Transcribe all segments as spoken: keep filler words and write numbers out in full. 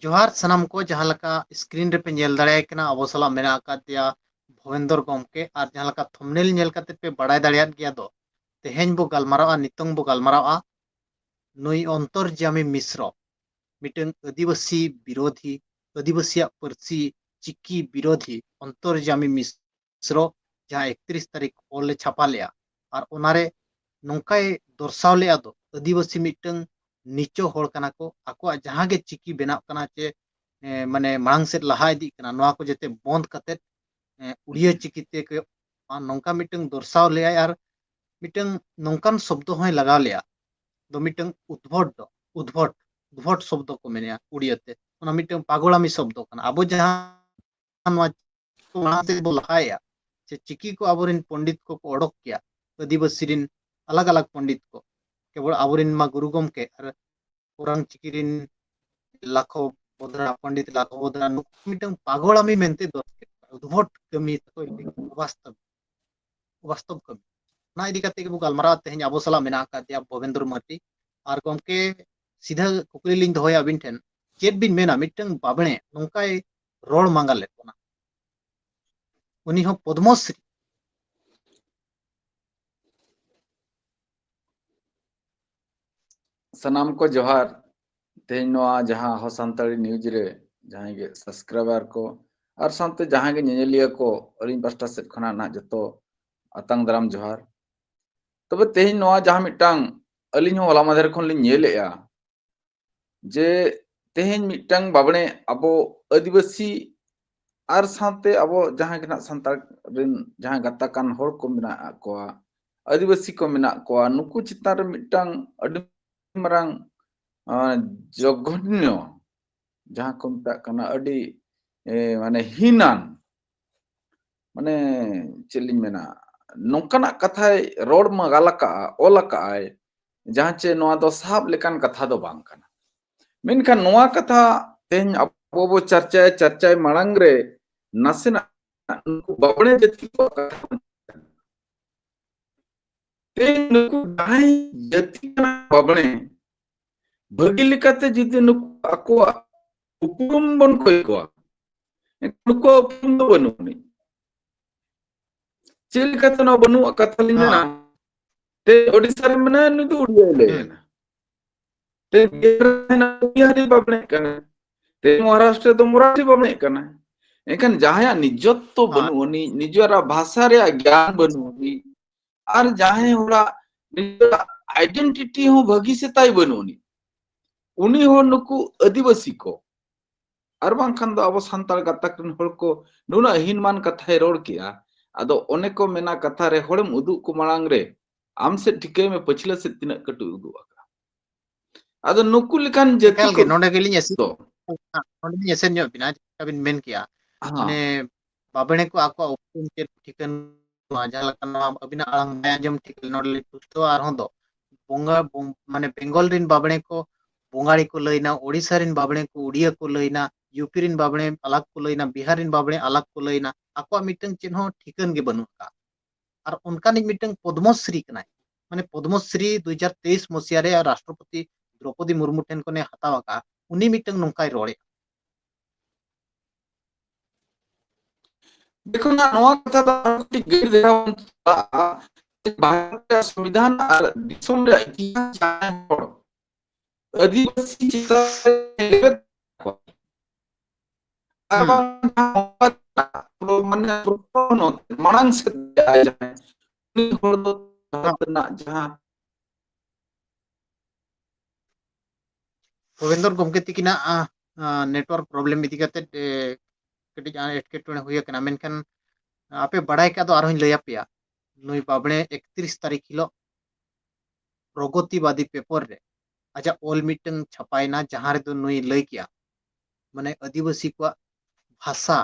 ᱡᱚᱦᱟᱨ ᱥᱟᱱᱟᱢ ᱠᱚ, ᱡᱟᱦᱟᱸ ᱞᱮᱠᱟ screen ᱨᱮᱯᱮ ᱧᱮᱞ ᱫᱟᱲᱮᱭᱟᱭ ᱠᱟᱱᱟ, ᱟᱵᱚ ᱥᱟᱞᱟᱜ ᱢᱮᱱᱟᱜ ᱟᱠᱟᱫᱮᱭᱟ ᱵᱷᱚᱵᱮᱱᱫᱚᱨ ᱜᱚᱢᱠᱮ, ᱟᱨ ᱡᱟᱦᱟᱸ ᱞᱮᱠᱟ thumbnail ᱧᱮᱞ ᱠᱟᱛᱮ ᱯᱮ ᱵᱟᱲᱟᱭ ᱫᱟᱲᱮᱭᱟᱫ ᱜᱮᱭᱟ ᱫᱚ, ᱛᱮᱦᱮᱧ ᱵᱚ ᱜᱟᱞᱢᱟᱨᱟᱣᱟ, ᱱᱤᱛᱚᱝ ᱵᱚ ᱜᱟᱞᱢᱟᱨᱟᱣᱟ ᱱᱩᱭ ᱚᱱᱛᱚᱨᱡᱟᱢᱤ ᱢᱤᱥᱨᱚ, ᱢᱤᱫᱴᱟᱝ ᱟᱹᱫᱤᱵᱟᱹᱥᱤ ᱵᱤᱨᱳᱫᱷᱤ, ᱟᱹᱫᱤᱵᱟᱹᱥᱤᱭᱟᱜ ᱯᱟᱹᱨᱥᱤ ᱪᱤᱠᱤ ᱵᱤᱨᱳᱫᱷᱤ ᱚᱱᱛᱚᱨᱡᱟᱢᱤ ᱢᱤᱥᱨᱚ, ᱡᱟᱦᱟᱸ ᱮᱠᱛᱨᱤᱥ ᱛᱟᱹᱨᱤᱠᱷ ᱚᱞ ᱮ ᱪᱷᱟᱯᱟ ᱞᱮᱜᱼᱟ᱾ ᱟᱨ ᱚᱱᱟᱨᱮ ᱱᱚᱝᱠᱟᱭ ᱫᱚᱨᱥᱟᱣ ᱞᱮᱜᱼᱟ ᱫᱚ, ᱟᱹᱫᱤᱵᱟᱹᱥᱤ ᱢᱤᱫᱴᱟᱝ ᱱᱤᱪᱚ ᱦᱚᱲ ᱠᱟᱱᱟ ᱠᱚ, ᱟᱠᱚᱣᱟᱜ ᱡᱟᱦᱟᱸ ᱜᱮ ᱪᱤᱠᱤ ᱵᱮᱱᱟᱜ ᱠᱟᱱᱟ ᱪᱮ, ᱮ, ᱢᱟᱱᱮ ᱢᱟᱲᱟᱝ ᱥᱮᱫ ᱞᱟᱦᱟ ᱤᱫᱤᱜ ᱠᱟᱱᱟ, ᱱᱚᱣᱟ ᱠᱚ ᱡᱟᱛᱮ ᱵᱚᱱᱫ ᱠᱟᱛᱮᱫ, ᱮ, ᱩᱲᱤᱭᱟᱹ ᱪᱤᱠᱤ ᱛᱮ ᱠᱚ, ᱟᱨ ᱱᱚᱝᱠᱟ ᱢᱤᱫᱴᱟᱝ ᱫᱚᱨᱥᱟᱣ ᱞᱮᱜᱼᱟᱭ᱾ ᱟᱨ ᱢᱤᱫᱴᱟᱝ ᱱᱚᱝᱠᱟᱱ ᱥᱚᱵᱫᱚ ᱦᱚᱸᱭ ᱞᱟᱜᱟᱣ ᱞᱮᱜᱼᱟ, ᱫᱚ ᱢᱤᱫᱴᱟᱝ ᱩᱫᱵᱷᱚᱴ, ᱫᱚ ᱩᱫᱵᱷᱚᱴ, ᱩᱫᱵᱷᱚᱴ ᱥᱚᱵᱫᱚ ᱠᱚ ᱢᱮᱱᱮᱜᱼᱟ ᱩᱲᱤᱭᱟᱹ ᱛᱮ᱾ ᱚᱱᱟ ᱢᱤᱫᱴᱟᱝ ᱯᱟᱜᱚᱲᱟᱢᱤ ᱥᱚᱵᱫᱚ ᱠᱟᱱᱟ᱾ ᱟᱵᱚ ᱡᱟᱦᱟᱸ ᱱᱚᱣᱟ ᱢᱟᱲᱟᱝ ᱥᱮᱫ ᱵᱚ ᱞᱟᱦᱟᱭᱟ, ᱥᱮ ᱪᱤᱠᱤ ᱠᱚ ᱟᱵᱚᱨᱮᱱ ᱯᱚᱱᱰᱤᱛ ᱠᱚᱠᱚ ᱚᱰᱚᱠ ᱠᱮᱭᱟ, ᱟᱹᱫᱤᱵᱟᱹᱥᱤ ᱨᱮᱱ ᱟᱞᱟᱜᱽ ᱟᱞᱟᱜᱽ ᱯᱚᱱᱰᱤᱛ ᱠᱚ, ᱠᱮᱵᱚᱞ ᱟᱵᱚᱨᱮᱱ ᱢᱟ ᱜᱩᱨᱩ ᱜᱚᱢᱠᱮ ᱟᱨ ᱚᱨᱟᱝ ᱪᱤᱠᱤ ᱨᱮᱱ ᱞᱟᱠᱷᱚ ᱵᱚᱫᱽᱨᱟ, ᱯᱚᱱᱰᱤᱛ ᱞᱟᱠᱷᱚ ᱵᱚᱫᱽᱨᱟ, ᱱᱩᱠᱩ ᱢᱤᱫᱴᱟᱝ ᱯᱟᱜᱚᱲᱟᱢᱤ ᱢᱮᱱᱛᱮ ᱫᱚ ᱩᱫᱵᱷᱚᱴ ᱠᱟᱹᱢᱤ ᱛᱟᱠᱚ, ᱵᱟᱥᱛᱚᱵ, ᱵᱟᱥᱛᱚᱵ ᱠᱟᱹᱢᱤ᱾ ᱚᱱᱟ ᱤᱫᱤ ᱠᱟᱛᱮ ᱜᱮᱵᱚ ᱜᱟᱞᱢᱟᱨᱟᱣᱟ ᱛᱮᱦᱮᱧ ᱟᱵᱚ ᱥᱟᱞᱟᱜ ᱢᱮᱱᱟᱜ ᱟᱠᱟᱫᱮᱭᱟ ᱵᱷᱚᱵᱮᱱᱫᱨᱚ ᱢᱟᱨᱰᱤ᱾ ᱟᱨ ᱜᱚᱢᱠᱮ, ᱥᱤᱫᱷᱟᱹ ᱠᱩᱠᱞᱤ ᱞᱤᱧ ᱫᱚᱦᱚᱭᱟ ᱟᱹᱵᱤᱱ ᱴᱷᱮᱱ, ᱪᱮᱫ ᱵᱤᱱ ᱢᱮᱱᱟ ᱢᱤᱫᱴᱟᱝ ᱵᱟᱵᱽᱬᱮ ᱱᱚᱝᱠᱟᱭ ᱨᱚᱲ ᱢᱟᱸᱜᱟ ᱞᱮᱫ ᱵᱚᱱᱟ, ᱩᱱᱤ ᱦᱚᱸ ᱯᱚᱫᱽᱢᱚᱥᱨᱤ? ᱥᱟᱱᱟᱢ ᱠᱚ ᱡᱚᱦᱟᱨ᱾ ᱛᱮᱦᱮᱧ ᱱᱚᱣᱟ ᱡᱟᱦᱟᱸ ᱦᱚ ᱥᱟᱱᱛᱟᱲᱤ news ᱨᱮ ᱡᱟᱦᱟᱸᱭ ᱜᱮ subscriber ᱠᱚ ᱟᱨ ᱥᱟᱶᱛᱮ ᱡᱟᱦᱟᱸᱭ ᱜᱮ ᱧᱮᱧᱮᱞᱤᱭᱟᱹ ᱠᱚ, ᱟᱹᱞᱤᱧ ᱯᱟᱥᱴᱟ ᱥᱮᱫ ᱠᱷᱚᱱᱟᱜ ᱱᱟᱜ ᱡᱚᱛᱚ ᱟᱛᱟᱝ ᱫᱟᱨᱟᱢ ᱡᱚᱦᱟᱨ᱾ ᱛᱚᱵᱮ ᱛᱮᱦᱮᱧ ᱱᱚᱣᱟ ᱡᱟᱦᱟᱸ ᱢᱤᱫᱴᱟᱝ ᱟᱹᱞᱤᱧ ᱦᱚᱸ ᱦᱚᱞᱟ ᱢᱟᱫᱷᱮᱨ ᱠᱷᱚᱱ ᱞᱤᱧ ᱧᱮᱞᱮᱜᱼᱟ ᱡᱮ ᱛᱮᱦᱮᱧ ᱢᱤᱫᱴᱟᱝ ᱵᱟᱵᱽᱬᱮ ᱟᱵᱚ ᱟᱹᱫᱤᱵᱟᱹᱥᱤ ᱟᱨ ᱥᱟᱶᱛᱮ ᱟᱵᱚ ᱡᱟᱦᱟᱸ ᱜᱮ ᱱᱟᱜ ᱥᱟᱱᱛᱟᱲ ᱨᱮᱱ ᱡᱟᱦᱟᱸ ᱜᱟᱛᱟᱠᱟᱱ ᱦᱚᱲ ᱠᱚ ᱢᱮᱱᱟᱜ ᱠᱚᱣᱟ, ᱟᱹᱫᱤᱵᱟᱹᱥᱤ ᱠᱚ ᱢᱮᱱᱟᱜ ᱠᱚᱣᱟ, ᱱᱩᱠᱩ ᱪᱮᱛᱟᱱ ᱨᱮ ᱢᱤᱫᱴᱟᱝ ᱟᱹᱰᱤ ᱢᱟᱨᱟᱝ, ᱟᱸ, ᱡᱚᱜᱷᱚᱱᱱᱚ, ᱡᱟᱦᱟᱸ ᱠᱚ ᱢᱮᱛᱟᱜ ᱠᱟᱱᱟ ᱟᱹᱰᱤ, ᱮ, ᱢᱟᱱᱮ ᱦᱤᱱᱟᱱ, ᱢᱟᱱᱮ ᱪᱮᱫ ᱞᱤᱧ ᱢᱮᱱᱟ, ᱱᱚᱝᱠᱟᱱᱟᱜ ᱠᱟᱛᱷᱟᱭ ᱨᱚᱲ ᱢᱟᱜᱟᱞ ᱟᱠᱟᱜᱼᱟ, ᱚᱞ ᱟᱠᱟᱜᱼᱟᱭ, ᱡᱟᱦᱟᱸ ᱪᱮ ᱱᱚᱣᱟ ᱫᱚ ᱥᱟᱵ ᱞᱮᱠᱟᱱ ᱠᱟᱛᱷᱟ ᱫᱚ ᱵᱟᱝ ᱠᱟᱱᱟ᱾ ᱢᱮᱱᱠᱷᱟᱱ ᱱᱚᱣᱟ ᱠᱟᱛᱷᱟ ᱛᱮᱦᱮᱧ ᱟᱵᱚ ᱵᱚ ᱪᱟᱨᱪᱟᱭᱟ, ᱪᱟᱨᱪᱟᱭ ᱢᱟᱲᱟᱝ ᱨᱮ ᱱᱟᱥᱮᱱᱟᱜ ᱱᱩᱠᱩ ᱵᱟᱵᱽᱬᱮ ᱡᱟᱹᱛᱤ ᱠᱚᱣᱟᱜ ᱠᱟᱛᱷᱟ ᱵᱚᱱ ᱪᱟᱨᱪᱟᱭᱟ᱾ ᱛᱮᱦᱮᱧ ᱱᱩᱠᱩ ᱡᱟᱦᱟᱸᱭ ᱡᱟᱹᱛᱤ ᱠᱟᱱᱟ ᱵᱟᱵᱽᱬᱮ, ᱵᱷᱟᱹᱜᱤ ᱞᱮᱠᱟᱛᱮ ᱡᱩᱫᱤ ᱱᱩᱠᱩ ᱟᱠᱚᱣᱟᱜ ᱩᱯᱨᱩᱢ ᱵᱚᱱ ᱠᱷᱚᱡ ᱠᱚᱣᱟ, ᱱᱩᱠᱩᱣᱟᱜ ᱩᱯᱨᱩᱢ ᱫᱚ ᱵᱟᱹᱱᱩᱜ ᱟᱹᱱᱤᱡ᱾ ᱪᱮᱫ ᱞᱮᱠᱟᱛᱮ ᱱᱚᱣᱟ ᱵᱟᱹᱱᱩᱜ ᱠᱟᱛᱷᱟ ᱞᱤᱧ ᱢᱮᱱᱟ? ᱛᱮ ᱳᱰᱤᱥᱟ ᱨᱮ ᱢᱮᱱᱟᱭᱟ, ᱱᱩᱭ ᱫᱚ ᱩᱲᱤᱭᱟᱭ ᱞᱟᱹᱭ ᱮᱱᱟ᱾ ᱛᱮ ᱵᱤᱦᱟᱨ ᱨᱮ ᱢᱮᱱᱟᱭᱟ, ᱵᱤᱦᱟᱨᱤ ᱵᱟᱵᱽᱱᱮᱜ ᱠᱟᱱᱟ᱾ ᱛᱮ ᱢᱚᱦᱟᱨᱟᱥᱴᱨᱚ ᱨᱮᱫᱚ ᱢᱚᱨᱟᱴᱷᱤ ᱵᱟᱵᱽᱱᱮᱜ ᱠᱟᱱᱟ᱾ ᱮᱱᱠᱷᱟᱱ ᱡᱟᱦᱟᱸᱭᱟᱜ ᱱᱤᱡᱚᱛᱛᱚ ᱵᱟᱹᱱᱩᱜ ᱟᱹᱱᱤᱡ, ᱱᱤᱡᱮᱨᱟᱜ ᱵᱷᱟᱥᱟ ᱨᱮᱭᱟᱜ ᱜᱮᱭᱟᱱ ᱵᱟᱹᱱᱩᱜ ᱟᱹᱱᱤᱡ, ᱟᱨ ᱡᱟᱦᱟᱸᱭ ᱦᱚᱲᱟᱜ ᱱᱤᱡᱮᱨᱟᱜ identity ᱦᱚᱸ ᱵᱷᱟᱹᱜᱤ ᱥᱮᱛᱟᱭ ᱵᱟᱹᱱᱩᱜ ᱟᱹᱱᱤᱡ, ᱩᱱᱤ ᱦᱚᱲ ᱱᱩᱠᱩ ᱟᱹᱫᱤᱵᱟᱹᱥᱤ ᱠᱚ ᱟᱨ ᱵᱟᱝᱠᱷᱟᱱ ᱫᱚ ᱟᱵᱚ ᱥᱟᱱᱛᱟᱲ ᱜᱟᱛᱟᱠ ᱨᱮᱱ ᱦᱚᱲ ᱠᱚ ᱱᱩᱱᱟᱹᱜ ᱦᱤᱱᱢᱟᱱ ᱠᱟᱛᱷᱟᱭ ᱨᱚᱲ ᱠᱮᱜᱼᱟ᱾ ᱟᱫᱚ ᱚᱱᱮ ᱠᱚ ᱢᱮᱱᱟ, ᱠᱟᱛᱷᱟ ᱨᱮ ᱦᱚᱲᱮᱢ ᱩᱫᱩᱜ ᱠᱚ ᱢᱟᱲᱟᱝ ᱨᱮ ᱟᱢ ᱥᱮᱫ ᱴᱷᱤᱠᱟᱹᱭ ᱢᱮ, ᱯᱟᱹᱪᱷᱞᱟᱹ ᱥᱮᱫ ᱛᱤᱱᱟᱹᱜ ᱠᱟᱹᱴᱩᱡ ᱩᱫᱩᱜ ᱟᱠᱟᱫ᱾ ᱟᱫᱚ ᱱᱩᱠᱩ ᱞᱮᱠᱟᱱ ᱡᱟᱹᱛᱤ ᱮᱠᱟᱞ ᱠᱚ ᱜᱮ, ᱱᱚᱰᱮ ᱜᱮᱞᱤᱧ ᱮᱥᱮᱫ, ᱫᱚ ᱱᱚᱰᱮ ᱞᱤᱧ ᱮᱥᱮᱫ ᱧᱚᱜ ᱵᱤᱱᱟ, ᱪᱮᱫ ᱞᱮᱠᱟ ᱵᱤᱱ ᱢᱮᱱ ᱠᱮᱜᱼᱟ, ᱦᱮᱸ᱾ ᱢᱟᱱᱮ ᱵᱟᱵᱽᱲᱮ ᱠᱚ ᱟᱠᱚᱣᱟᱜ ᱩᱯᱨᱩᱢ ᱪᱮᱫ ᱴᱷᱤᱠᱟᱹᱱ, ᱡᱟᱦᱟᱸ ᱞᱮᱠᱟ ᱱᱚᱣᱟ ᱟᱹᱵᱤᱱᱟᱜ ᱟᱲᱟᱝ ᱵᱟᱭ ᱟᱸᱡᱚᱢ ᱴᱷᱤᱠ ᱞᱮᱱᱟ, ᱱᱚᱰᱮ ᱞᱤᱧ ᱯᱩᱥᱴᱟᱹᱣᱟ ᱟᱨᱦᱚᱸ ᱫᱚ ᱵᱚᱸᱜᱟ, ᱵᱚᱝ-, ᱢᱟᱱᱮ ᱵᱮᱝᱜᱚᱞ ᱨᱮᱱ ᱵᱟᱵᱽᱲᱮ ᱠᱚ ᱵᱚᱸᱜᱟᱲᱤ ᱠᱚ ᱞᱟᱹᱭᱱᱟ, ᱳᱰᱤᱥᱟ ᱨᱮᱱ ᱵᱟᱵᱽᱲᱮ ᱠᱚ ᱩᱲᱤᱭᱟ ᱠᱚ ᱞᱟᱹᱭᱱᱟ, ᱭᱩ ᱯᱤ ᱨᱮᱱ ᱵᱟᱵᱽᱲᱮ ᱟᱞᱟᱜᱽ ᱠᱚ ᱞᱟᱹᱭᱱᱟ, ᱵᱤᱦᱟᱨ ᱨᱮᱱ ᱵᱟᱵᱽᱲᱮ ᱟᱞᱟᱜᱽ ᱠᱚ ᱞᱟᱹᱭᱱᱟ, ᱟᱠᱚᱣᱟᱜ ᱢᱤᱫᱴᱟᱝ ᱪᱮᱫ ᱦᱚᱸ ᱴᱷᱤᱠᱟᱹᱱ ᱜᱮ ᱵᱟᱹᱱᱩᱜ ᱟᱠᱟᱫ᱾ ᱟᱨ ᱚᱱᱠᱟᱱᱤᱡ ᱢᱤᱫᱴᱟᱝ ᱯᱚᱫᱽᱢᱚᱥᱨᱤ ᱠᱟᱱᱟᱭ, ᱢᱟᱱᱮ ᱯᱚᱫᱽᱢᱚᱥᱨᱤ ᱫᱩ ᱦᱟᱡᱟᱨ ᱛᱮᱭᱤᱥ ᱢᱚᱥᱤᱦᱟ ᱨᱮ ᱨᱟᱥᱴᱨᱚᱯᱚᱛᱤ ᱫᱨᱚᱯᱚᱫᱤ ᱢᱩᱨᱢᱩ ᱴᱷᱮᱱ ᱠᱷᱚᱱᱮ ᱦᱟᱛᱟᱣ ᱟᱠᱟᱫᱼᱟ, ᱩᱱᱤ ᱢᱤᱫᱴᱟᱝ ᱱᱚᱝᱠᱟᱭ ᱨᱚᱲᱮᱫᱼᱟ᱾ ᱫᱮᱠᱷᱚ ᱱᱟ, ᱱᱚᱣᱟ ᱠᱟᱛᱷᱟ ᱫᱚ ᱟᱨ ᱠᱟᱹᱴᱤᱡ ᱜᱟᱹᱦᱤᱨ ᱫᱷᱟᱨᱟ ᱵᱚᱱ ᱪᱟᱞᱟᱜᱼᱟ᱾ ᱵᱷᱟᱨᱚᱛ ᱨᱮᱭᱟᱜ ᱥᱚᱝᱵᱤᱫᱷᱟᱱ ᱟᱨ ᱫᱤᱥᱚᱢ ᱨᱮᱭᱟᱜ ᱤᱛᱤᱦᱟᱥ ᱡᱟᱦᱟᱸᱭ ᱦᱚᱲ ᱟᱹᱫᱤᱵᱟᱹᱥᱤ ᱪᱮᱛᱟᱱ ᱨᱮ ᱞᱮᱵᱮᱫ ᱠᱚᱣᱟ, ᱟᱨ ᱦᱩᱸ᱾ ᱵᱟᱝ ᱡᱟᱦᱟᱸ ᱢᱟᱱᱮ ᱢᱟᱲᱟᱝ ᱥᱮᱫ ᱡᱟᱦᱟᱸᱭ, ᱩᱱᱤ ᱦᱚᱲ ᱫᱚ ᱵᱷᱟᱨᱚᱛ ᱨᱮᱱᱟᱜ ᱡᱟᱦᱟᱸ ᱨᱚᱵᱤᱱᱫᱨᱚ ᱜᱚᱢᱠᱮ ᱛᱤᱠᱤᱱᱟᱜ, ᱟ, ᱟ, network problem ᱤᱫᱤ ᱠᱟᱛᱮᱫ, ᱮ, ᱠᱟᱹᱴᱤᱡ, ᱟ, ᱮᱴᱠᱮᱴᱚᱬᱮ ᱦᱩᱭ ᱟᱠᱟᱱᱟ, ᱢᱮᱱᱠᱷᱟᱱ ᱟᱯᱮ ᱵᱟᱲᱟᱭ ᱠᱟᱜ ᱫᱚ ᱟᱨᱦᱚᱸᱧ ᱞᱟᱹᱭ ᱟᱯᱮᱭᱟ, ᱱᱩᱭ ᱵᱟᱵᱽᱲᱮ ᱮᱠᱛᱨᱤᱥ ᱛᱟᱹᱨᱤᱠᱷ ᱦᱤᱞᱳᱜ ᱯᱨᱚᱜᱚᱛᱤᱵᱟᱫᱤ paper ᱨᱮ ᱟᱡᱟᱜ ᱚᱞ ᱢᱤᱫᱴᱟᱝ ᱪᱷᱟᱯᱟᱭᱮᱱᱟ, ᱡᱟᱦᱟᱸ ᱨᱮᱫᱚ ᱱᱩᱭ ᱞᱟᱹᱭ ᱠᱮᱜᱼᱟ, ᱢᱟᱱᱮ ᱟᱹᱫᱤᱵᱟᱹᱥᱤ ᱠᱚᱣᱟᱜ ᱵᱷᱟᱥᱟ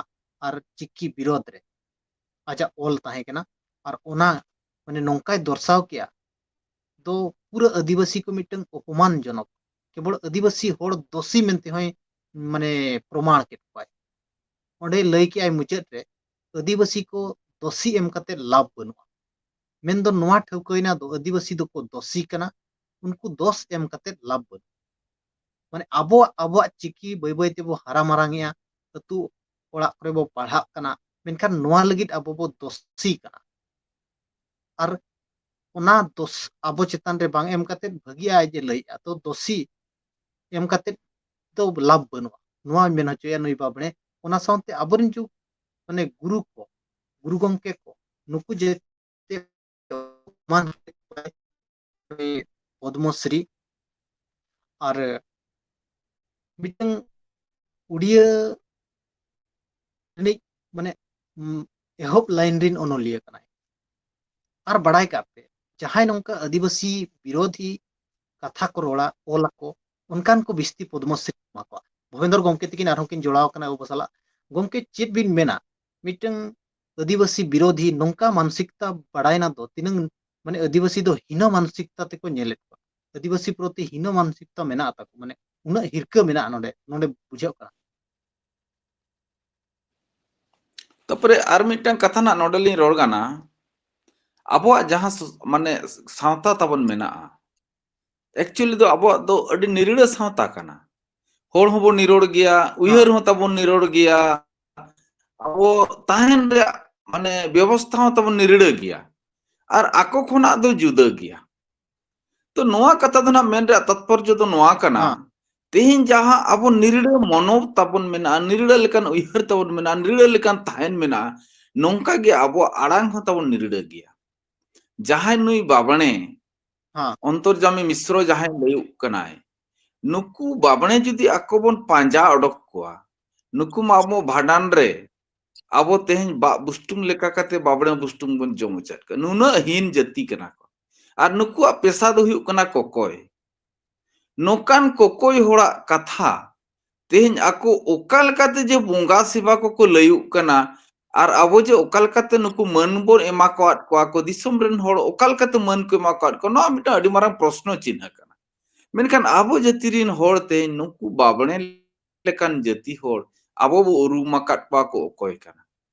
ᱟᱨ ᱪᱤᱠᱤ ᱵᱤᱨᱳᱫᱷ ᱨᱮ ᱟᱡᱟᱜ ᱚᱞ ᱛᱟᱦᱮᱸ ᱠᱟᱱᱟ᱾ ᱟᱨ ᱚᱱᱟ ᱢᱟᱱᱮ ᱱᱚᱝᱠᱟᱭ ᱫᱚᱨᱥᱟᱣ ᱠᱮᱜᱼᱟ, ᱫᱚ ᱯᱩᱨᱟᱹ ᱟᱹᱫᱤᱵᱟᱹᱥᱤ ᱠᱚ ᱢᱤᱫᱴᱟᱝ ᱚᱯᱚᱢᱟᱱ ᱡᱚᱱᱚᱠ, ᱠᱮᱵᱚᱞ ᱟᱹᱫᱤᱵᱟᱹᱥᱤ ᱦᱚᱲ ᱫᱳᱥᱤ ᱢᱮᱱᱛᱮ ᱦᱚᱸᱭ ᱢᱟᱱᱮ ᱯᱨᱚᱢᱟᱬ ᱠᱮᱫ ᱠᱚᱣᱟᱭ᱾ ᱚᱸᱰᱮ ᱞᱟᱹᱭ ᱠᱮᱜᱼᱟᱭ ᱢᱩᱪᱟᱹᱫ ᱨᱮ, ᱟᱹᱫᱤᱵᱟᱹᱥᱤ ᱠᱚ ᱫᱳᱥᱤ ᱮᱢ ᱠᱟᱛᱮ ᱞᱟᱵᱷ ᱵᱟᱹᱱᱩᱜᱼᱟ᱾ ᱢᱮᱱᱫᱚ ᱱᱚᱣᱟ ᱴᱷᱟᱹᱣᱠᱟᱹᱭᱮᱱᱟ ᱫᱚ ᱟᱹᱫᱤᱵᱟᱹᱥᱤ ᱫᱚᱠᱚ ᱫᱳᱥᱤ ᱠᱟᱱᱟ, ᱩᱱᱠᱩ ᱫᱳᱥ ᱮᱢ ᱠᱟᱛᱮ ᱞᱟᱵᱷ ᱵᱟᱹᱱᱩᱜᱼᱟ᱾ ᱢᱟᱱᱮ ᱟᱵᱚᱣᱟᱜ, ᱟᱵᱚᱣᱟᱜ ᱪᱤᱠᱤ ᱵᱟᱹᱭ ᱵᱟᱹᱭ ᱛᱮᱵᱚ ᱦᱟᱨᱟ ᱢᱟᱨᱟᱝ ᱮᱜᱼᱟ, ᱟᱹᱛᱩ ᱚᱲᱟᱜ ᱠᱚᱨᱮ ᱵᱚ ᱯᱟᱲᱦᱟᱜ ᱠᱟᱱᱟ, ᱢᱮᱱᱠᱷᱟᱱ ᱱᱚᱣᱟ ᱞᱟᱹᱜᱤᱫ ᱟᱵᱚ ᱵᱚ ᱫᱳᱥᱤ ᱠᱟᱱᱟ᱾ ᱟᱨ ᱚᱱᱟ ᱫᱳᱥ ᱟᱵᱚ ᱪᱮᱛᱟᱱ ᱨᱮ ᱵᱟᱝ ᱮᱢ ᱠᱟᱛᱮ ᱵᱷᱟᱹᱜᱤᱜᱼᱟ ᱡᱮ ᱞᱟᱹᱭᱮᱜᱼᱟ, ᱛᱚ ᱫᱳᱥᱤ ᱮᱢ ᱠᱟᱛᱮ ᱫᱚ ᱞᱟᱵᱷ ᱵᱟᱹᱱᱩᱜᱼᱟ, ᱱᱚᱣᱟᱧ ᱢᱮᱱ ᱦᱚᱪᱚᱭᱟ ᱱᱩᱭ ᱵᱟᱵᱽᱲᱮ᱾ ᱚᱱᱟ ᱥᱟᱶᱛᱮ ᱟᱵᱚᱨᱮᱱ ᱡᱩ ᱢᱟᱱᱮ ᱜᱩᱨᱩ ᱠᱚ, ᱜᱩᱨᱩ ᱜᱚᱢᱠᱮ ᱠᱚ, ᱱᱩᱠᱩ ᱡᱮ ᱯᱚᱫᱽᱢᱚᱥᱨᱤ ᱟᱨ ᱢᱤᱫᱴᱟᱝ ᱩᱲᱤᱭᱟᱹ ᱨᱤᱱᱤᱡ ᱢᱟᱱᱮ ᱮᱦᱚᱵ ᱞᱟᱭᱤᱱ ᱨᱤᱱ ᱚᱱᱚᱞᱤᱭᱟᱹ ᱠᱟᱱᱟᱭ᱾ ᱟᱨ ᱵᱟᱲᱟᱭ ᱠᱟᱜ ᱯᱮ, ᱡᱟᱦᱟᱸᱭ ᱱᱚᱝᱠᱟ ᱟᱹᱫᱤᱵᱟᱹᱥᱤ ᱵᱤᱨᱳᱫᱷᱤ ᱠᱟᱛᱷᱟ ᱠᱚ ᱨᱚᱲᱟ, ᱚᱞ ᱟᱠᱚ, ᱚᱱᱠᱟᱱ ᱠᱚ ᱵᱤᱥᱛᱤ ᱯᱚᱫᱽᱢᱚᱥᱨᱤ ᱮᱢᱟ ᱠᱚᱣᱟ᱾ ᱵᱷᱩᱵᱮᱱᱫᱚᱨ ᱜᱚᱢᱠᱮ ᱛᱤᱠᱤᱱ ᱟᱨᱦᱚᱸ ᱠᱤᱱ ᱡᱚᱲᱟᱣ ᱟᱠᱟᱱᱟ ᱟᱵᱚ ᱥᱟᱞᱟᱜ᱾ ᱜᱚᱢᱠᱮ, ᱪᱮᱫ ᱵᱤᱱ ᱢᱮᱱᱟ, ᱢᱤᱫᱴᱟᱝ ᱟᱹᱫᱤᱵᱟᱹᱥᱤ ᱵᱤᱨᱳᱫᱷᱤ ᱱᱚᱝᱠᱟ ᱢᱟᱱᱥᱤᱠᱛᱟ ᱵᱟᱲᱟᱭᱱᱟ ᱫᱚ ᱛᱤᱱᱟᱹᱝ, ᱢᱟᱱᱮ ᱟᱹᱫᱤᱵᱟᱹᱥᱤ ᱫᱚ ᱦᱤᱱᱟᱹ ᱢᱟᱱᱥᱤᱠᱛᱟ ᱛᱮᱠᱚ ᱧᱮᱞᱮᱫ ᱠᱚᱣᱟ, ᱟᱹᱫᱤᱵᱟᱹᱥᱤ ᱯᱨᱚᱛᱤ ᱦᱤᱱᱟᱹ ᱢᱟᱱᱥᱤᱠᱛᱟ ᱢᱮᱱᱟᱜ ᱛᱟᱠᱚ, ᱢᱟᱱᱮ ᱩᱱᱟᱹᱜ ᱦᱤᱨᱠᱟᱹ ᱢᱮᱱᱟᱜᱼᱟ ᱱᱚᱰᱮ, ᱱᱚᱰᱮ ᱵᱩᱡᱷᱟᱹᱜ ᱠᱟᱱᱟ᱾ ᱛᱟᱨᱯᱚᱨᱮ ᱟᱨ ᱢᱤᱫᱴᱟᱝ ᱠᱟᱛᱷᱟ ᱱᱟᱜ ᱱᱚᱰᱮ ᱞᱤᱧ ᱨᱚᱲ ᱠᱟᱱᱟ, ᱟᱵᱚᱣᱟᱜ ᱡᱟᱦᱟᱸ ᱥᱚ- ᱢᱟᱱᱮ ᱥᱟᱶᱛᱟ ᱛᱟᱵᱚᱱ ᱢᱮᱱᱟᱜᱼᱟ, ᱮᱠᱪᱩᱭᱮᱞᱤ ᱫᱚ ᱟᱵᱚᱣᱟᱜ ᱫᱚ ᱟᱹᱰᱤ ᱱᱤᱨᱤᱲᱟᱹ ᱥᱟᱶᱛᱟ ᱠᱟᱱᱟ᱾ ᱦᱚᱲ ᱦᱚᱸᱵᱚᱱ ᱱᱤᱨᱚᱲ ᱜᱮᱭᱟ, ᱩᱭᱦᱟᱹᱨ ᱦᱚᱸ ᱛᱟᱵᱚᱱ ᱱᱤᱨᱚᱲ ᱜᱮᱭᱟ, ᱟᱵᱚ ᱛᱟᱦᱮᱱ ᱨᱮᱭᱟᱜ ᱢᱟᱱᱮ ᱵᱮᱵᱚᱥᱛᱷᱟ ᱦᱚᱸ ᱛᱟᱵᱚᱱ ᱱᱤᱨᱤᱲᱟᱹ ᱜᱮᱭᱟ, ᱟᱨ ᱟᱠᱚ ᱠᱷᱚᱱᱟᱜ ᱫᱚ ᱡᱩᱫᱟᱹ ᱜᱮᱭᱟ᱾ ᱛᱚ ᱱᱚᱣᱟ ᱠᱟᱛᱷᱟ ᱫᱚ ᱱᱟᱜ ᱢᱮᱱ ᱨᱮᱭᱟᱜ ᱛᱟᱛᱯᱚᱨᱡᱚ ᱫᱚ ᱱᱚᱣᱟ ᱠᱟᱱᱟ, ᱦᱮᱸ᱾ ᱛᱮᱦᱮᱧ ᱡᱟᱦᱟᱸ ᱟᱵᱚ ᱱᱤᱨᱤᱲᱟᱹ ᱢᱚᱱᱳᱵ ᱛᱟᱵᱚᱱ ᱢᱮᱱᱟᱜᱼᱟ, ᱱᱤᱨᱤᱲᱟᱹ ᱞᱮᱠᱟᱱ ᱩᱭᱦᱟᱹᱨ ᱛᱟᱵᱚᱱ ᱢᱮᱱᱟᱜᱼᱟ, ᱱᱤᱨᱤᱲᱟᱹ ᱞᱮᱠᱟᱱ ᱛᱟᱦᱮᱱ ᱢᱮᱱᱟᱜᱼᱟ, ᱱᱚᱝᱠᱟ ᱜᱮ ᱟᱵᱚᱣᱟᱜ ᱟᱲᱟᱝ ᱦᱚᱸ ᱛᱟᱵᱚᱱ ᱱᱤᱨᱤᱲᱟᱹ ᱜᱮᱭᱟ᱾ ᱡᱟᱦᱟᱸᱭ ᱱᱩᱭ ᱵᱟᱵᱽᱬᱮ, ᱦᱮᱸ᱾ ᱚᱱᱛᱚᱨᱡᱟᱢᱤ ᱢᱤᱥᱨᱚ ᱡᱟᱦᱟᱸᱭ ᱞᱟᱹᱭᱩᱜ ᱠᱟᱱᱟᱭ, ᱱᱩᱠᱩ ᱵᱟᱵᱽᱬᱮ ᱡᱩᱫᱤ ᱟᱠᱚ ᱵᱚᱱ ᱯᱟᱸᱡᱟ ᱚᱰᱚᱠ ᱠᱚᱣᱟ, ᱱᱩᱠᱩ ᱢᱟ ᱟᱵᱚ ᱵᱷᱟᱸᱰᱟᱱ ᱨᱮ ᱟᱵᱚ ᱛᱮᱦᱮᱧ ᱵᱟᱜ ᱵᱩᱥᱴᱩᱢ ᱞᱮᱠᱟ ᱠᱟᱛᱮ ᱵᱟᱵᱽᱬᱮ ᱵᱩᱥᱴᱩᱢ ᱵᱚᱱ ᱡᱚᱢ ᱦᱚᱪᱚᱭᱮᱫ ᱠᱚᱣᱟ᱾ ᱱᱩᱱᱟᱹᱜ ᱦᱤᱱ ᱡᱟᱹᱛᱤ ᱠᱟᱱᱟ ᱠᱚ᱾ ᱟᱨ ᱱᱩᱠᱩᱣᱟᱜ ᱯᱮᱥᱟ ᱫᱚ ᱦᱩᱭᱩᱜ ᱠᱟᱱᱟ ᱠᱚᱠᱚᱭ᱾ ᱱᱚᱝᱠᱟᱱ ᱠᱚᱠᱚᱭ ᱦᱚᱲᱟᱜ ᱠᱟᱛᱷᱟ ᱛᱮᱦᱮᱧ ᱟᱠᱚ ᱚᱠᱟ ᱞᱮᱠᱟᱛᱮ ᱡᱮ ᱵᱚᱸᱜᱟ ᱥᱮᱵᱟ ᱠᱚᱠᱚ ᱞᱟᱹᱭᱩᱜ ᱠᱟᱱᱟ, ᱟᱨ ᱟᱵᱚ ᱡᱮ ᱚᱠᱟ ᱞᱮᱠᱟᱛᱮ ᱱᱩᱠᱩ ᱢᱟᱹᱱ ᱵᱚᱱ ᱮᱢᱟ ᱠᱚᱣᱟᱫ ᱠᱚᱣᱟ, ᱠᱚ ᱫᱤᱥᱚᱢ ᱨᱮᱱ ᱦᱚᱲ ᱚᱠᱟ ᱞᱮᱠᱟᱛᱮ ᱢᱟᱹᱱ ᱠᱚ ᱮᱢᱟ ᱠᱚᱣᱟᱫ ᱠᱚᱣᱟ, ᱱᱚᱣᱟ ᱢᱤᱫᱴᱟᱝ ᱟᱹᱰᱤ ᱢᱟᱨᱟᱝ ᱯᱨᱚᱥᱱᱚ ᱪᱤᱱᱦᱟᱹ ᱠᱟᱱᱟ᱾ ᱢᱮᱱᱠᱷᱟᱱ ᱟᱵᱚ ᱡᱟᱹᱛᱤ ᱨᱮᱱ ᱦᱚᱲ ᱛᱮᱦᱮᱧ ᱱᱩᱠᱩ ᱵᱟᱵᱽᱬᱮ ᱞᱮᱠᱟᱱ ᱡᱟᱹᱛᱤ ᱦᱚᱲ ᱟᱵᱚ ᱵᱚ ᱩᱨᱩᱢ ᱟᱠᱟᱫ ᱠᱚᱣᱟ ᱠᱚ ᱚᱠᱚᱭ ᱠᱟᱱᱟ᱾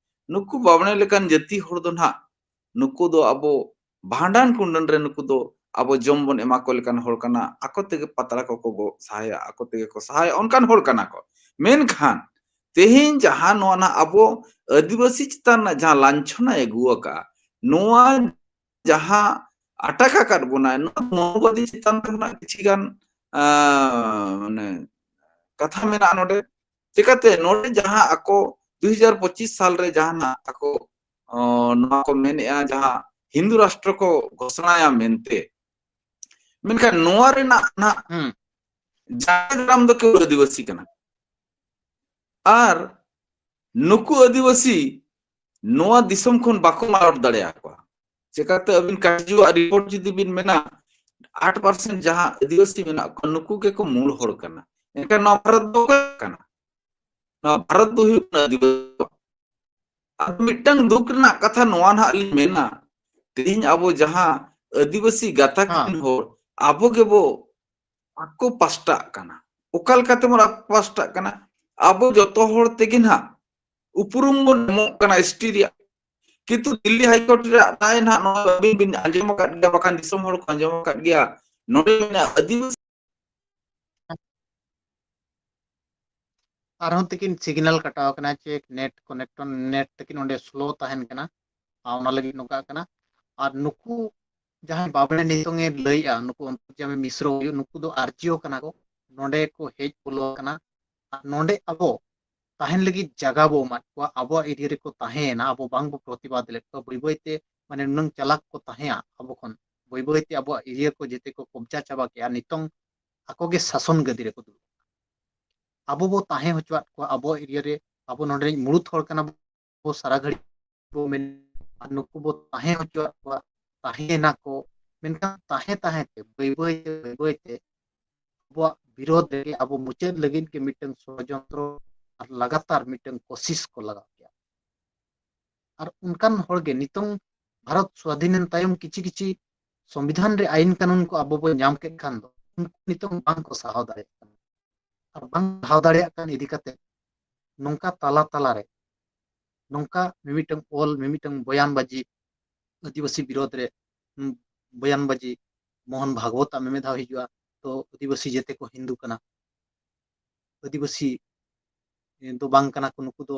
ᱱᱩᱠᱩ ᱵᱟᱵᱽᱬᱮ ᱞᱮᱠᱟᱱ ᱡᱟᱹᱛᱤ ᱦᱚᱲ ᱫᱚ ᱱᱟᱦᱟᱜ ᱱᱩᱠᱩ ᱫᱚ ᱟᱵᱚ ᱵᱷᱟᱸᱰᱟᱱ ᱠᱩᱸᱰᱟᱹᱱ ᱨᱮ ᱱᱩᱠᱩ ᱫᱚ ᱟᱵᱚ ᱡᱚᱢ ᱵᱚᱱ ᱮᱢᱟ ᱠᱚ ᱞᱮᱠᱟᱱ ᱦᱚᱲ ᱠᱟᱱᱟ, ᱟᱠᱚ ᱛᱮᱜᱮ ᱯᱟᱛᱲᱟ ᱠᱚᱠᱚ ᱜᱚᱜ ᱥᱟᱦᱟᱭᱟ, ᱟᱠᱚ ᱛᱮᱜᱮ ᱠᱚ ᱥᱟᱦᱟᱭᱟ, ᱚᱱᱠᱟᱱ ᱦᱚᱲ ᱠᱟᱱᱟ ᱠᱚ᱾ ᱢᱮᱱᱠᱷᱟᱱ ᱛᱮᱦᱮᱧ ᱡᱟᱦᱟᱸ ᱱᱚᱣᱟ ᱱᱟᱜ ᱟᱵᱚ ᱟᱹᱫᱤᱵᱟᱹᱥᱤ ᱪᱮᱛᱟᱱ ᱨᱮᱱᱟᱜ ᱡᱟᱦᱟᱸ ᱞᱟᱧᱪᱷᱚᱱᱟᱭ ᱟᱹᱜᱩ ᱟᱠᱟᱫᱼᱟ, ᱱᱚᱣᱟ ᱡᱟᱦᱟᱸ ᱟᱴᱟᱠ ᱟᱠᱟᱫ ᱵᱚᱱᱟᱭ, ᱱᱚᱣᱟ ᱢᱚᱱᱳᱵᱟᱫᱤ ᱪᱮᱛᱟᱱ ᱨᱮᱱᱟᱜ ᱠᱤᱪᱷᱤ ᱜᱟᱱ, ᱟᱸ, ᱢᱟᱱᱮ, ᱠᱟᱛᱷᱟ ᱢᱮᱱᱟᱜᱼᱟ ᱱᱚᱰᱮ᱾ ᱪᱤᱠᱟᱹᱛᱮ ᱱᱚᱰᱮ ᱡᱟᱦᱟᱸ ᱟᱠᱚ ᱫᱩ ᱦᱟᱡᱟᱨ ᱯᱚᱸᱪᱤᱥ ᱥᱟᱞ ᱨᱮ ᱡᱟᱦᱟᱸ ᱱᱟᱜ ᱟᱠᱚ, ᱚ, ᱱᱚᱣᱟ ᱠᱚ ᱢᱮᱱᱮᱫᱼᱟ, ᱡᱟᱦᱟᱸ ᱦᱤᱱᱫᱩ ᱨᱟᱥᱴᱨᱚ ᱠᱚ ᱜᱷᱳᱥᱚᱱᱟᱭᱟ ᱢᱮᱱᱛᱮ, ᱢᱮᱱᱠᱷᱟᱱ ᱱᱚᱣᱟ ᱨᱮᱱᱟᱜ ᱱᱟᱜ ᱦᱩᱸ᱾ ᱡᱟᱸᱜᱮ ᱫᱟᱨᱟᱢ ᱫᱚ ᱠᱮᱣᱚᱞ ᱟᱹᱫᱤᱵᱟᱹᱥᱤ ᱠᱟᱱᱟ᱾ ᱟᱨ ᱱᱩᱠᱩ ᱟᱹᱫᱤᱵᱟᱹᱥᱤ ᱱᱚᱣᱟ ᱫᱤᱥᱚᱢ ᱠᱷᱚᱱ ᱵᱟᱠᱚ ᱢᱟᱞᱚᱴ ᱫᱟᱲᱮᱭᱟᱠᱚᱣᱟ᱾ ᱪᱮᱠᱟᱛᱮ ᱟᱹᱵᱤᱱ ᱠᱟᱡᱩᱣᱟᱜ ᱨᱤᱯᱳᱨᱴ ᱡᱩᱫᱤ ᱵᱤᱱ ᱢᱮᱱᱟ, ᱟᱴ ᱯᱟᱨᱥᱮᱱᱴ ᱡᱟᱦᱟᱸ ᱟᱹᱫᱤᱵᱟᱹᱥᱤ ᱢᱮᱱᱟᱜ ᱠᱚᱣᱟ, ᱱᱩᱠᱩ ᱜᱮᱠᱚ ᱢᱩᱞ ᱦᱚᱲ ᱠᱟᱱᱟ᱾ ᱮᱱᱠᱷᱟᱱ ᱱᱚᱣᱟ ᱵᱷᱟᱨᱚᱛ ᱫᱚ ᱚᱠᱚᱭ ᱠᱟᱱᱟ? ᱱᱚᱣᱟ ᱵᱷᱟᱨᱚᱛ ᱫᱚ ᱦᱩᱭᱩᱜ ᱠᱟᱱᱟ ᱟᱹᱫᱤᱵᱟᱹᱥᱤ᱾ ᱟᱨ ᱢᱤᱫᱴᱟᱝ ᱫᱩᱠ ᱨᱮᱱᱟᱜ ᱠᱟᱛᱷᱟ ᱱᱚᱣᱟ ᱱᱟᱦᱟᱜ ᱞᱤᱧ ᱢᱮᱱᱟ, ᱛᱮᱦᱮᱧ ᱟᱵᱚ ᱡᱟᱦᱟᱸ ᱟᱹᱫᱤᱵᱟᱹᱥᱤ ᱜᱟᱛᱟᱠ ᱦᱮᱸ᱾ ᱨᱮᱱ ᱦᱚᱲ, ᱟᱵᱚ ᱜᱮᱵᱚ ᱟᱠᱚ ᱯᱟᱥᱴᱟᱜ ᱠᱟᱱᱟ᱾ ᱚᱠᱟ ᱞᱮᱠᱟ ᱛᱮᱵᱚᱱ ᱟᱠᱚ ᱯᱟᱥᱴᱟᱜ ᱠᱟᱱᱟ? ᱟᱵᱚ ᱡᱚᱛᱚ ᱦᱚᱲ ᱛᱮᱜᱮ ᱱᱟᱦᱟᱜ ᱩᱯᱨᱩᱢ ᱵᱚᱱ ᱮᱢᱚᱜ ᱠᱟᱱᱟ ᱮᱥ ᱴᱤ ᱨᱮᱭᱟᱜ, ᱠᱤᱱᱛᱩ ᱫᱤᱞᱞᱤ ᱦᱟᱭ ᱠᱳᱨᱴ ᱨᱮᱭᱟᱜ ᱨᱟᱭ ᱱᱟᱦᱟᱜ ᱱᱚᱣᱟ ᱟᱹᱵᱤᱱ ᱵᱤᱱ ᱟᱸᱡᱚᱢ ᱟᱠᱟᱫ ᱜᱮᱭᱟ, ᱵᱟᱠᱷᱟᱱ ᱫᱤᱥᱚᱢ ᱦᱚᱲ ᱠᱚ ᱟᱸᱡᱚᱢ ᱟᱠᱟᱫ ᱜᱮᱭᱟ᱾ ᱱᱚᱰᱮ ᱢᱮᱱᱟᱜ ᱟᱹᱫᱤᱵᱟᱹᱥᱤ ᱟᱨᱦᱚᱸ ᱛᱤᱠᱤᱱ ᱥᱤᱜᱽᱱᱟᱞ ᱠᱟᱴᱟᱣ ᱟᱠᱟᱱᱟ, ᱪᱮ ᱱᱮᱴ ᱠᱟᱱᱮᱠᱴᱚᱱ, ᱱᱮᱴ ᱛᱟᱹᱠᱤᱱ ᱚᱸᱰᱮ ᱥᱞᱳ ᱛᱟᱦᱮᱱ ᱠᱟᱱᱟ, ᱟᱨ ᱚᱱᱟ ᱞᱟᱹᱜᱤᱫ ᱱᱚᱝᱠᱟ ᱠᱟᱱᱟ᱾ ᱟᱨ ᱱᱩᱠᱩ ᱡᱟᱦᱟᱸᱭ ᱵᱟᱵᱽᱲᱮ ᱱᱤᱛᱚᱝ ᱮ ᱞᱟᱹᱭᱮᱜᱼᱟ, ᱱᱩᱠᱩ ᱚᱱᱛᱚᱨᱡᱟᱢᱤ ᱢᱤᱥᱨᱚ ᱦᱩᱭᱩᱜ, ᱱᱩᱠᱩ ᱫᱚ ᱟᱨ ᱡᱤ ᱳ ᱠᱟᱱᱟ ᱠᱚ, ᱱᱚᱰᱮ ᱠᱚ ᱦᱮᱡ ᱵᱚᱞᱚ ᱟᱠᱟᱱᱟ᱾ ᱟᱨ ᱱᱚᱰᱮ ᱟᱵᱚ ᱛᱟᱦᱮᱱ ᱞᱟᱹᱜᱤᱫ ᱡᱟᱭᱜᱟ ᱵᱚ ᱮᱢᱟᱫ ᱠᱚᱣᱟ, ᱟᱵᱚᱣᱟᱜ ᱮᱨᱤᱭᱟ ᱨᱮᱠᱚ ᱛᱟᱦᱮᱸᱭᱮᱱᱟ, ᱟᱵᱚ ᱵᱟᱝ ᱵᱚ ᱯᱨᱚᱛᱤᱵᱟᱫ ᱞᱮᱫ ᱠᱚᱣᱟ᱾ ᱵᱟᱹᱭ ᱵᱟᱹᱭ ᱛᱮ, ᱢᱟᱱᱮ, ᱱᱩᱱᱟᱹᱝ ᱪᱟᱞᱟᱠ ᱠᱚ ᱛᱟᱦᱮᱸᱭᱟ ᱟᱵᱚ ᱠᱷᱚᱱ, ᱵᱟᱹᱭ ᱵᱟᱹᱭ ᱛᱮ ᱟᱵᱚᱣᱟᱜ ᱮᱨᱤᱭᱟ ᱠᱚ ᱡᱮᱛᱮ ᱠᱚ ᱠᱚᱵᱽᱡᱟ ᱪᱟᱵᱟ ᱠᱮᱜᱼᱟ᱾ ᱱᱤᱛᱚᱝ ᱟᱠᱚ ᱜᱮ ᱥᱟᱥᱚᱱ ᱜᱟᱹᱫᱤ ᱨᱮᱠᱚ ᱫᱩᱲᱩᱵ ᱠᱟᱱᱟ᱾ ᱟᱵᱚ ᱵᱚ ᱛᱟᱦᱮᱸ ᱦᱚᱪᱚᱣᱟᱫ ᱠᱚᱣᱟ ᱟᱵᱚᱣᱟᱜ ᱮᱨᱤᱭᱟ ᱨᱮ, ᱟᱵᱚ ᱱᱚᱰᱮ ᱨᱮᱱ ᱢᱩᱲᱩᱫ ᱦᱚᱲ ᱠᱟᱱᱟ ᱵᱚ, ᱥᱟᱨᱟ ᱜᱷᱟᱹᱲᱤᱡ ᱵᱚ ᱢᱮᱱ, ᱟᱨ ᱱᱩᱠᱩ ᱵᱚ ᱛᱟᱦᱮᱸ ᱦᱚᱪᱚᱣᱟᱫ ᱠᱚᱣᱟ, ᱛᱟᱦᱮᱸᱭᱮᱱᱟ ᱠᱚ᱾ ᱢᱮᱱᱠᱷᱟᱱ ᱛᱟᱦᱮᱸ ᱛᱟᱦᱮᱸ ᱛᱮ, ᱵᱟᱹᱭ ᱵᱟᱹᱭ ᱛᱮ, ᱵᱟᱹᱭ ᱵᱟᱹᱭ ᱛᱮ ᱟᱵᱚᱣᱟᱜ ᱵᱤᱨᱳᱫᱷ ᱨᱮᱜᱮ ᱟᱵᱚ ᱢᱩᱪᱟᱹᱫ ᱞᱟᱹᱜᱤᱫ ᱜᱮ ᱢᱤᱫᱴᱟᱝ ᱥᱚᱲᱚᱡᱚᱱᱛᱨᱚ ᱟᱨ ᱞᱟᱜᱟᱛᱟᱨ ᱢᱤᱫᱴᱟᱝ ᱠᱳᱥᱤᱥ ᱠᱚ ᱞᱟᱜᱟᱣ ᱠᱮᱜᱼᱟ᱾ ᱟᱨ ᱚᱱᱠᱟᱱ ᱦᱚᱲ ᱜᱮ ᱱᱤᱛᱚᱝ ᱵᱷᱟᱨᱚᱛ ᱥᱣᱟᱫᱷᱤᱱᱮᱱ ᱛᱟᱭᱚᱢ ᱠᱤᱪᱷᱤ ᱠᱤᱪᱷᱤ ᱥᱚᱝᱵᱤᱫᱷᱟᱱ ᱨᱮ ᱟᱭᱤᱱ ᱠᱟᱹᱱᱩᱱ ᱠᱚ ᱟᱵᱚ ᱵᱚ ᱧᱟᱢ ᱠᱮᱫ ᱠᱷᱟᱱ ᱫᱚ, ᱩᱱᱠᱩ ᱱᱤᱛᱚᱝ ᱵᱟᱝ ᱠᱚ ᱥᱟᱦᱟᱣ ᱫᱟᱲᱮᱭᱟᱜ ᱠᱟᱱᱟ᱾ ᱟᱨ ᱵᱟᱝ ᱥᱟᱦᱟᱣ ᱫᱟᱲᱮᱭᱟᱜ ᱠᱟᱱ ᱤᱫᱤ ᱠᱟᱛᱮ ᱱᱚᱝᱠᱟ ᱛᱟᱞᱟ ᱛᱟᱞᱟ ᱨᱮ ᱱᱚᱝᱠᱟ ᱢᱤᱢᱤᱫᱴᱟᱝ ᱚᱞ, ᱢᱤᱢᱤᱫᱴᱟᱝ ᱵᱚᱭᱟᱱ ᱵᱟᱡᱤ, ᱟᱹᱫᱤᱵᱟᱹᱥᱤ ᱵᱤᱨᱳᱫᱷ ᱨᱮ, ᱩᱸ, ᱵᱚᱭᱟᱱ ᱵᱟᱡᱤ, ᱢᱳᱦᱚᱱ ᱵᱷᱟᱜᱽᱣᱚᱛ ᱟᱜ ᱢᱤᱢᱤᱫ ᱫᱷᱟᱣ ᱦᱤᱡᱩᱜᱼᱟ, ᱛᱚ ᱟᱹᱫᱤᱵᱟᱹᱥᱤ ᱡᱮᱛᱮ ᱠᱚ ᱦᱤᱱᱫᱩ ᱠᱟᱱᱟ, ᱟᱹᱫᱤᱵᱟᱹᱥᱤ ᱫᱚ ᱵᱟᱝ ᱠᱟᱱᱟ ᱠᱚ, ᱱᱩᱠᱩ ᱫᱚ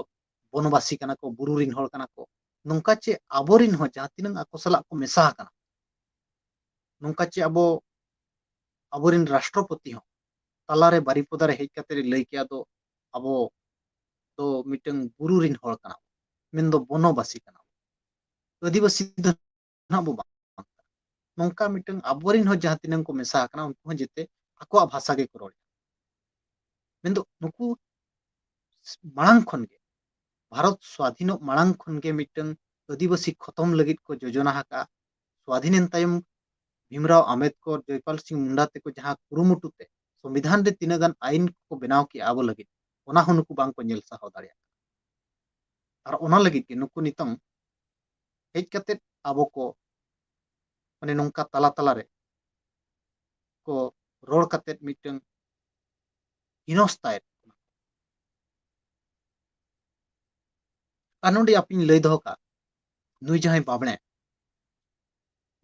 ᱵᱚᱱᱚᱵᱟᱥᱤ ᱠᱟᱱᱟ ᱠᱚ, ᱵᱩᱨᱩ ᱨᱤᱱ ᱦᱚᱲ ᱠᱟᱱᱟ ᱠᱚ᱾ ᱱᱚᱝᱠᱟ ᱪᱮ ᱟᱵᱚᱨᱤᱱ ᱦᱚᱸ ᱡᱟᱦᱟᱸ ᱛᱤᱱᱟᱹᱝ ᱟᱠᱚ ᱥᱟᱞᱟᱜ ᱠᱚ ᱢᱮᱥᱟ ᱟᱠᱟᱱᱟ, ᱱᱚᱝᱠᱟ ᱪᱮ ᱟᱵᱚ, ᱟᱵᱚᱨᱤᱱ ᱨᱟᱥᱴᱨᱚᱯᱚᱛᱤ ᱦᱚᱸ ᱛᱟᱞᱟᱨᱮ ᱵᱟᱨᱤᱯᱚᱫᱟ ᱨᱮ ᱦᱮᱡ ᱠᱟᱛᱮ ᱞᱟᱹᱭ ᱠᱮᱜᱼᱟ ᱫᱚ, ᱟᱵᱚ ᱫᱚ ᱢᱤᱫᱴᱟᱝ ᱵᱩᱨᱩ ᱨᱤᱱ ᱦᱚᱲ ᱠᱟᱱᱟ ᱵᱚ, ᱢᱮᱱᱫᱚ ᱵᱚᱱᱚᱵᱟᱥᱤ ᱠᱟᱱᱟ ᱵᱚ, ᱟᱹᱫᱤᱵᱟᱹᱥᱤ ᱫᱚ ᱱᱟᱦᱟᱜ ᱵᱚ ᱵᱟᱝ ᱠᱟᱱᱟ᱾ ᱱᱚᱝᱠᱟ ᱢᱤᱫᱴᱟᱝ ᱟᱵᱚᱨᱤᱱ ᱦᱚᱸ ᱡᱟᱦᱟᱸ ᱛᱤᱱᱟᱹᱝ ᱠᱚ ᱢᱮᱥᱟ ᱟᱠᱟᱱᱟ, ᱩᱱᱠᱩ ᱦᱚᱸ ᱡᱮᱛᱮ ᱟᱠᱚᱣᱟᱜ ᱵᱷᱟᱥᱟ ᱜᱮᱠᱚ ᱨᱚᱲᱟ᱾ ᱢᱮᱱᱫᱚ ᱱᱩᱠᱩ ᱢᱟᱲᱟᱝ ᱠᱷᱚᱱ ᱜᱮ, ᱵᱷᱟᱨᱚᱛ ᱥᱣᱟᱫᱷᱤᱱᱚᱜ ᱢᱟᱲᱟᱝ ᱠᱷᱚᱱ ᱜᱮ ᱢᱤᱫᱴᱟᱝ ᱟᱹᱫᱤᱵᱟᱹᱥᱤ ᱠᱷᱚᱛᱚᱢ ᱞᱟᱹᱜᱤᱫ ᱠᱚ ᱡᱳᱡᱚᱱᱟ ᱟᱠᱟᱫᱼᱟ᱾ ᱥᱣᱟᱫᱷᱤᱱᱮᱱ ᱛᱟᱭᱚᱢ ᱵᱷᱤᱢᱨᱟᱣ ᱟᱢᱵᱮᱫᱠᱚᱨ, ᱡᱚᱭᱯᱟᱞ ᱥᱤᱝ ᱢᱩᱱᱰᱟ ᱛᱮᱠᱚ ᱡᱟᱦᱟᱸ ᱠᱩᱨᱩᱢᱩᱴᱩ ᱛᱮ ᱥᱚᱝᱵᱤᱫᱷᱟᱱ ᱨᱮ ᱛᱤᱱᱟᱹᱜ ᱜᱟᱱ ᱟᱭᱤᱱ ᱠᱚ ᱵᱮᱱᱟᱣ ᱠᱮᱜᱼᱟ ᱟᱵᱚ ᱞᱟᱹᱜᱤᱫ, ᱚᱱᱟ ᱦᱚᱸ ᱱᱩᱠᱩ ᱵᱟᱝ ᱠᱚ ᱧᱮᱞ ᱥᱟᱦᱟᱣ ᱫᱟᱲᱮᱭᱟᱜ ᱠᱟᱱᱟ᱾ ᱟᱨ ᱚᱱᱟ ᱞᱟᱹᱜᱤᱫ ᱜᱮ ᱱᱩᱠᱩ ᱱᱤᱛᱚᱝ ᱦᱮᱡ ᱠᱟᱛᱮ ᱟᱵᱚ ᱠᱚ, ᱢᱟᱱᱮ, ᱱᱚᱝᱠᱟ ᱛᱟᱞᱟ ᱛᱟᱞᱟ ᱨᱮ ᱠᱚ ᱨᱚᱲ ᱠᱟᱛᱮ ᱢᱤᱫᱴᱟᱝ ᱦᱤᱱᱚᱥᱛᱟᱭᱮᱫ ᱵᱚᱱᱟ᱾ ᱟᱨ ᱱᱚᱰᱮ ᱟᱯᱮᱧ ᱞᱟᱹᱭ ᱫᱚᱦᱚ ᱠᱟᱜ, ᱱᱩᱭ ᱡᱟᱦᱟᱸᱭ ᱵᱟᱵᱽᱲᱮ,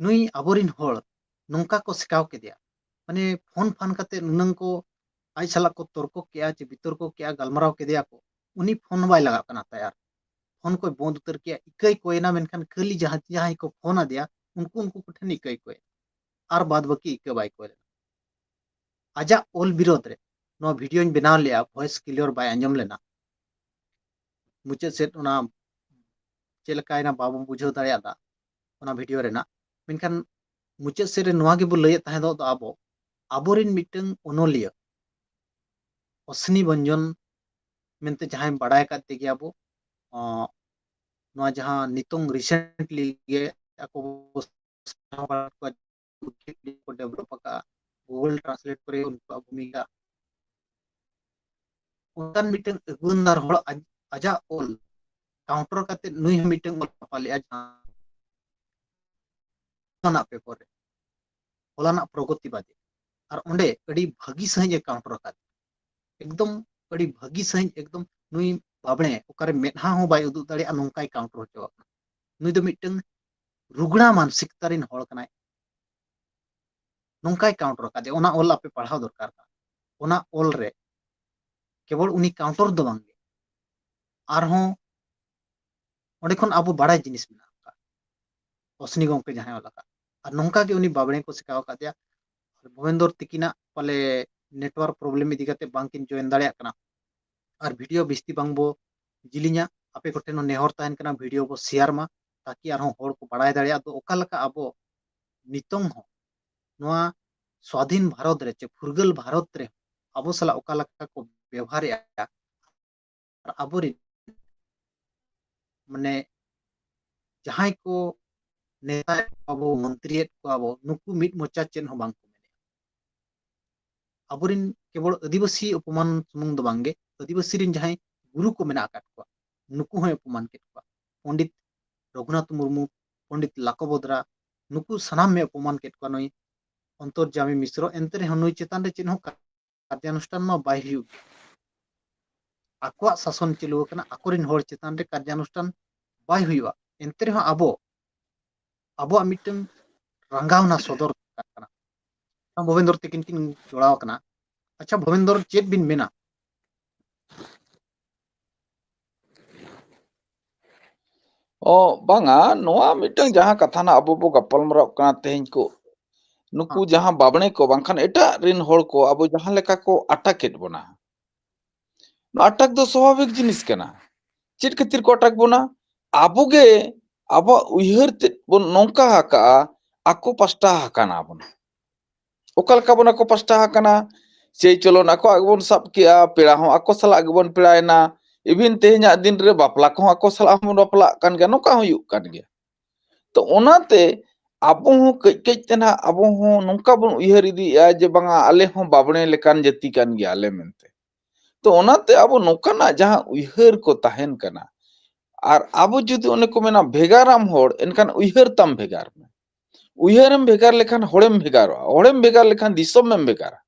ᱱᱩᱭ ᱟᱵᱚᱨᱤᱱ ᱦᱚᱲ ᱱᱚᱝᱠᱟ ᱠᱚ ᱥᱮᱠᱟᱣ ᱠᱮᱫᱮᱭᱟ, ᱢᱟᱱᱮ, ᱯᱷᱳᱱ ᱯᱷᱟᱱ ᱠᱟᱛᱮ ᱱᱩᱱᱟᱹᱝ ᱠᱚ ᱟᱡ ᱥᱟᱞᱟᱜ ᱠᱚ ᱛᱚᱨᱠᱚ ᱠᱮᱜᱼᱟ ᱪᱮ ᱵᱤᱛᱚᱨᱠᱚ ᱠᱮᱜᱼᱟ, ᱜᱟᱞᱢᱟᱨᱟᱣ ᱠᱮᱫᱮᱭᱟ ᱠᱚ, ᱩᱱᱤ ᱯᱷᱳᱱ ᱵᱟᱭ ᱞᱟᱜᱟᱜ ᱠᱟᱱᱟ ᱛᱟᱭᱟᱨ᱾ ᱯᱷᱳᱱ ᱠᱚᱭ ᱵᱚᱸᱫ ᱩᱛᱟᱹᱨ ᱠᱮᱜᱼᱟ, ᱤᱠᱟᱹᱭ ᱠᱚᱭᱮᱱᱟ, ᱢᱮᱱᱠᱷᱟᱱ ᱠᱷᱟᱹᱞᱤ ᱡᱟᱦᱟᱸ, ᱡᱟᱦᱟᱸᱭ ᱠᱚ ᱯᱷᱳᱱ ᱟᱫᱮᱭᱟ, ᱩᱱᱠᱩ, ᱩᱱᱠᱩ ᱠᱚᱴᱷᱮᱱ ᱤᱠᱟᱹᱭ ᱠᱚᱭᱮᱱᱟ, ᱟᱨ ᱵᱟᱫ ᱵᱟᱹᱠᱤ ᱤᱠᱟᱹ ᱵᱟᱭ ᱠᱚᱭ ᱞᱮᱱᱟ᱾ ᱟᱡᱟᱜ ᱚᱞ ᱵᱤᱨᱳᱫᱷ ᱨᱮ ᱱᱚᱣᱟ ᱵᱷᱤᱰᱤᱭᱳᱧ ᱵᱮᱱᱟᱣ ᱞᱮᱜᱼᱟ, ᱵᱷᱚᱭᱮᱥ ᱠᱞᱤᱭᱟᱨ ᱵᱟᱭ ᱟᱸᱡᱚᱢ ᱞᱮᱱᱟ᱾ ᱢᱩᱪᱟᱹᱫ ᱥᱮᱫ ᱚᱱᱟ ᱪᱮᱫ ᱞᱮᱠᱟᱭᱮᱱᱟ ᱵᱟᱵᱚᱱ ᱵᱩᱡᱷᱟᱹᱣ ᱫᱟᱲᱮᱭᱟᱫᱟ ᱚᱱᱟ ᱵᱷᱤᱰᱤᱭᱳ ᱨᱮᱱᱟᱜ᱾ ᱢᱮᱱᱠᱷᱟᱱ ᱢᱩᱪᱟᱹᱫ ᱥᱮᱫ ᱨᱮ ᱱᱚᱣᱟ ᱜᱮᱵᱚ ᱞᱟᱹᱭᱮᱫ ᱛᱟᱦᱮᱸ ᱫᱚ, ᱟᱵᱚ, ᱟᱵᱚᱨᱮᱱ ᱢᱤᱫᱴᱟᱝ ᱚᱱᱚᱞᱤᱭᱟᱹ ᱚᱥᱱᱤ ᱵᱚᱧᱡᱚᱱ ᱢᱮᱱᱛᱮ ᱡᱟᱦᱟᱸᱭ ᱵᱟᱲᱟᱭ ᱟᱠᱟᱫ ᱛᱮᱜᱮ ᱟᱵᱚ, ᱟᱸ, ᱱᱚᱣᱟ ᱡᱟᱦᱟᱸ ᱱᱤᱛᱚᱝ recently ᱜᱮ ᱟᱠᱚ ᱵᱚ ᱥᱟᱶ ᱵᱟᱲᱟ ᱠᱚᱣᱟ, ᱠᱚ develop ᱟᱠᱟᱫᱼᱟ, Google Translate ᱠᱚᱨᱮ ᱩᱱᱠᱩᱣᱟᱜ ᱵᱷᱩᱢᱤᱠᱟ, ᱚᱱᱠᱟᱱ ᱢᱤᱫᱴᱟᱝ ᱟᱹᱜᱩᱣᱟᱹᱱᱫᱟᱨ ᱦᱚᱲ ᱟᱡ-, ᱟᱡᱟᱜ ᱚᱞ counter ᱠᱟᱛᱮ ᱱᱩᱭ ᱦᱚᱸ ᱢᱤᱫᱴᱟᱝ ᱚᱞ ᱪᱷᱟᱯᱟ ᱞᱮᱜᱼᱟ ᱡᱟᱦᱟᱸ ᱦᱚᱞᱟᱱᱟᱜ ᱯᱮᱯᱟᱨ ᱨᱮ, ᱦᱚᱞᱟᱱᱟᱜ ᱯᱨᱚᱜᱚᱛᱤᱵᱟᱫᱤ᱾ ᱟᱨ ᱚᱸᱰᱮ ᱟᱹᱰᱤ ᱵᱷᱟᱹᱜᱤ ᱥᱟᱺᱦᱤᱡ ᱮ counter ᱟᱠᱟᱫ, ᱮᱠᱫᱚᱢ ᱟᱹᱰᱤ ᱵᱷᱟᱹᱜᱤ ᱥᱟᱺᱦᱤᱡ, ᱮᱠᱫᱚᱢ ᱱᱩᱭ ᱵᱟᱵᱽᱲᱮ ᱚᱠᱟᱨᱮ ᱢᱮᱫᱦᱟ ᱦᱚᱸ ᱵᱟᱭ ᱩᱫᱩᱜ ᱫᱟᱲᱮᱭᱟᱜᱼᱟ, ᱱᱚᱝᱠᱟᱭ counter ᱦᱚᱪᱚ ᱟᱠᱟᱱᱟ᱾ ᱱᱩᱭ ᱫᱚ ᱢᱤᱫᱴᱟᱝ ᱨᱩᱜᱽᱲᱟ ᱢᱟᱱᱥᱤᱠᱛᱟ ᱨᱮᱱ ᱦᱚᱲ ᱠᱟᱱᱟᱭ᱾ ᱱᱚᱝᱠᱟᱭ ᱠᱟᱣᱩᱱᱴᱟᱨ ᱟᱠᱟᱫᱮᱭᱟ, ᱚᱱᱟ ᱚᱞ ᱟᱯᱮ ᱯᱟᱲᱦᱟᱣ ᱫᱚᱨᱠᱟᱨ ᱠᱟᱱᱟ᱾ ᱚᱱᱟ ᱚᱞ ᱨᱮ ᱠᱮᱵᱚᱞ ᱩᱱᱤ ᱠᱟᱣᱩᱱᱴᱟᱨ ᱫᱚ ᱵᱟᱝᱜᱮ, ᱟᱨᱦᱚᱸ ᱚᱸᱰᱮ ᱠᱷᱚᱱ ᱟᱵᱚ ᱵᱟᱲᱟᱭ ᱡᱤᱱᱤᱥ ᱢᱮᱱᱟᱜ ᱟᱠᱟᱫ, ᱚᱥᱱᱤ ᱜᱚᱢᱠᱮ ᱡᱟᱦᱟᱸᱭ ᱚᱞ ᱟᱠᱟᱫ, ᱟᱨ ᱱᱚᱝᱠᱟ ᱜᱮ ᱩᱱᱤ ᱵᱟᱵᱽᱲᱮ ᱠᱚ ᱥᱤᱠᱷᱟᱹᱣ ᱟᱠᱟᱫᱮᱭᱟ᱾ ᱵᱷᱩᱵᱮᱱᱫᱚᱨ ᱛᱤᱠᱤᱱᱟᱜ ᱯᱟᱞᱮ network problem ᱤᱫᱤ ᱠᱟᱛᱮ ᱵᱟᱝᱠᱤᱱ join ᱫᱟᱲᱮᱭᱟᱜ ᱠᱟᱱᱟ, ᱟᱨ video ᱵᱤᱥᱛᱤ ᱵᱟᱝ ᱵᱚ ᱡᱤᱞᱤᱧᱟ᱾ ᱟᱯᱮ ᱠᱚᱴᱷᱮᱱ ᱦᱚᱸ ᱱᱮᱦᱚᱨ ᱛᱟᱦᱮᱱ ᱠᱟᱱᱟ, video ᱵᱚ share ᱢᱟ, ᱛᱟᱠᱤ ᱟᱨᱦᱚᱸ ᱦᱚᱲ ᱠᱚ ᱵᱟᱲᱟᱭ ᱫᱟᱲᱮᱭᱟᱜ ᱫᱚ ᱚᱠᱟ ᱞᱮᱠᱟ ᱟᱵᱚ ᱱᱤᱛᱚᱝ ᱦᱚᱸ ᱱᱚᱣᱟ ᱥᱣᱟᱫᱷᱤᱱ ᱵᱷᱟᱨᱚᱛ ᱨᱮ ᱪᱮ ᱯᱷᱩᱨᱜᱟᱹᱞ ᱵᱷᱟᱨᱚᱛ ᱨᱮ ᱟᱵᱚ ᱥᱟᱞᱟᱜ ᱚᱠᱟ ᱞᱮᱠᱟ ᱠᱚ ᱵᱮᱣᱦᱟᱨᱮᱜᱼᱟ, ᱟᱨ ᱟᱵᱚᱨᱮᱱ ᱢᱟᱱᱮ ᱡᱟᱦᱟᱸᱭ ᱠᱚ ᱱᱮᱛᱟᱭᱮᱫ ᱠᱚᱣᱟ ᱵᱚ, ᱢᱚᱱᱛᱨᱤᱭᱮᱫ ᱠᱚᱣᱟ ᱵᱚ, ᱱᱩᱠᱩ ᱢᱤᱫ ᱢᱚᱪᱟ ᱪᱮᱫ ᱦᱚᱸ ᱵᱟᱝ ᱠᱚ ᱢᱮᱱᱮᱫᱼᱟ᱾ ᱟᱵᱚᱨᱮᱱ ᱠᱮᱵᱚᱞ ᱟᱹᱫᱤᱵᱟᱹᱥᱤ ᱚᱯᱚᱢᱟᱱ ᱥᱩᱢᱩᱝ ᱫᱚ ᱵᱟᱝᱜᱮ, ᱟᱹᱫᱤᱵᱟᱹᱥᱤ ᱨᱮᱱ ᱡᱟᱦᱟᱸᱭ ᱜᱩᱨᱩ ᱠᱚ ᱢᱮᱱᱟᱜ ᱟᱠᱟᱫ ᱠᱚᱣᱟ, ᱱᱩᱠᱩ ᱦᱚᱸᱭ ᱚᱯᱚᱢᱟᱱ ᱠᱮᱫ ᱠᱚᱣᱟ᱾ ᱯᱚᱱᱰᱤᱛ ᱨᱚᱜᱷᱩᱱᱟᱛᱷ ᱢᱩᱨᱢᱩ, ᱯᱚᱱᱰᱤᱛ ᱞᱟᱠᱚᱵᱚᱫᱽᱨᱟ, ᱱᱩᱠᱩ ᱥᱟᱱᱟᱢ ᱮ ᱚᱯᱚᱢᱟᱱ ᱠᱮᱫ ᱠᱚᱣᱟ ᱱᱩᱭ ᱚᱱᱛᱚᱨᱡᱟᱢᱤ ᱢᱤᱥᱨᱚ᱾ ᱮᱱᱛᱮ ᱨᱮᱦᱚᱸ ᱱᱩᱭ ᱪᱮᱛᱟᱱ ᱨᱮ ᱪᱮᱫ ᱦᱚᱸ ᱠᱟᱨᱡᱟᱱᱩᱥᱴᱷᱟᱱ ᱢᱟ ᱵᱟᱭ ᱦᱩᱭᱩᱜ ᱜᱮ᱾ ᱟᱠᱚᱣᱟᱜ ᱥᱟᱥᱚᱱ ᱪᱟᱹᱞᱩ ᱟᱠᱟᱱᱟ, ᱟᱠᱚᱨᱮᱱ ᱦᱚᱲ ᱪᱮᱛᱟᱱ ᱨᱮ ᱠᱟᱨᱡᱟᱱᱩᱥᱴᱷᱟᱱ ᱵᱟᱭ ᱦᱩᱭᱩᱜᱼᱟ᱾ ᱮᱱᱛᱮ ᱨᱮᱦᱚᱸ ᱟᱵᱚ, ᱟᱵᱚᱣᱟᱜ ᱢᱤᱫᱴᱟᱝ ᱨᱟᱸᱜᱟᱣᱱᱟ ᱥᱚᱫᱚᱨ ᱫᱚᱨᱠᱟᱨ ᱠᱟᱱᱟ᱾ ᱵᱷᱚᱵᱮᱱᱫᱚᱨ ᱛᱤᱠᱤᱱ ᱠᱤᱱ ᱡᱚᱲᱟᱣ ᱟᱠᱟᱱᱟ᱾ ᱟᱪᱪᱷᱟ ᱵᱷᱚᱵᱮᱱᱫᱚᱨ, ᱪᱮᱫ ᱵᱤᱱ ᱢᱮᱱᱟ? ᱚ, ᱵᱟᱝᱟ, ᱱᱚᱣᱟ ᱢᱤᱫᱴᱟᱝ ᱡᱟᱦᱟᱸ ᱠᱟᱛᱷᱟ ᱱᱟᱜ ᱟᱵᱚ ᱵᱚ ᱜᱟᱯᱟᱞᱢᱟᱨᱟᱣ ᱠᱟᱱᱟ ᱛᱮᱦᱮᱧ ᱠᱚ, ᱱᱩᱠᱩ ᱡᱟᱦᱟᱸ ᱵᱟᱵᱽᱬᱮ ᱠᱚ ᱵᱟᱝᱠᱷᱟᱱ ᱮᱴᱟᱜ ᱨᱤᱱ ᱦᱚᱲ ᱠᱚ ᱟᱵᱚ ᱡᱟᱦᱟᱸ ᱞᱮᱠᱟ ᱠᱚ ᱟᱴᱟᱠᱮᱫ ᱵᱚᱱᱟ, ᱱᱚᱣᱟ ᱟᱴᱟᱠ ᱫᱚ ᱥᱟᱵᱷᱟᱵᱤᱠ ᱡᱤᱱᱤᱥ ᱠᱟᱱᱟ᱾ ᱪᱮᱫ ᱠᱷᱟᱹᱛᱤᱨ ᱠᱚ ᱟᱴᱟᱠ ᱵᱚᱱᱟ? ᱟᱵᱚ ᱜᱮ ᱟᱵᱚᱣᱟᱜ ᱩᱭᱦᱟᱹᱨ ᱛᱮᱫ ᱵᱚᱱ ᱱᱚᱝᱠᱟ ᱟᱠᱟᱜᱼᱟ, ᱟᱠᱚ ᱯᱟᱥᱴᱟ ᱟᱠᱟᱱᱟ ᱵᱚᱱ᱾ ᱚᱠᱟ ᱞᱮᱠᱟ ᱵᱚᱱ ᱟᱠᱚ ᱯᱟᱥᱴᱟ ᱟᱠᱟᱱᱟ? ᱪᱟᱹᱭ ᱪᱚᱞᱚᱱ ᱟᱠᱚᱣᱟᱜ ᱜᱮᱵᱚᱱ ᱥᱟᱵ ᱠᱮᱜᱼᱟ, ᱯᱮᱲᱟ ᱦᱚᱸ ᱟᱠᱚ ᱥᱟᱞᱟᱜ ᱜᱮᱵᱚᱱ ᱯᱮᱲᱟᱭᱮᱱᱟ, even ᱛᱮᱦᱮᱧᱟᱜ ᱫᱤᱱ ᱨᱮ ᱵᱟᱯᱞᱟ ᱠᱚᱦᱚᱸ ᱟᱠᱚ ᱥᱟᱞᱟᱜ ᱦᱚᱸᱵᱚᱱ ᱵᱟᱯᱞᱟᱜ ᱠᱟᱱ ᱜᱮᱭᱟ, ᱱᱚᱝᱠᱟ ᱦᱚᱸ ᱦᱩᱭᱩᱜ ᱠᱟᱱ ᱜᱮᱭᱟ᱾ ᱛᱚ ᱚᱱᱟᱛᱮ ᱟᱵᱚ ᱦᱚᱸ ᱠᱟᱹᱡ ᱠᱟᱹᱡ ᱛᱮ ᱱᱟᱦᱟᱜ ᱟᱵᱚ ᱦᱚᱸ ᱱᱚᱝᱠᱟ ᱵᱚᱱ ᱩᱭᱦᱟᱹᱨ ᱤᱫᱤᱭᱮᱫᱼᱟ ᱡᱮ ᱵᱟᱝᱟ ᱟᱞᱮ ᱦᱚᱸ ᱵᱟᱵᱽᱬᱮ ᱞᱮᱠᱟᱱ ᱡᱟᱹᱛᱤ ᱠᱟᱱ ᱜᱮᱭᱟᱞᱮ ᱢᱮᱱᱛᱮ᱾ ᱛᱚ ᱚᱱᱟᱛᱮ ᱟᱵᱚ ᱱᱚᱝᱠᱟᱱᱟᱜ ᱡᱟᱦᱟᱸ ᱩᱭᱦᱟᱹᱨ ᱠᱚ ᱛᱟᱦᱮᱱ ᱠᱟᱱᱟ, ᱟᱨ ᱟᱵᱚ ᱡᱩᱫᱤ ᱚᱱᱮ ᱠᱚ ᱢᱮᱱᱟ ᱵᱷᱮᱜᱟᱨᱟᱢ ᱦᱚᱲ, ᱮᱱᱠᱷᱟᱱ ᱩᱭᱦᱟᱹᱨ ᱛᱟᱢ ᱵᱷᱮᱜᱟᱨ ᱢᱮ᱾ ᱩᱭᱦᱟᱹᱨᱮᱢ ᱵᱷᱮᱜᱟᱨ ᱞᱮᱠᱷᱟᱱ ᱦᱚᱲᱮᱢ ᱵᱷᱮᱜᱟᱨᱚᱜᱼᱟ, ᱦᱚᱲᱮᱢ ᱵᱷᱮᱜᱟᱨ ᱞᱮᱠᱷᱟᱱ ᱫᱤᱥᱚᱢᱮᱢ ᱵᱷᱮᱜᱟᱨᱟ᱾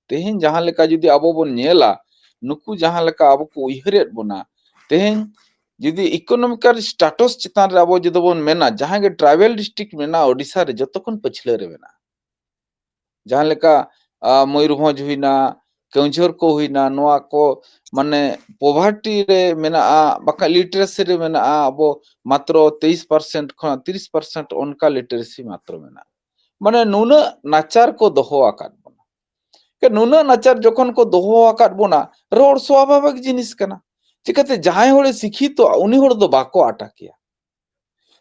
ᱛᱮᱦᱮᱧ ᱡᱟᱦᱟᱸ ᱞᱮᱠᱟ ᱡᱩᱫᱤ ᱟᱵᱚ ᱵᱚᱱ ᱧᱮᱞᱟ, ᱱᱩᱠᱩ ᱡᱟᱦᱟᱸ ᱞᱮᱠᱟ ᱟᱵᱚ ᱠᱚ ᱩᱭᱦᱟᱹᱨᱮᱫ ᱵᱚᱱᱟ, ᱛᱮᱦᱮᱧ ᱡᱩᱫᱤ economical status ᱪᱮᱛᱟᱱ ᱨᱮ ᱟᱵᱚ ᱡᱩᱫᱤ ᱵᱚᱱ ᱢᱮᱱᱟ, ᱡᱟᱦᱟᱸ ᱜᱮ tribal district ᱢᱮᱱᱟᱜᱼᱟ ᱳᱰᱤᱥᱟ ᱨᱮ, ᱡᱚᱛᱚ ᱠᱷᱚᱱ ᱯᱟᱹᱪᱷᱞᱟᱹ ᱨᱮ ᱢᱮᱱᱟᱜᱼᱟ᱾ ᱡᱟᱦᱟᱸ ᱞᱮᱠᱟ, ᱟ, ᱢᱚᱭᱩᱨᱵᱷᱚᱸᱡᱽ ᱦᱩᱭᱱᱟ, ᱠᱮᱣᱡᱷᱚᱨ ᱠᱚ ᱦᱩᱭᱱᱟ, ᱱᱚᱣᱟ ᱠᱚ ᱢᱟᱱᱮ poverty ᱨᱮ ᱢᱮᱱᱟᱜᱼᱟ, ᱵᱟᱠᱷᱟᱡ literacy ᱨᱮ ᱢᱮᱱᱟᱜᱼᱟ ᱟᱵᱚ ᱢᱟᱛᱨᱚ ᱛᱮᱭᱤᱥ percent ᱠᱷᱚᱱ ᱛᱤᱨᱤᱥ percent, ᱚᱱᱠᱟ literacy ᱢᱟᱛᱨᱚ ᱢᱮᱱᱟᱜᱼᱟ᱾ ᱢᱟᱱᱮ ᱱᱩᱱᱟᱹᱜ ᱱᱟᱪᱟᱨ ᱠᱚ ᱫᱚᱦᱚ ᱟᱠᱟᱫ ᱵᱚᱱᱟ᱾ ᱠᱮ ᱱᱩᱱᱟᱹᱜ ᱱᱟᱪᱟᱨ ᱡᱚᱠᱷᱚᱱ ᱠᱚ ᱫᱚᱦᱚ ᱟᱠᱟᱫ ᱵᱚᱱᱟ, ᱨᱚᱲ ᱥᱣᱟᱵᱷᱟᱵᱤᱠ ᱡᱤᱱᱤᱥ ᱠᱟᱱᱟ᱾ ᱪᱤᱠᱟᱹᱛᱮ ᱡᱟᱦᱟᱸᱭ ᱦᱚᱲᱮ ᱥᱤᱠᱷᱤᱛᱚᱜᱼᱟ, ᱩᱱᱤ ᱦᱚᱲ ᱫᱚ ᱵᱟᱠᱚ ᱟᱴᱟᱠᱮᱭᱟ᱾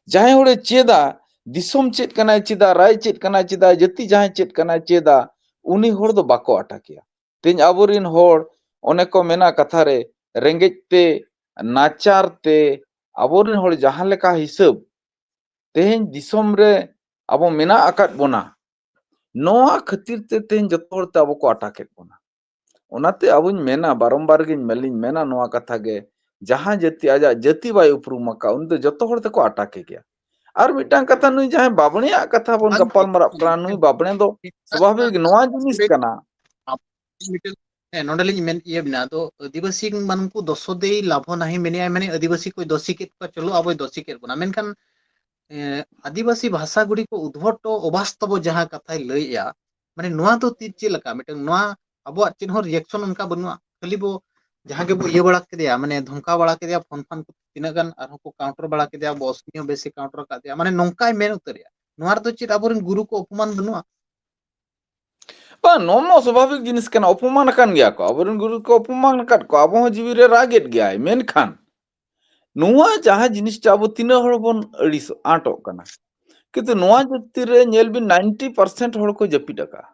ᱡᱟᱦᱟᱸᱭ ᱦᱚᱲᱮ ᱪᱮᱫᱟ, ᱫᱤᱥᱚᱢ ᱪᱮᱫ ᱠᱟᱱᱟᱭ ᱪᱮᱫᱟ, ᱨᱟᱭ ᱪᱮᱫ ᱠᱟᱱᱟᱭ ᱪᱮᱫᱟ, ᱡᱟᱹᱛᱤ ᱡᱟᱦᱟᱸᱭ ᱪᱮᱫ ᱠᱟᱱᱟᱭ ᱪᱮᱫᱟ, ᱩᱱᱤ ᱦᱚᱲ ᱫᱚ ᱵᱟᱠᱚ ᱟᱴᱟᱠᱮᱭᱟ᱾ ᱛᱮᱦᱮᱧ ᱟᱵᱚᱨᱮᱱ ᱦᱚᱲ, ᱚᱱᱮ ᱠᱚ ᱢᱮᱱᱟ ᱠᱟᱛᱷᱟ ᱨᱮ, ᱨᱮᱸᱜᱮᱡ ᱛᱮ, ᱱᱟᱪᱟᱨ ᱛᱮ, ᱟᱵᱚᱨᱮᱱ ᱦᱚᱲ ᱡᱟᱦᱟᱸ ᱞᱮᱠᱟ ᱦᱤᱥᱟᱹᱵ ᱛᱮᱦᱮᱧ ᱫᱤᱥᱚᱢ ᱨᱮ ᱟᱵᱚ ᱢᱮᱱᱟᱜ ᱟᱠᱟᱫ ᱵᱚᱱᱟ, ᱱᱚᱣᱟ ᱠᱷᱟᱹᱛᱤᱨ ᱛᱮ ᱛᱮᱦᱮᱧ ᱡᱚᱛᱚ ᱦᱚᱲ ᱛᱮ ᱟᱵᱚ ᱠᱚ ᱟᱴᱟᱠᱮᱫ ᱵᱚᱱᱟ᱾ ᱚᱱᱟᱛᱮ ᱟᱵᱚᱧ ᱢᱮᱱᱟ, ᱵᱟᱨᱚᱢᱵᱟᱨ ᱜᱤᱧ ᱢᱮᱞᱤᱧ ᱢᱮᱱᱟ ᱱᱚᱣᱟ ᱠᱟᱛᱷᱟ ᱜᱮ, ᱡᱟᱦᱟᱸ ᱡᱟᱹᱛᱤ ᱟᱡᱟᱜ ᱡᱟᱹᱛᱤ ᱵᱟᱭ ᱩᱯᱨᱩᱢ ᱟᱠᱟᱫ, ᱩᱱᱤ ᱫᱚ ᱡᱚᱛᱚ ᱦᱚᱲ ᱛᱮᱠᱚ ᱟᱴᱟᱠᱮ ᱜᱮᱭᱟ᱾ ᱟᱨ ᱢᱤᱫᱴᱟᱝ ᱠᱟᱛᱷᱟ, ᱱᱩᱭ ᱡᱟᱦᱟᱸᱭ ᱵᱟᱵᱽᱲᱮᱭᱟᱜ ᱠᱟᱛᱷᱟ ᱵᱚᱱ ᱵᱟᱝ, ᱜᱟᱯᱟᱞ ᱢᱟᱨᱟᱜ ᱠᱟᱱᱟ, ᱱᱩᱭ ᱵᱟᱵᱽᱲᱮ ᱫᱚ ᱥᱟᱵᱷᱟᱵᱤᱠ ᱱᱚᱣᱟ ᱡᱤᱱᱤᱥ ᱠᱟᱱᱟ᱾ ᱢᱤᱫᱴᱮᱱ, ᱦᱮᱸ, ᱱᱚᱰᱮ ᱞᱤᱧ ᱢᱮᱱ ᱤᱭᱟᱹ ᱵᱮᱱᱟ, ᱟᱫᱚ ᱟᱹᱫᱤᱵᱟᱹᱥᱤ ᱢᱟᱱᱠᱩ ᱫᱚᱥᱚ ᱫᱮᱭ ᱞᱟᱵᱷᱚ ᱱᱟᱦᱤ ᱢᱮᱱᱮᱜᱼᱟᱭ, ᱢᱟᱱᱮ ᱟᱹᱫᱤᱵᱟᱹᱥᱤ ᱠᱚ ᱫᱚᱥᱤ ᱠᱮᱫ ᱠᱚᱣᱟ, ᱪᱚᱞᱚ ᱟᱵᱚᱭ ᱫᱚᱥᱤ ᱠᱮᱫ ᱵᱚᱱᱟ᱾ ᱢᱮᱱᱠᱷᱟᱱ, ᱮ, ᱟᱹᱫᱤᱵᱟᱹᱥᱤ ᱵᱷᱟᱥᱟ ᱜᱩᱲᱤ ᱠᱚ ᱩᱫᱷᱚᱴᱚ ᱚᱵᱟᱥᱛᱚᱵᱚ ᱡᱟᱦᱟᱸ ᱠᱟᱛᱷᱟᱭ ᱞᱟᱹᱭᱮᱜᱼᱟ, ᱢᱟᱱᱮ ᱱᱚᱣᱟ ᱫᱚ ᱛᱤ-, ᱪᱮᱫ ᱞᱮᱠᱟ ᱢᱤᱫᱴᱟᱝ, ᱱᱚᱣᱟ ᱟᱵᱚᱣᱟᱜ ᱪᱮᱫ ᱦᱚᱸ reaction ᱚᱱᱠᱟ ᱵᱟᱹᱱᱩᱜᱼᱟ, ᱠᱷᱟᱹᱞᱤ ᱵᱚ ᱡᱟᱦᱟᱸ ᱜᱮᱵᱚ ᱤᱭᱟᱹ ᱵᱟᱲᱟ ᱠᱮᱫᱮᱭᱟ, ᱢᱟᱱᱮ ᱫᱷᱚᱢᱠᱟᱣ ᱵᱟᱲᱟ ᱠᱮᱫᱮᱭᱟ, ᱯᱷᱳᱱ ᱯᱷᱟᱱ ᱠᱚ ᱛᱤᱱᱟᱹᱜ ᱜᱟᱱ ᱟᱨᱦᱚᱸ ᱠᱚ counter ᱵᱟᱲᱟ ᱠᱮᱫᱮᱭᱟ, ᱵᱚᱥ ᱱᱤᱭᱮ ᱵᱮᱥᱤ counter ᱟᱠᱟᱫ ᱫᱮᱭᱟ, ᱢᱟᱱᱮ ᱱᱚᱝᱠᱟᱭ ᱢᱮᱱ ᱩᱛᱟᱹᱨᱮᱜᱼᱟ᱾ ᱱᱚᱣᱟ ᱨᱮᱫᱚ ᱪᱮᱫ ᱟᱵᱚᱨᱮᱱ ᱜᱩᱨᱩ ᱠᱚ ᱚᱯᱚᱢᱟᱱ ᱵᱟᱹᱱᱩᱜᱼᱟ? ᱵᱟᱝ, ᱱᱚᱣᱟ ᱢᱟ ᱥᱟᱵᱷᱟᱵᱤᱠ ᱡᱤᱱᱤᱥ ᱠᱟᱱᱟ, ᱚᱯᱚᱢᱟᱱ ᱟᱠᱟᱱ ᱜᱮᱭᱟ ᱠᱚ, ᱟᱵᱚᱨᱮᱱ ᱜᱩᱨᱩ ᱠᱚ ᱚᱯᱚᱢᱟᱱ ᱟᱠᱟᱫ ᱠᱚᱣᱟ, ᱟᱵᱚ ᱦᱚᱸ ᱡᱤᱣᱤ ᱨᱮ ᱨᱟᱜᱮᱫ ᱜᱮᱭᱟᱭ᱾ ᱢᱮᱱᱠᱷᱟᱱ ᱱᱚᱣᱟ ᱡᱟᱦᱟᱸ ᱡᱤᱱᱤᱥᱴᱟ ᱟᱵᱚ ᱛᱤᱱᱟᱹᱜ ᱦᱚᱲ ᱵᱚᱱ ᱟᱹᱲᱤᱥ ᱟᱸᱴᱚᱜ ᱠᱟᱱᱟ, ᱠᱤᱱᱛᱩ ᱱᱚᱣᱟ ᱡᱟᱹᱛᱤ ᱨᱮ ᱧᱮᱞ ᱵᱤᱱ, ninety percent ᱦᱚᱲ ᱠᱚ ᱡᱟᱹᱯᱤᱫ ᱟᱠᱟᱫᱼᱟ᱾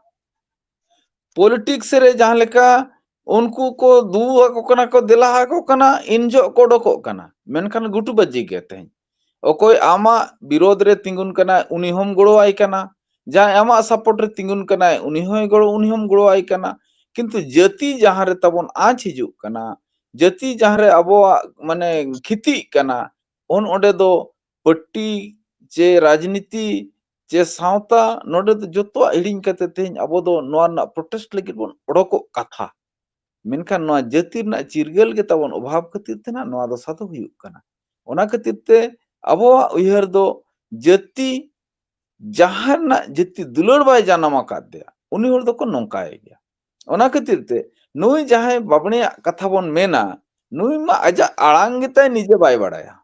Politics ᱨᱮ ᱡᱟᱦᱟᱸ ᱞᱮᱠᱟ ᱩᱱᱠᱩ ᱠᱚ ᱫᱩ ᱟᱠᱚ ᱠᱟᱱᱟ ᱠᱚ, ᱫᱮᱞᱟ ᱟᱠᱚ ᱠᱟᱱᱟ, ᱤᱱ ᱡᱚᱦᱚᱜ ᱠᱚ ᱚᱰᱚᱠᱚᱜ ᱠᱟᱱᱟ, ᱢᱮᱱᱠᱷᱟᱱ ᱜᱩᱴᱩᱵᱟᱡᱤ ᱜᱮ ᱛᱮᱦᱮᱧ᱾ ᱚᱠᱚᱭ ᱟᱢᱟᱜ ᱵᱤᱨᱳᱫᱷ ᱨᱮ ᱛᱤᱸᱜᱩᱱ ᱠᱟᱱᱟᱭ, ᱩᱱᱤ ᱦᱚᱸᱢ ᱜᱚᱲᱚᱣᱟᱭ ᱠᱟᱱᱟ᱾ ᱡᱟᱦᱟᱸᱭ ᱟᱢᱟᱜ support ᱨᱮ ᱛᱤᱸᱜᱩᱱ ᱠᱟᱱᱟᱭ, ᱩᱱᱤ ᱦᱚᱸᱭ ᱜᱚᱲᱚ, ᱩᱱᱤ ᱦᱚᱸᱢ ᱜᱚᱲᱚᱣᱟᱭ ᱠᱟᱱᱟ᱾ ᱠᱤᱱᱛᱩ ᱡᱟᱹᱛᱤ ᱡᱟᱦᱟᱸ ᱨᱮ ᱛᱟᱵᱚᱱ ᱟᱸᱪ ᱦᱤᱡᱩᱜ ᱠᱟᱱᱟ, ᱡᱟᱹᱛᱤ ᱡᱟᱦᱟᱸ ᱨᱮ ᱟᱵᱚᱣᱟᱜ, ᱢᱟᱱᱮ, ᱠᱷᱤᱛᱤᱜ ᱠᱟᱱᱟ, ᱩᱱ ᱚᱸᱰᱮ ᱫᱚ ᱯᱟᱹᱴᱤ ᱪᱮ ᱨᱟᱡᱽᱱᱤᱛᱤ ᱪᱮ ᱥᱟᱶᱛᱟ, ᱱᱚᱰᱮ ᱫᱚ ᱡᱚᱛᱚᱣᱟᱜ ᱦᱤᱲᱤᱧ ᱠᱟᱛᱮ ᱛᱮᱦᱮᱧ ᱟᱵᱚ ᱫᱚ ᱱᱚᱣᱟ ᱨᱮᱱᱟᱜ protest ᱞᱟᱹᱜᱤᱫ ᱵᱚᱱ ᱚᱰᱚᱠᱚᱜ ᱠᱟᱛᱷᱟ᱾ ᱢᱮᱱᱠᱷᱟᱱ ᱱᱚᱣᱟ ᱡᱟᱹᱛᱤ ᱨᱮᱱᱟᱜ ᱪᱤᱨᱜᱟᱹᱞ ᱜᱮ ᱛᱟᱵᱚᱱ ᱚᱵᱷᱟᱵᱽ ᱠᱷᱟᱹᱛᱤᱨ ᱛᱮ ᱱᱟᱜ ᱱᱚᱣᱟ ᱫᱚᱥᱟ ᱫᱚ ᱦᱩᱭᱩᱜ ᱠᱟᱱᱟ᱾ ᱚᱱᱟ ᱠᱷᱟᱹᱛᱤᱨ ᱛᱮ ᱟᱵᱚᱣᱟᱜ ᱩᱭᱦᱟᱹᱨ ᱫᱚ ᱡᱟᱹᱛᱤ, ᱡᱟᱦᱟᱸ ᱨᱮᱱᱟᱜ ᱡᱟᱹᱛᱤ ᱫᱩᱞᱟᱹᱲ ᱵᱟᱭ ᱡᱟᱱᱟᱢ ᱟᱠᱟᱫ ᱫᱮᱭᱟ, ᱩᱱᱤ ᱦᱚᱲ ᱫᱚᱠᱚ ᱱᱚᱝᱠᱟᱭ ᱜᱮᱭᱟ᱾ ᱚᱱᱟ ᱠᱷᱟᱹᱛᱤᱨ ᱛᱮ ᱱᱩᱭ ᱡᱟᱦᱟᱸᱭ ᱵᱟᱵᱽᱱᱤᱭᱟᱜ ᱠᱟᱛᱷᱟ ᱵᱚᱱ ᱢᱮᱱᱟ, ᱱᱩᱭ ᱢᱟ ᱟᱡᱟᱜ ᱟᱲᱟᱝ ᱜᱮᱛᱟᱭ ᱱᱤᱡᱮ ᱵᱟᱭ ᱵᱟᱲᱟᱭᱟ᱾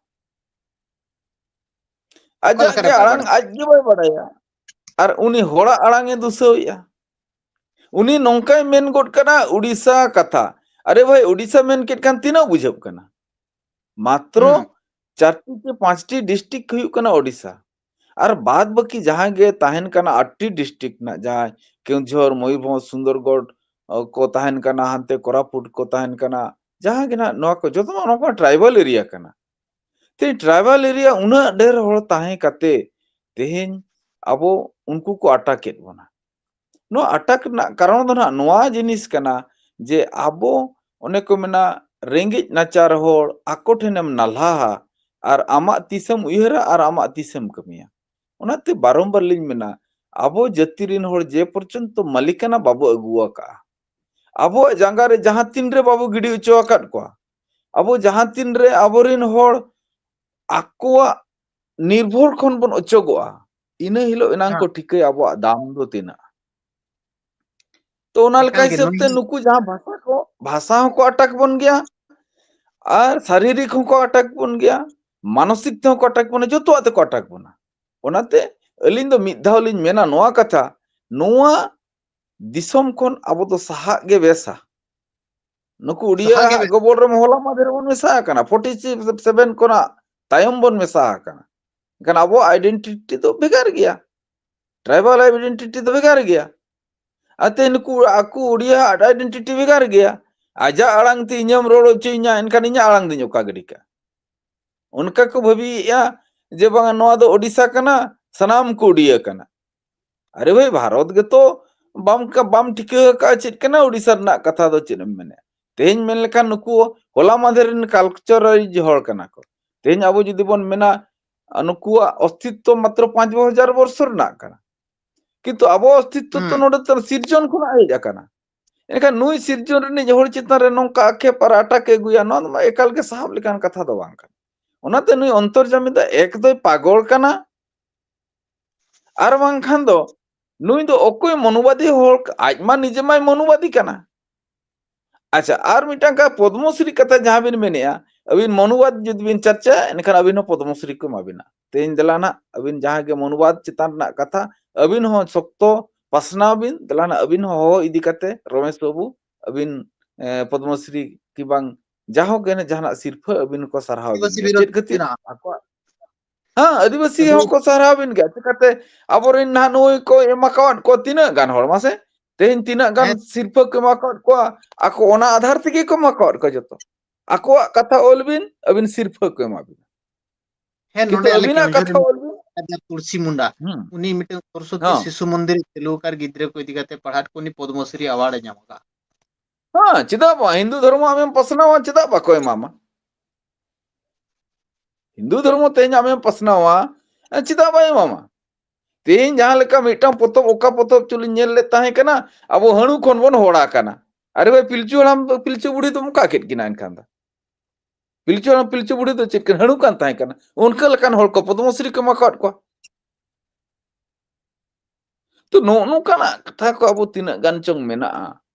ᱟᱡᱟᱜ ᱜᱮ ᱟᱲᱟᱝ ᱟᱡ ᱜᱮ ᱵᱟᱭ ᱵᱟᱲᱟᱭᱟ᱾ ᱟᱨ ᱩᱱᱤ ᱦᱚᱲᱟᱜ ᱟᱲᱟᱝ ᱮ ᱫᱩᱥᱟᱹᱣᱮᱜᱼᱟ᱾ ᱩᱱᱤ ᱱᱚᱝᱠᱟᱭ ᱢᱮᱱ ᱜᱚᱫ ᱠᱟᱱᱟ ᱩᱲᱤᱥᱥᱟ ᱠᱟᱛᱷᱟ᱾ ᱟᱨᱮ ᱵᱷᱟᱭ, ᱩᱲᱤᱥᱥᱟ ᱢᱮᱱ ᱠᱮᱫ ᱠᱷᱟᱱ ᱛᱤᱱᱟᱹᱜ ᱵᱩᱡᱷᱟᱹᱜ ᱠᱟᱱᱟ? ᱢᱟᱛᱨᱚ ᱦᱩᱸ᱾ ᱪᱟᱨᱴᱤ ᱥᱮ ᱯᱟᱸᱪᱴᱤ district ᱦᱩᱭᱩᱜ ᱠᱟᱱᱟ ᱳᱰᱤᱥᱟ᱾ ᱟᱨ ᱵᱟᱫ ᱵᱟᱹᱠᱤ ᱡᱟᱦᱟᱸ ᱜᱮ ᱛᱟᱦᱮᱱ ᱠᱟᱱᱟ, ᱟᱴᱴᱤ district ᱨᱮᱱᱟᱜ ᱡᱟᱦᱟᱸᱭ ᱠᱮᱣᱡᱷᱚᱨ, ᱢᱚᱭᱩᱨᱵᱷᱚᱸᱡᱽ, ᱥᱩᱱᱫᱚᱨᱜᱚᱲ, ᱚ, ᱠᱚ ᱛᱟᱦᱮᱱ ᱠᱟᱱᱟ, ᱦᱟᱱᱛᱮ ᱠᱳᱨᱟᱯᱩᱴ ᱠᱚ ᱛᱟᱦᱮᱱ ᱠᱟᱱᱟ, ᱡᱟᱦᱟᱸ ᱜᱮ ᱱᱟᱦᱟᱜ ᱱᱚᱣᱟ ᱠᱚ ᱡᱚᱛᱚ ᱱᱚᱣᱟ ᱠᱚ tribal area ᱠᱟᱱᱟ᱾ ᱛᱮ tribal area ᱩᱱᱟᱹᱜ ᱰᱷᱮᱨ ᱦᱚᱲ ᱛᱟᱦᱮᱸ ᱠᱟᱛᱮ ᱛᱮᱦᱮᱧ ᱟᱵᱚ ᱩᱱᱠᱩ ᱠᱚ ᱟᱴᱟᱠᱮᱫ ᱵᱚᱱᱟ᱾ ᱱᱚᱣᱟ ᱟᱴᱟᱠ ᱨᱮᱱᱟᱜ ᱠᱟᱨᱚᱱ ᱫᱚ ᱱᱟᱦᱟᱜ ᱱᱚᱣᱟ ᱡᱤᱱᱤᱥ ᱠᱟᱱᱟ ᱡᱮ ᱟᱵᱚ ᱚᱱᱮ ᱠᱚ ᱢᱮᱱᱟ ᱨᱮᱸᱜᱮᱡ ᱱᱟᱪᱟᱨ ᱦᱚᱲ ᱟᱠᱚ ᱴᱷᱮᱱᱮᱢ ᱱᱟᱞᱦᱟᱦᱟ ᱟᱨ ᱟᱢᱟᱜ ᱛᱤᱥᱮᱢ ᱩᱭᱦᱟᱹᱨᱟ ᱟᱨ ᱟᱢᱟᱜ ᱛᱤᱥᱮᱢ ᱠᱟᱹᱢᱤᱭᱟ᱾ ᱚᱱᱟᱛᱮ ᱵᱟᱨᱚᱢᱵᱟᱨ ᱞᱤᱧ ᱢᱮᱱᱟ ᱟᱵᱚ ᱡᱟᱹᱛᱤ ᱨᱮᱱ ᱦᱚᱲ ᱡᱮ ᱯᱚᱨᱡᱚᱱᱛᱚ ᱢᱟᱹᱞᱤᱠᱟᱱᱟ ᱵᱟᱵᱚ ᱟᱹᱜᱩ ᱟᱠᱟᱫᱼᱟ, ᱟᱵᱚᱣᱟᱜ ᱡᱟᱸᱜᱟ ᱨᱮ ᱡᱟᱦᱟᱸ ᱛᱤᱱ ᱨᱮ ᱵᱟᱵᱚ ᱜᱤᱰᱤ ᱦᱚᱪᱚ ᱟᱠᱟᱫ ᱠᱚᱣᱟ, ᱟᱵᱚ ᱡᱟᱦᱟᱸ ᱛᱤᱱ ᱨᱮ ᱟᱵᱚᱨᱮᱱ ᱦᱚᱲ ᱟᱠᱚᱣᱟᱜ ᱱᱤᱨᱵᱷᱚᱨ ᱠᱷᱚᱱ ᱵᱚᱱ ᱚᱪᱚᱜᱚᱜᱼᱟ, ᱤᱱᱟᱹ ᱦᱤᱞᱳᱜ ᱮᱱᱟᱝ ᱠᱚ ᱦᱮᱸ᱾ ᱴᱷᱤᱠᱟᱹᱭᱟ ᱟᱵᱚᱣᱟᱜ ᱫᱟᱢ ᱫᱚ ᱛᱤᱱᱟᱹᱜ᱾ ᱛᱚ ᱚᱱᱟ ᱞᱮᱠᱟ ᱮᱠᱟᱞ ᱜᱮ ᱦᱤᱥᱟᱹᱵ ᱱᱚᱣᱟ ᱛᱮ ᱱᱩᱠᱩ ᱡᱟᱦᱟᱸ ᱵᱷᱟᱥᱟ ᱠᱚ, ᱵᱷᱟᱥᱟ ᱦᱚᱸᱠᱚ ᱟᱴᱟᱠ ᱵᱚᱱ ᱜᱮᱭᱟ, ᱟᱨ ᱥᱟᱨᱤᱨᱤᱠ ᱦᱚᱸᱠᱚ ᱟᱴᱟᱠ ᱵᱚᱱ ᱜᱮᱭᱟ, ᱢᱟᱱᱚᱥᱤᱠ ᱛᱮᱦᱚᱸ ᱠᱚ ᱟᱴᱟᱠ ᱵᱚᱱᱟ, ᱡᱚᱛᱚᱣᱟᱜ ᱛᱮᱠᱚ ᱟᱴᱟᱠ ᱵᱚᱱᱟ᱾ ᱚᱱᱟᱛᱮ ᱟᱹᱞᱤᱧ ᱫᱚ ᱢᱤᱫ ᱫᱷᱟᱣ ᱞᱤᱧ ᱢᱮᱱᱟ ᱱᱚᱣᱟ ᱠᱟᱛᱷᱟ, ᱱᱚᱣᱟ ᱫᱤᱥᱚᱢ ᱠᱷᱚᱱ ᱟᱵᱚ ᱫᱚ ᱥᱟᱦᱟᱜ ᱜᱮ ᱵᱮᱥᱟ᱾ ᱱᱩᱠᱩ ᱩᱰᱤᱭᱟ ᱥᱟᱦᱟᱜ ᱜᱮ ᱦᱟᱸᱜ ᱵᱮᱥ᱾ ᱜᱚᱵᱚᱞ ᱨᱮ ᱦᱚᱞᱟ ᱢᱟᱫᱷᱮᱨ ᱵᱚᱱ ᱢᱮᱥᱟ ᱟᱠᱟᱱᱟ, ᱯᱷᱳᱨᱴᱤ ᱥᱮᱵᱷᱮᱱ ᱠᱷᱚᱱᱟᱜ ᱛᱟᱭᱚᱢ ᱵᱚᱱ ᱢᱮᱥᱟ ᱟᱠᱟᱱᱟ᱾ ᱮᱱᱠᱷᱟᱱ ᱟᱵᱚᱣᱟᱜ identity ᱫᱚ ᱵᱷᱮᱜᱟᱨ ᱜᱮᱭᱟ, tribal identity ᱫᱚ ᱵᱷᱮᱜᱟᱨ ᱜᱮᱭᱟ᱾ ᱟᱛᱮ ᱱᱩᱠᱩ ᱟᱠᱚ ᱩᱰᱤᱭᱟ ᱟᱜ identity ᱵᱷᱮᱜᱟᱨ ᱜᱮᱭᱟ᱾ ᱟᱡᱟᱜ ᱟᱲᱟᱝ ᱛᱮ ᱤᱧᱮᱢ ᱨᱚᱲ ᱦᱚᱪᱚᱧᱟ, ᱮᱱᱠᱷᱟᱱ ᱤᱧᱟᱹᱜ ᱟᱲᱟᱝ ᱫᱚᱧ ᱚᱠᱟ ᱜᱤᱰᱤ ᱠᱟᱜᱼᱟ᱾ ᱚᱱᱠᱟ ᱠᱚ ᱵᱷᱟᱹᱵᱤᱭᱮᱫᱼᱟ ᱡᱮ ᱵᱟᱝᱟ ᱱᱚᱣᱟ ᱫᱚ ᱳᱰᱤᱥᱟ ᱠᱟᱱᱟ, ᱥᱟᱱᱟᱢ ᱠᱚ ᱩᱰᱤᱭᱟ ᱠᱟᱱᱟ᱾ ᱟᱨᱮ ᱵᱷᱟᱹᱭ, ᱵᱷᱟᱨᱚᱛ ᱜᱮᱛᱚ ᱵᱟᱢ ᱠᱟ-, ᱵᱟᱢ ᱴᱷᱤᱠᱟᱹ ᱟᱠᱟᱫᱼᱟ ᱪᱮᱫ ᱠᱟᱱᱟ ᱳᱰᱤᱥᱟ ᱨᱮᱱᱟᱜ ᱠᱟᱛᱷᱟ ᱫᱚ ᱪᱮᱫ ᱮᱢ ᱢᱮᱱᱮᱫᱼᱟ? ᱛᱮᱦᱮᱧ ᱢᱮᱱ ᱞᱮᱠᱷᱟᱱ ᱱᱩᱠᱩ ᱦᱚᱞᱟ ᱢᱟᱫᱷᱮᱨ ᱨᱮᱱ culturalized ᱦᱚᱲ ᱠᱟᱱᱟ ᱠᱚ᱾ ᱛᱮᱦᱮᱧ ᱟᱵᱚ ᱡᱩᱫᱤ ᱵᱚᱱ ᱢᱮᱱᱟ, ᱟ, ᱱᱩᱠᱩᱣᱟᱜ ᱚᱥᱛᱤᱛᱛᱚ ᱢᱟᱛᱨᱚ ᱯᱟᱸᱪ ᱦᱟᱡᱟᱨ ᱵᱚᱨᱥᱚ ᱨᱮᱱᱟᱜ ᱠᱟᱱᱟ, ᱠᱤᱱᱛᱩ ᱟᱵᱚᱣᱟᱜ ᱚᱥᱛᱤᱛᱛᱚ ᱛᱚ ᱦᱩᱸ᱾ ᱱᱚᱰᱮ ᱛᱚ ᱥᱤᱨᱡᱚᱱ ᱠᱷᱚᱱᱟᱜ ᱦᱮᱡ ᱟᱠᱟᱱᱟ᱾ ᱮᱱᱠᱷᱟᱱ ᱱᱩᱭ ᱥᱤᱨᱡᱚᱱ ᱨᱤᱱᱤᱡ ᱦᱚᱲ ᱪᱮᱛᱟᱱ ᱨᱮ ᱱᱚᱝᱠᱟ ᱟᱠᱷᱮᱯ ᱟᱨ ᱟᱴᱟᱠ ᱮ ᱟᱹᱜᱩᱭᱟ, ᱱᱚᱣᱟ ᱫᱚ ᱮᱠᱟᱞ ᱜᱮ ᱥᱟᱦᱟᱵ ᱞᱮᱠᱟᱱ ᱠᱟᱛᱷᱟ ᱫᱚ ᱵᱟᱝ ᱠᱟᱱᱟ᱾ ᱚᱱᱟᱛᱮ ᱱᱩᱭ ᱚᱱᱛᱚᱨᱡᱟᱢᱤ ᱫᱚ ᱮᱠ ᱫᱚᱭ ᱯᱟᱜᱚᱞ ᱠᱟᱱᱟ, ᱟᱨ ᱵᱟᱝᱠᱷᱟᱱ ᱫᱚ ᱱᱩᱭ ᱫᱚ ᱚᱠᱚᱭ ᱢᱚᱱᱩᱵᱟᱫᱤ ᱦᱚᱲ? ᱟᱡ ᱢᱟ ᱱᱤᱡᱮ ᱢᱟᱭ ᱢᱚᱱᱩᱵᱟᱫᱤ ᱠᱟᱱᱟ᱾ ᱟᱪᱪᱷᱟ, ᱟᱨ ᱢᱤᱫᱴᱟᱝ ᱠᱟ ᱯᱚᱫᱽᱢᱚᱥᱨᱤ ᱠᱟᱛᱷᱟ ᱡᱟᱦᱟᱸ ᱵᱤᱱ ᱢᱮᱱᱮᱜᱼᱟ, ᱟᱹᱵᱤᱱ ᱢᱚᱱᱩᱵᱟᱫ ᱡᱩᱫᱤ ᱵᱤᱱ ᱪᱟᱨᱪᱟᱭᱟ, ᱮᱱᱠᱷᱟᱱ ᱟᱹᱵᱤᱱ ᱦᱚᱸ ᱯᱚᱫᱽᱢᱚᱥᱨᱤ ᱠᱚ ᱮᱢᱟ ᱵᱤᱱᱟ᱾ ᱛᱮᱦᱮᱧ ᱫᱮᱞᱟ ᱱᱟᱜ ᱟᱹᱵᱤᱱ ᱡᱟᱦᱟᱸ ᱜᱮ ᱢᱚᱱᱩᱵᱟᱫ ᱪᱮᱛᱟᱱ ᱨᱮᱱᱟᱜ ᱠᱟᱛᱷᱟ, ᱟᱹᱵᱤᱱ ᱦᱚᱸ ᱥᱚᱠᱛᱚ ᱯᱟᱥᱱᱟᱣ ᱵᱤᱱ, ᱫᱮᱞᱟ ᱱᱟᱜ ᱟᱹᱵᱤᱱ ᱦᱚᱸ ᱦᱚᱦᱚ ᱤᱫᱤ ᱠᱟᱛᱮ ᱨᱚᱢᱮᱥ ᱵᱟᱹᱵᱩ ᱟᱹᱵᱤᱱ, ᱮ, ᱯᱚᱫᱽᱢᱚᱥᱨᱤ ᱠᱤ ᱵᱟᱝ ᱡᱟᱦᱳᱠ ᱜᱮ ᱡᱟᱦᱟᱱᱟᱜ ᱥᱤᱨᱯᱷᱟᱹ ᱟᱹᱵᱤᱱ ᱠᱚ ᱥᱟᱨᱦᱟᱣ ᱵᱤᱱ ᱟᱹᱫᱤᱵᱟᱹᱥᱤ ᱜᱮᱭᱟ᱾ ᱵᱤᱨᱳᱫᱷᱤ ᱪᱮᱫ ᱠᱷᱟᱹᱛᱤᱨ? ᱢᱮᱱᱟᱜᱼᱟ᱾ ᱟᱠᱚᱣᱟᱜ, ᱦᱮᱸ, ᱟᱹᱫᱤᱵᱟᱹᱥᱤ ᱟᱹᱫᱤᱵᱟᱹᱥᱤ ᱦᱚᱸᱠᱚ ᱥᱟᱨᱦᱟᱣ ᱵᱤᱱ ᱜᱮᱭᱟ᱾ ᱪᱤᱠᱟᱹᱛᱮ ᱟᱵᱚᱨᱮᱱ ᱱᱟᱦᱟᱜ ᱱᱩᱭ ᱠᱚ ᱮᱢ ᱟᱠᱟᱣᱟᱫ ᱠᱚ ᱛᱤᱱᱟᱹᱜ ᱜᱟᱱ ᱦᱚᱲ ᱢᱟᱥᱮ? ᱛᱮᱦᱮᱧ ᱛᱤᱱᱟᱹᱜ ᱜᱟᱱ ᱦᱮᱸ᱾ ᱥᱤᱨᱯᱷᱟᱹ ᱠᱚ ᱮᱢᱟ ᱟᱠᱟᱫ ᱠᱚᱣᱟ, ᱟᱠᱚ ᱚᱱᱟ ᱟᱫᱷᱟᱨ ᱛᱮᱜᱮ ᱠᱚ ᱮᱢᱟ ᱟᱠᱟᱫ ᱠᱚᱣᱟ ᱡᱚᱛᱚ᱾ ᱟᱠᱚᱣᱟᱜ ᱠᱟᱛᱷᱟ ᱚᱞ ᱵᱤᱱ, ᱟᱹᱵᱤᱱ ᱥᱤᱨᱯᱷᱟᱹ ᱠᱚ ᱮᱢᱟ ᱵᱤᱱᱟ᱾ ᱦᱮᱸ, ᱠᱤᱱᱛᱩ ᱱᱚᱰᱮ ᱟᱞᱮ ᱟᱹᱵᱤᱱᱟᱜ ᱠᱮᱣᱚᱱᱡᱷᱚᱨ ᱠᱟᱛᱷᱟ ᱨᱮᱱ ᱚᱞ ᱵᱤᱱ᱾ ᱨᱟᱡᱟ ᱛᱩᱞᱥᱤ ᱢᱩᱱᱰᱟ, ᱦᱩᱸ᱾ ᱩᱱᱤ ᱢᱤᱫᱴᱟᱝ ᱥᱚᱨᱚᱥᱚᱛᱤ ᱦᱚᱸ᱾ ᱥᱤᱥᱩ ᱢᱚᱱᱫᱤᱨ ᱮ ᱪᱟᱹᱞᱩ ᱟᱠᱟᱫ, ᱜᱤᱫᱽᱨᱟᱹ ᱠᱚ ᱤᱫᱤ ᱠᱟᱛᱮ ᱯᱟᱲᱦᱟᱣ ᱠᱚ, ᱩᱱᱤ ᱯᱚᱫᱽᱢᱚᱥᱨᱤ ᱟᱣᱟᱨᱰ ᱮ ᱧᱟᱢ ᱟᱠᱟᱫ᱾ ᱦᱮᱸ, ᱪᱮᱫᱟᱜ ᱵᱟᱝ? ᱦᱤᱱᱫᱩ ᱫᱷᱚᱨᱢᱚ ᱟᱢᱮᱢ ᱯᱟᱥᱱᱟᱣᱟ, ᱪᱮᱫᱟᱜ ᱵᱟᱠᱚ ᱮᱢᱟᱢᱟ? ᱦᱤᱱᱫᱩ ᱫᱷᱚᱨᱢᱚ ᱛᱮᱦᱮᱧ ᱟᱢᱮᱢ ᱯᱟᱥᱱᱟᱣᱟ, ᱮ, ᱪᱮᱫᱟᱜ ᱵᱟᱭ ᱮᱢᱟᱢᱟ? ᱛᱮᱦᱮᱧ ᱡᱟᱦᱟᱸ ᱞᱮᱠᱟ ᱢᱤᱫᱴᱟᱝ ᱯᱚᱛᱚᱵ, ᱚᱠᱟ ᱯᱚᱛᱚᱵ ᱪᱚᱞᱤᱧ ᱧᱮᱞ ᱞᱮᱫ ᱛᱟᱦᱮᱸ ᱠᱟᱱᱟ, ᱟᱵᱚ ᱦᱟᱹᱬᱩ ᱠᱷᱚᱱ ᱵᱚᱱ ᱦᱚᱲ ᱟᱠᱟᱱᱟ᱾ ᱟᱨᱮ ᱵᱷᱟᱭ, ᱯᱤᱞᱪᱩ ᱦᱟᱲᱟᱢ, ᱯᱤᱞᱪᱩ ᱵᱩᱲᱦᱤ ᱫᱚᱢ ᱚᱠᱟ ᱠᱮᱫ ᱠᱤᱱᱟ ᱮᱱᱠᱷᱟᱱ ᱫᱚ? ᱯᱤᱞᱪᱩ ᱦᱟᱲᱟᱢ, ᱯᱤᱞᱪᱩ ᱵᱩᱲᱦᱤ ᱫᱚ ᱪᱮᱫ ᱠᱟᱱ ᱦᱟᱹᱬᱩ ᱠᱟᱱ ᱛᱟᱦᱮᱸ ᱠᱟᱱᱟ? ᱚᱱᱠᱟ ᱞᱮᱠᱟᱱ ᱦᱚᱲ ᱠᱚ ᱯᱚᱫᱽᱢᱚᱥᱨᱤ ᱠᱚ ᱮᱢᱟ ᱟᱠᱟᱫ ᱠᱚᱣᱟ᱾ ᱛᱚ, ᱱᱚᱜᱼᱚ ᱱᱚᱝᱠᱟᱱᱟᱜ ᱠᱟᱛᱷᱟ ᱠᱚ ᱟᱵᱚ ᱛᱤᱱᱟᱹᱜ ᱜᱟᱱ ᱪᱚᱝ ᱢᱮᱱᱟᱜᱼᱟ᱾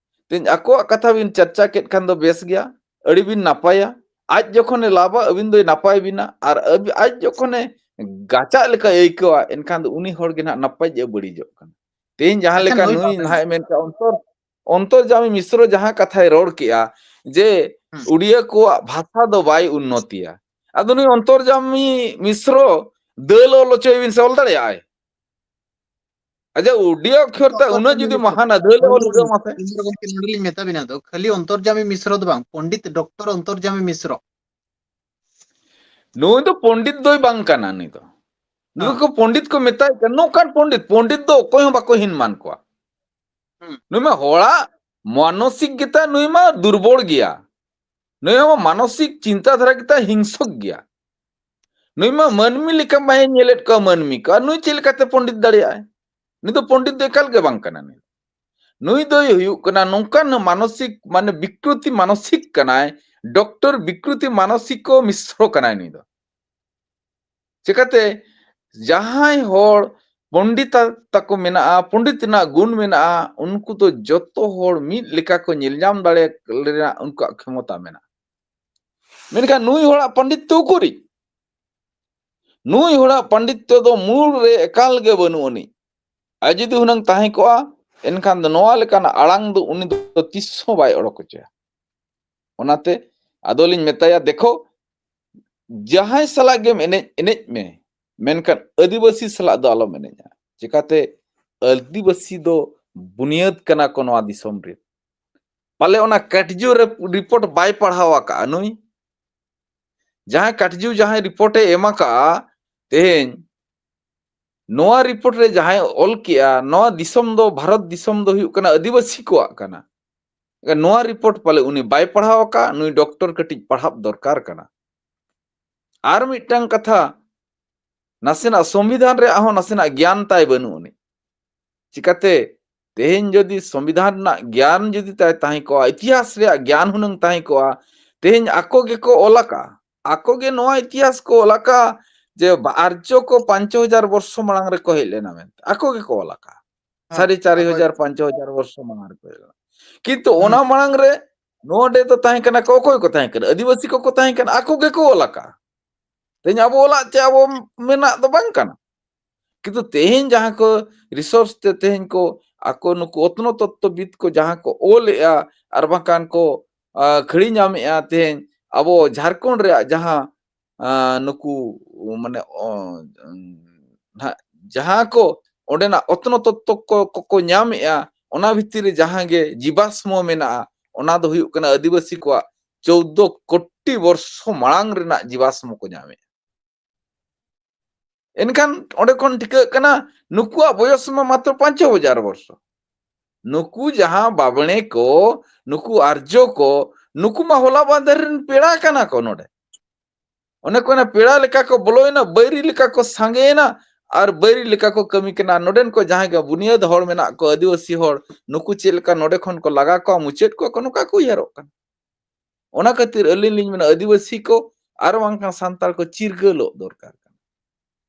ᱛᱮᱦᱮᱧ ᱟᱠᱚᱣᱟᱜ ᱠᱟᱛᱷᱟ ᱵᱤᱱ ᱪᱟᱨᱪᱟ ᱠᱮᱫ ᱠᱷᱟᱱ ᱫᱚ ᱵᱮᱥ ᱜᱮᱭᱟ, ᱟᱹᱰᱤ ᱵᱤᱱ ᱱᱟᱯᱟᱭᱟ᱾ ᱟᱡ ᱡᱚᱠᱷᱚᱱᱮ ᱞᱟᱵᱟ, ᱟᱹᱵᱤᱱ ᱫᱚᱭ ᱱᱟᱯᱟᱭ ᱵᱤᱱᱟ, ᱟᱨ ᱟᱹᱵᱤ-, ᱟᱡ ᱡᱚᱠᱷᱚᱱᱮ ᱜᱟᱪᱟᱜ ᱞᱮᱠᱟ ᱟᱹᱭᱠᱟᱹᱣᱟ, ᱮᱱᱠᱷᱟᱱ ᱫᱚ ᱩᱱᱤ ᱦᱚᱲ ᱜᱮ ᱱᱟᱦᱟᱜ ᱱᱟᱯᱟᱭ ᱮ ᱵᱟᱹᱲᱤᱡᱚᱜ ᱠᱟᱱᱟ᱾ ᱛᱮᱦᱮᱧ ᱡᱟᱦᱟᱸ ᱟᱪᱪᱷᱟ, ᱞᱮᱠᱟ ᱱᱩᱭ ᱱᱩᱭ ᱵᱟᱵᱮᱱ ᱱᱟᱦᱟᱜ ᱮ ᱢᱮᱱ ᱠᱮᱜᱼᱟ, ᱚᱱᱛᱚᱨ, ᱚᱱᱛᱚᱨᱡᱟᱢᱤ ᱢᱤᱥᱨᱚ ᱡᱟᱦᱟᱸ ᱠᱟᱛᱷᱟᱭ ᱨᱚᱲ ᱠᱮᱜᱼᱟ ᱡᱮ ᱦᱩᱸ᱾ ᱩᱰᱤᱭᱟᱹ ᱠᱚᱣᱟᱜ ᱵᱷᱟᱥᱟ ᱫᱚ ᱵᱟᱭ ᱩᱱᱱᱚᱛᱤᱭᱟ᱾ ᱟᱫᱚ ᱱᱩᱭ ᱚᱱᱛᱚᱨᱡᱟᱢᱤ ᱢᱤᱥᱨᱚ ᱫᱟᱹᱞ ᱚᱞ ᱦᱚᱪᱚᱭ ᱵᱤᱱ ᱥᱮ, ᱚᱞ ᱫᱟᱲᱮᱭᱟᱜᱼᱟᱭ? ᱟᱪᱪᱷᱟ, ᱩᱰᱤᱭᱟ ᱚᱠᱠᱷᱚᱨ ᱛᱮ ᱩᱱᱟᱹᱜ ᱡᱩᱫᱤ ᱢᱟᱦᱟᱱᱟ ᱫᱟᱹᱞ ᱚᱞ ᱩᱰᱟᱹᱣ ᱢᱟᱥᱮ᱾ ᱩᱢᱮᱨ ᱜᱚᱢᱠᱮ, ᱱᱚᱰᱮ ᱞᱤᱧ ᱢᱮᱛᱟ ᱵᱤᱱᱟ ᱫᱚ, ᱠᱷᱟᱹᱞᱤ ᱚᱱᱛᱚᱨᱡᱟᱢᱤ ᱢᱤᱥᱨᱚ ᱫᱚ ᱵᱟᱝ, ᱯᱚᱱᱰᱤᱛ ᱰᱚᱠᱴᱚᱨ ᱚᱱᱛᱚᱨᱡᱟᱢᱤ ᱢᱤᱥᱨᱚ᱾ ᱱᱩᱭ ᱫᱚ ᱯᱚᱱᱰᱤᱛ ᱫᱚᱭ ᱵᱟᱝ ᱠᱟᱱᱟ, ᱱᱩᱭ ᱫᱚ᱾ ᱱᱩᱭ ᱦᱮᱸ᱾ ᱠᱚ ᱯᱚᱱᱰᱤᱛ ᱠᱚ ᱢᱮᱛᱟᱭ ᱠᱟᱱᱟ, ᱱᱚᱝᱠᱟᱱ ᱯᱚᱱᱰᱤᱛ, ᱯᱚᱱᱰᱤᱛ ᱫᱚ ᱚᱠᱚᱭ ᱦᱚᱸ ᱵᱟᱠᱚ ᱦᱤᱱ ᱢᱟᱱ ᱠᱚᱣᱟ᱾ ᱦᱩᱸ᱾ ᱱᱩᱭ ᱢᱟ ᱦᱚᱲᱟᱜ ᱢᱟᱱᱚᱥᱤᱠ ᱜᱮᱛᱟ, ᱱᱩᱭ ᱢᱟ ᱫᱩᱨᱵᱚᱞ ᱜᱮᱭᱟ᱾ ᱱᱩᱭ ᱢᱟ ᱢᱟᱱᱚᱥᱤᱠ ᱪᱤᱱᱛᱟ ᱫᱷᱟᱨᱟ ᱜᱮᱛᱟ ᱦᱤᱝᱥᱚᱠ ᱜᱮᱭᱟ᱾ ᱱᱩᱭ ᱢᱟ ᱢᱟᱹᱱᱢᱤ ᱞᱮᱠᱟ ᱵᱟᱭ ᱧᱮᱞᱮᱫ ᱠᱚᱣᱟ ᱢᱟᱹᱱᱢᱤ ᱠᱚ, ᱟᱨ ᱱᱩᱭ ᱪᱮᱫ ᱞᱮᱠᱟᱛᱮ ᱯᱚᱱᱰᱤᱛ ᱫᱟᱲᱮᱭᱟᱜᱼᱟᱭ? ᱱᱩᱭ ᱫᱚ ᱯᱚᱱᱰᱤᱛ ᱫᱚ ᱮᱠᱟᱞ ᱜᱮ ᱵᱟᱝ ᱠᱟᱱᱟ᱾ ᱱᱩᱭ, ᱱᱩᱭ ᱫᱚᱭ ᱦᱩᱭᱩᱜ ᱠᱟᱱᱟ ᱱᱚᱝᱠᱟᱱ ᱢᱟᱱᱚᱥᱤᱠ, ᱢᱟᱱᱮ ᱵᱤᱠᱨᱩᱛᱤ ᱢᱟᱱᱚᱥᱤᱠ ᱠᱟᱱᱟᱭ, ᱰᱚᱠᱴᱚᱨ ᱵᱤᱠᱨᱩᱛᱤ ᱢᱟᱱᱚᱥᱤᱠᱚ ᱢᱤᱥᱨᱚ ᱠᱟᱱᱟᱭ ᱱᱩᱭ ᱫᱚ᱾ ᱪᱤᱠᱟᱹᱛᱮ ᱡᱟᱦᱟᱸᱭ ᱦᱚᱲ ᱯᱚᱱᱰᱤᱛ ᱛᱟᱠᱚ ᱢᱮᱱᱟᱜᱼᱟ, ᱯᱚᱱᱰᱤᱛ ᱨᱮᱱᱟᱜ ᱜᱩᱱ ᱢᱮᱱᱟᱜᱼᱟ, ᱩᱱᱠᱩ ᱫᱚ ᱡᱚᱛᱚ ᱦᱚᱲ ᱢᱤᱫ ᱞᱮᱠᱟ ᱠᱚ ᱧᱮᱞ ᱧᱟᱢ ᱫᱟᱲᱮ ᱨᱮᱱᱟᱜ ᱩᱱᱠᱩᱣᱟᱜ ᱠᱷᱮᱢᱚᱛᱟ ᱢᱮᱱᱟᱜᱼᱟ᱾ ᱢᱮᱱᱠᱷᱟᱱ ᱱᱩᱭ ᱦᱚᱲᱟᱜ ᱯᱚᱱᱰᱤᱛ ᱛᱮ ᱩᱠᱩᱨᱤᱡ? ᱱᱩᱭ ᱦᱚᱲᱟᱜ ᱯᱚᱱᱰᱤᱛ ᱛᱮ ᱫᱚ ᱢᱩᱞ ᱨᱮ ᱮᱠᱟᱞ ᱜᱮ ᱵᱟᱹᱱᱩᱜ ᱟᱹᱱᱤᱡ᱾ ᱟᱨ ᱡᱩᱫᱤ ᱦᱩᱱᱟᱹᱝ ᱛᱟᱦᱮᱸ ᱠᱚᱜᱼᱟ, ᱮᱱᱠᱷᱟᱱ ᱫᱚ ᱱᱚᱣᱟ ᱞᱮᱠᱟᱱᱟᱜ ᱟᱲᱟᱝ ᱫᱚ ᱩᱱᱤ ᱫᱚ ᱛᱤᱥ ᱦᱚᱸ ᱵᱟᱭ ᱚᱰᱚᱠ ᱦᱚᱪᱚᱭᱟ᱾ ᱚᱱᱟᱛᱮ ᱟᱫᱚᱞᱤᱧ ᱢᱮᱛᱟᱭᱟ, ᱫᱮᱠᱷᱚ, ᱡᱟᱦᱟᱸᱭ ᱥᱟᱞᱟᱜ ᱜᱮᱢ ᱮᱱᱮᱡ, ᱮᱱᱮᱡ ᱢᱮ, ᱢᱮᱱᱠᱷᱟᱱ ᱟᱹᱫᱤᱵᱟᱹᱥᱤ ᱥᱟᱞᱟᱜ ᱫᱚ ᱟᱞᱚᱢ ᱮᱱᱮᱡᱼᱟ᱾ ᱪᱤᱠᱟᱛᱮ? ᱟᱹᱫᱤᱵᱟᱹᱥᱤ ᱫᱚ ᱵᱩᱱᱤᱭᱟᱹᱫ ᱠᱟᱱᱟ ᱠᱚ ᱱᱚᱣᱟ ᱫᱤᱥᱚᱢ ᱨᱮ᱾ ᱯᱟᱞᱮ ᱚᱱᱟ ᱠᱟᱴᱡᱩ ᱨᱮ ᱨᱤᱯᱳᱨᱴ ᱵᱟᱭ ᱯᱟᱲᱦᱟᱣ ᱟᱠᱟᱫᱼᱟ ᱱᱩᱭ᱾ ᱡᱟᱦᱟᱸᱭ ᱠᱟᱴᱡᱩ ᱡᱟᱦᱟᱸᱭ ᱨᱤᱯᱳᱨᱴ ᱮ ᱮᱢ ᱟᱠᱟᱫᱼᱟ ᱛᱮᱦᱮᱧ, ᱱᱚᱣᱟ ᱨᱤᱯᱳᱨᱴ ᱨᱮ ᱡᱟᱦᱟᱸᱭ ᱚᱞ ᱠᱮᱜᱼᱟ, ᱱᱚᱣᱟ ᱫᱤᱥᱚᱢ ᱫᱚ, ᱵᱷᱟᱨᱚᱛ ᱫᱤᱥᱚᱢ ᱫᱚ ᱦᱩᱭᱩᱜ ᱠᱟᱱᱟ ᱟᱹᱫᱤᱵᱟᱹᱥᱤ ᱠᱚᱣᱟᱜ ᱠᱟᱱᱟ᱾ ᱱᱚᱣᱟ ᱨᱤᱯᱳᱨᱴ ᱯᱟᱞᱮ ᱩᱱᱤ ᱵᱟᱭ ᱯᱟᱲᱦᱟᱣ ᱟᱠᱟᱫ, ᱱᱩᱭ ᱰᱚᱠᱴᱚᱨ ᱠᱟᱹᱴᱤᱡ ᱯᱟᱲᱦᱟᱣ ᱫᱚᱨᱠᱟᱨ ᱠᱟᱱᱟ᱾ ᱟᱨ ᱢᱤᱫᱴᱟᱝ ᱠᱟᱛᱷᱟ, ᱱᱟᱥᱮᱱᱟᱜ ᱥᱚᱝᱵᱤᱫᱷᱟᱱ ᱨᱮᱭᱟᱜ ᱦᱚᱸ ᱱᱟᱥᱮᱱᱟᱜ ᱜᱮᱭᱟᱱ ᱛᱟᱭ ᱵᱟᱹᱱᱩᱜ ᱟᱹᱱᱤᱡ᱾ ᱪᱤᱠᱟᱛᱮ? ᱛᱮᱦᱮᱧ ᱡᱩᱫᱤ ᱥᱚᱝᱵᱤᱫᱷᱟᱱ ᱨᱮᱱᱟᱜ ᱜᱮᱭᱟᱱ ᱡᱩᱫᱤ ᱛᱟᱭ ᱛᱟᱦᱮᱸ ᱠᱚᱜᱼᱟ, ᱤᱛᱤᱦᱟᱥ ᱨᱮᱭᱟᱜ ᱜᱮᱭᱟᱱ ᱦᱩᱱᱟᱹᱝ ᱛᱟᱦᱮᱸ ᱠᱚᱜᱼᱟ, ᱛᱮᱦᱮᱧ ᱟᱠᱚ ᱜᱮᱠᱚ ᱚᱞ ᱟᱠᱟᱫᱼᱟ, ᱟᱠᱚ ᱜᱮ ᱱᱚᱣᱟ ᱤᱛᱤᱦᱟᱥ ᱠᱚ ᱚᱞ ᱟᱠᱟᱫᱼᱟ ᱡᱮ ᱵᱟ-, ᱟᱨᱡᱚ ᱠᱚ ᱯᱟᱸᱪ ᱦᱟᱡᱟᱨ ᱵᱚᱨᱥᱚ ᱢᱟᱲᱟᱝ ᱨᱮᱠᱚ ᱦᱮᱡ ᱞᱮᱱᱟ ᱢᱮᱱᱛᱮ, ᱟᱠᱚ ᱜᱮᱠᱚ ᱚᱞ ᱟᱠᱟᱫᱼᱟ᱾ ᱦᱮᱸ, ᱥᱟᱲᱮ ᱪᱟᱨ ᱦᱟᱡᱟᱨ, ᱟᱠᱚ ᱜᱮ᱾ ᱯᱟᱸᱪ ᱦᱟᱡᱟᱨ ᱵᱚᱨᱥᱚ ᱢᱟᱲᱟᱝ ᱨᱮᱠᱚ ᱦᱮᱡ ᱞᱮᱱᱟ᱾ ᱠᱤᱱᱛᱩ ᱦᱩᱸ᱾ ᱚᱱᱟ ᱢᱟᱲᱟᱝ ᱨᱮ ᱱᱚᱰᱮ ᱫᱚ ᱛᱟᱦᱮᱸ ᱠᱟᱱᱟ ᱠᱚ, ᱚᱠᱚᱭ ᱠᱚ ᱛᱟᱦᱮᱸ ᱠᱟᱱᱟ? ᱟᱹᱫᱤᱵᱟᱹᱥᱤ ᱠᱚᱠᱚ ᱛᱟᱦᱮᱸ ᱠᱟᱱᱟ, ᱟᱠᱚ ᱜᱮᱠᱚ ᱚᱞ ᱟᱠᱟᱫᱼᱟ᱾ ᱛᱮᱦᱮᱧ ᱟᱵᱚ ᱚᱞᱟᱜ ᱪᱮ ᱟᱵᱚ ᱢᱮᱱᱟᱜ ᱫᱚ ᱵᱟᱝ ᱠᱟᱱᱟ᱾ ᱠᱤᱱᱛᱩ ᱛᱮᱦᱮᱧ ᱡᱟᱦᱟᱸ ᱠᱚ ᱨᱤᱥᱳᱨᱥ ᱛᱮ ᱛᱮᱦᱮᱧ ᱠᱚ ᱟᱠᱚ ᱱᱩᱠᱩ ᱚᱛᱱᱚ ᱛᱚᱛᱛᱚᱵᱤᱫ ᱠᱚ ᱡᱟᱦᱟᱸ ᱠᱚ ᱚᱞᱮᱜᱼᱟ ᱟᱨ ᱵᱟᱝᱠᱷᱟᱱ ᱠᱚ, ᱟ, ᱠᱷᱟᱹᱲᱤ ᱧᱟᱢᱮᱜᱼᱟ ᱛᱮᱦᱮᱧ ᱟᱵᱚ ᱡᱷᱟᱲᱠᱷᱚᱸᱰ ᱨᱮᱭᱟᱜ ᱡᱟᱦᱟᱸ, ᱟ, ᱱᱩᱠᱩ ᱢᱟᱱᱮ, ᱚ, ᱱᱟᱦᱟᱜ ᱡᱟᱦᱟᱸ ᱠᱚ ᱚᱸᱰᱮᱱᱟᱜ ᱚᱛᱱᱚ ᱛᱚᱛᱛᱚ ᱠᱚ, ᱠᱚᱠᱚ ᱧᱟᱢᱮᱜᱼᱟ, ᱚᱱᱟ ᱵᱷᱤᱛᱤᱨ ᱨᱮ ᱡᱟᱦᱟᱸ ᱜᱮ ᱡᱤᱵᱟᱥᱢᱚ ᱢᱮᱱᱟᱜᱼᱟ, ᱚᱱᱟ ᱫᱚ ᱦᱩᱭᱩᱜ ᱠᱟᱱᱟ ᱟᱹᱫᱤᱵᱟᱹᱥᱤ ᱠᱚᱣᱟᱜ ᱪᱳᱫᱫᱳ ᱠᱳᱴᱤ ᱵᱚᱨᱥᱚ ᱢᱟᱲᱟᱝ ᱨᱮᱱᱟᱜ ᱡᱤᱵᱟᱥᱢᱚ ᱠᱚ ᱧᱟᱢᱮᱜᱼᱟ᱾ ᱮᱱᱠᱷᱟᱱ ᱚᱸᱰᱮ ᱠᱷᱚᱱ ᱴᱷᱤᱠᱟᱹᱜ ᱠᱟᱱᱟ, ᱱᱩᱠᱩᱣᱟᱜ ᱵᱚᱭᱚᱥ ᱢᱟ ᱢᱟᱛᱨᱚ ᱯᱟᱸᱪ ᱦᱟᱡᱟᱨ ᱵᱚᱨᱥᱚ᱾ ᱱᱩᱠᱩ ᱡᱟᱦᱟᱸ ᱵᱟᱵᱽᱬᱮ ᱠᱚ, ᱱᱩᱠᱩ ᱟᱨᱡᱚ ᱠᱚ, ᱱᱩᱠᱩ ᱢᱟ ᱦᱚᱞᱟ ᱢᱟᱦᱫᱮᱨ ᱨᱮᱱ ᱯᱮᱲᱟ ᱠᱟᱱᱟ ᱠᱚ ᱱᱚᱰᱮ᱾ ᱚᱱᱮ ᱠᱚ ᱢᱮᱱᱟ, ᱯᱮᱲᱟ ᱞᱮᱠᱟ ᱠᱚ ᱵᱚᱞᱚᱭᱮᱱᱟ, ᱵᱟᱹᱭᱨᱤ ᱞᱮᱠᱟ ᱠᱚ ᱥᱟᱸᱜᱮᱭᱮᱱᱟ, ᱟᱨ ᱵᱟᱹᱭᱨᱤ ᱞᱮᱠᱟ ᱠᱚ ᱠᱟᱹᱢᱤ ᱠᱟᱱᱟ᱾ ᱱᱚᱰᱮᱱ ᱠᱚ ᱡᱟᱦᱟᱸᱭ ᱜᱮ ᱵᱩᱱᱤᱭᱟᱹᱫ ᱦᱚᱲ ᱢᱮᱱᱟᱜ ᱠᱚ, ᱟᱹᱫᱤᱵᱟᱹᱥᱤ ᱦᱚᱲ, ᱱᱩᱠᱩ ᱪᱮᱫ ᱞᱮᱠᱟ ᱱᱚᱰᱮ ᱠᱷᱚᱱ ᱠᱚ ᱞᱟᱜᱟ ᱠᱚᱣᱟ, ᱢᱩᱪᱟᱹᱫ ᱠᱚᱣᱟ ᱠᱚ, ᱱᱚᱝᱠᱟ ᱠᱚ ᱩᱭᱦᱟᱹᱨᱚᱜ ᱠᱟᱱᱟ᱾ ᱚᱱᱟ ᱠᱷᱟᱹᱛᱤᱨ ᱟᱹᱞᱤᱧ ᱞᱤᱧ ᱢᱮᱱᱟ, ᱟᱹᱫᱤᱵᱟᱹᱥᱤ ᱠᱚ ᱟᱨ ᱵᱟᱝᱠᱷᱟᱱ ᱥᱟᱱᱛᱟᱲ ᱠᱚ ᱪᱤᱨᱜᱟᱹᱞᱚᱜ ᱫᱚᱨᱠᱟᱨ ᱠᱟᱱᱟ᱾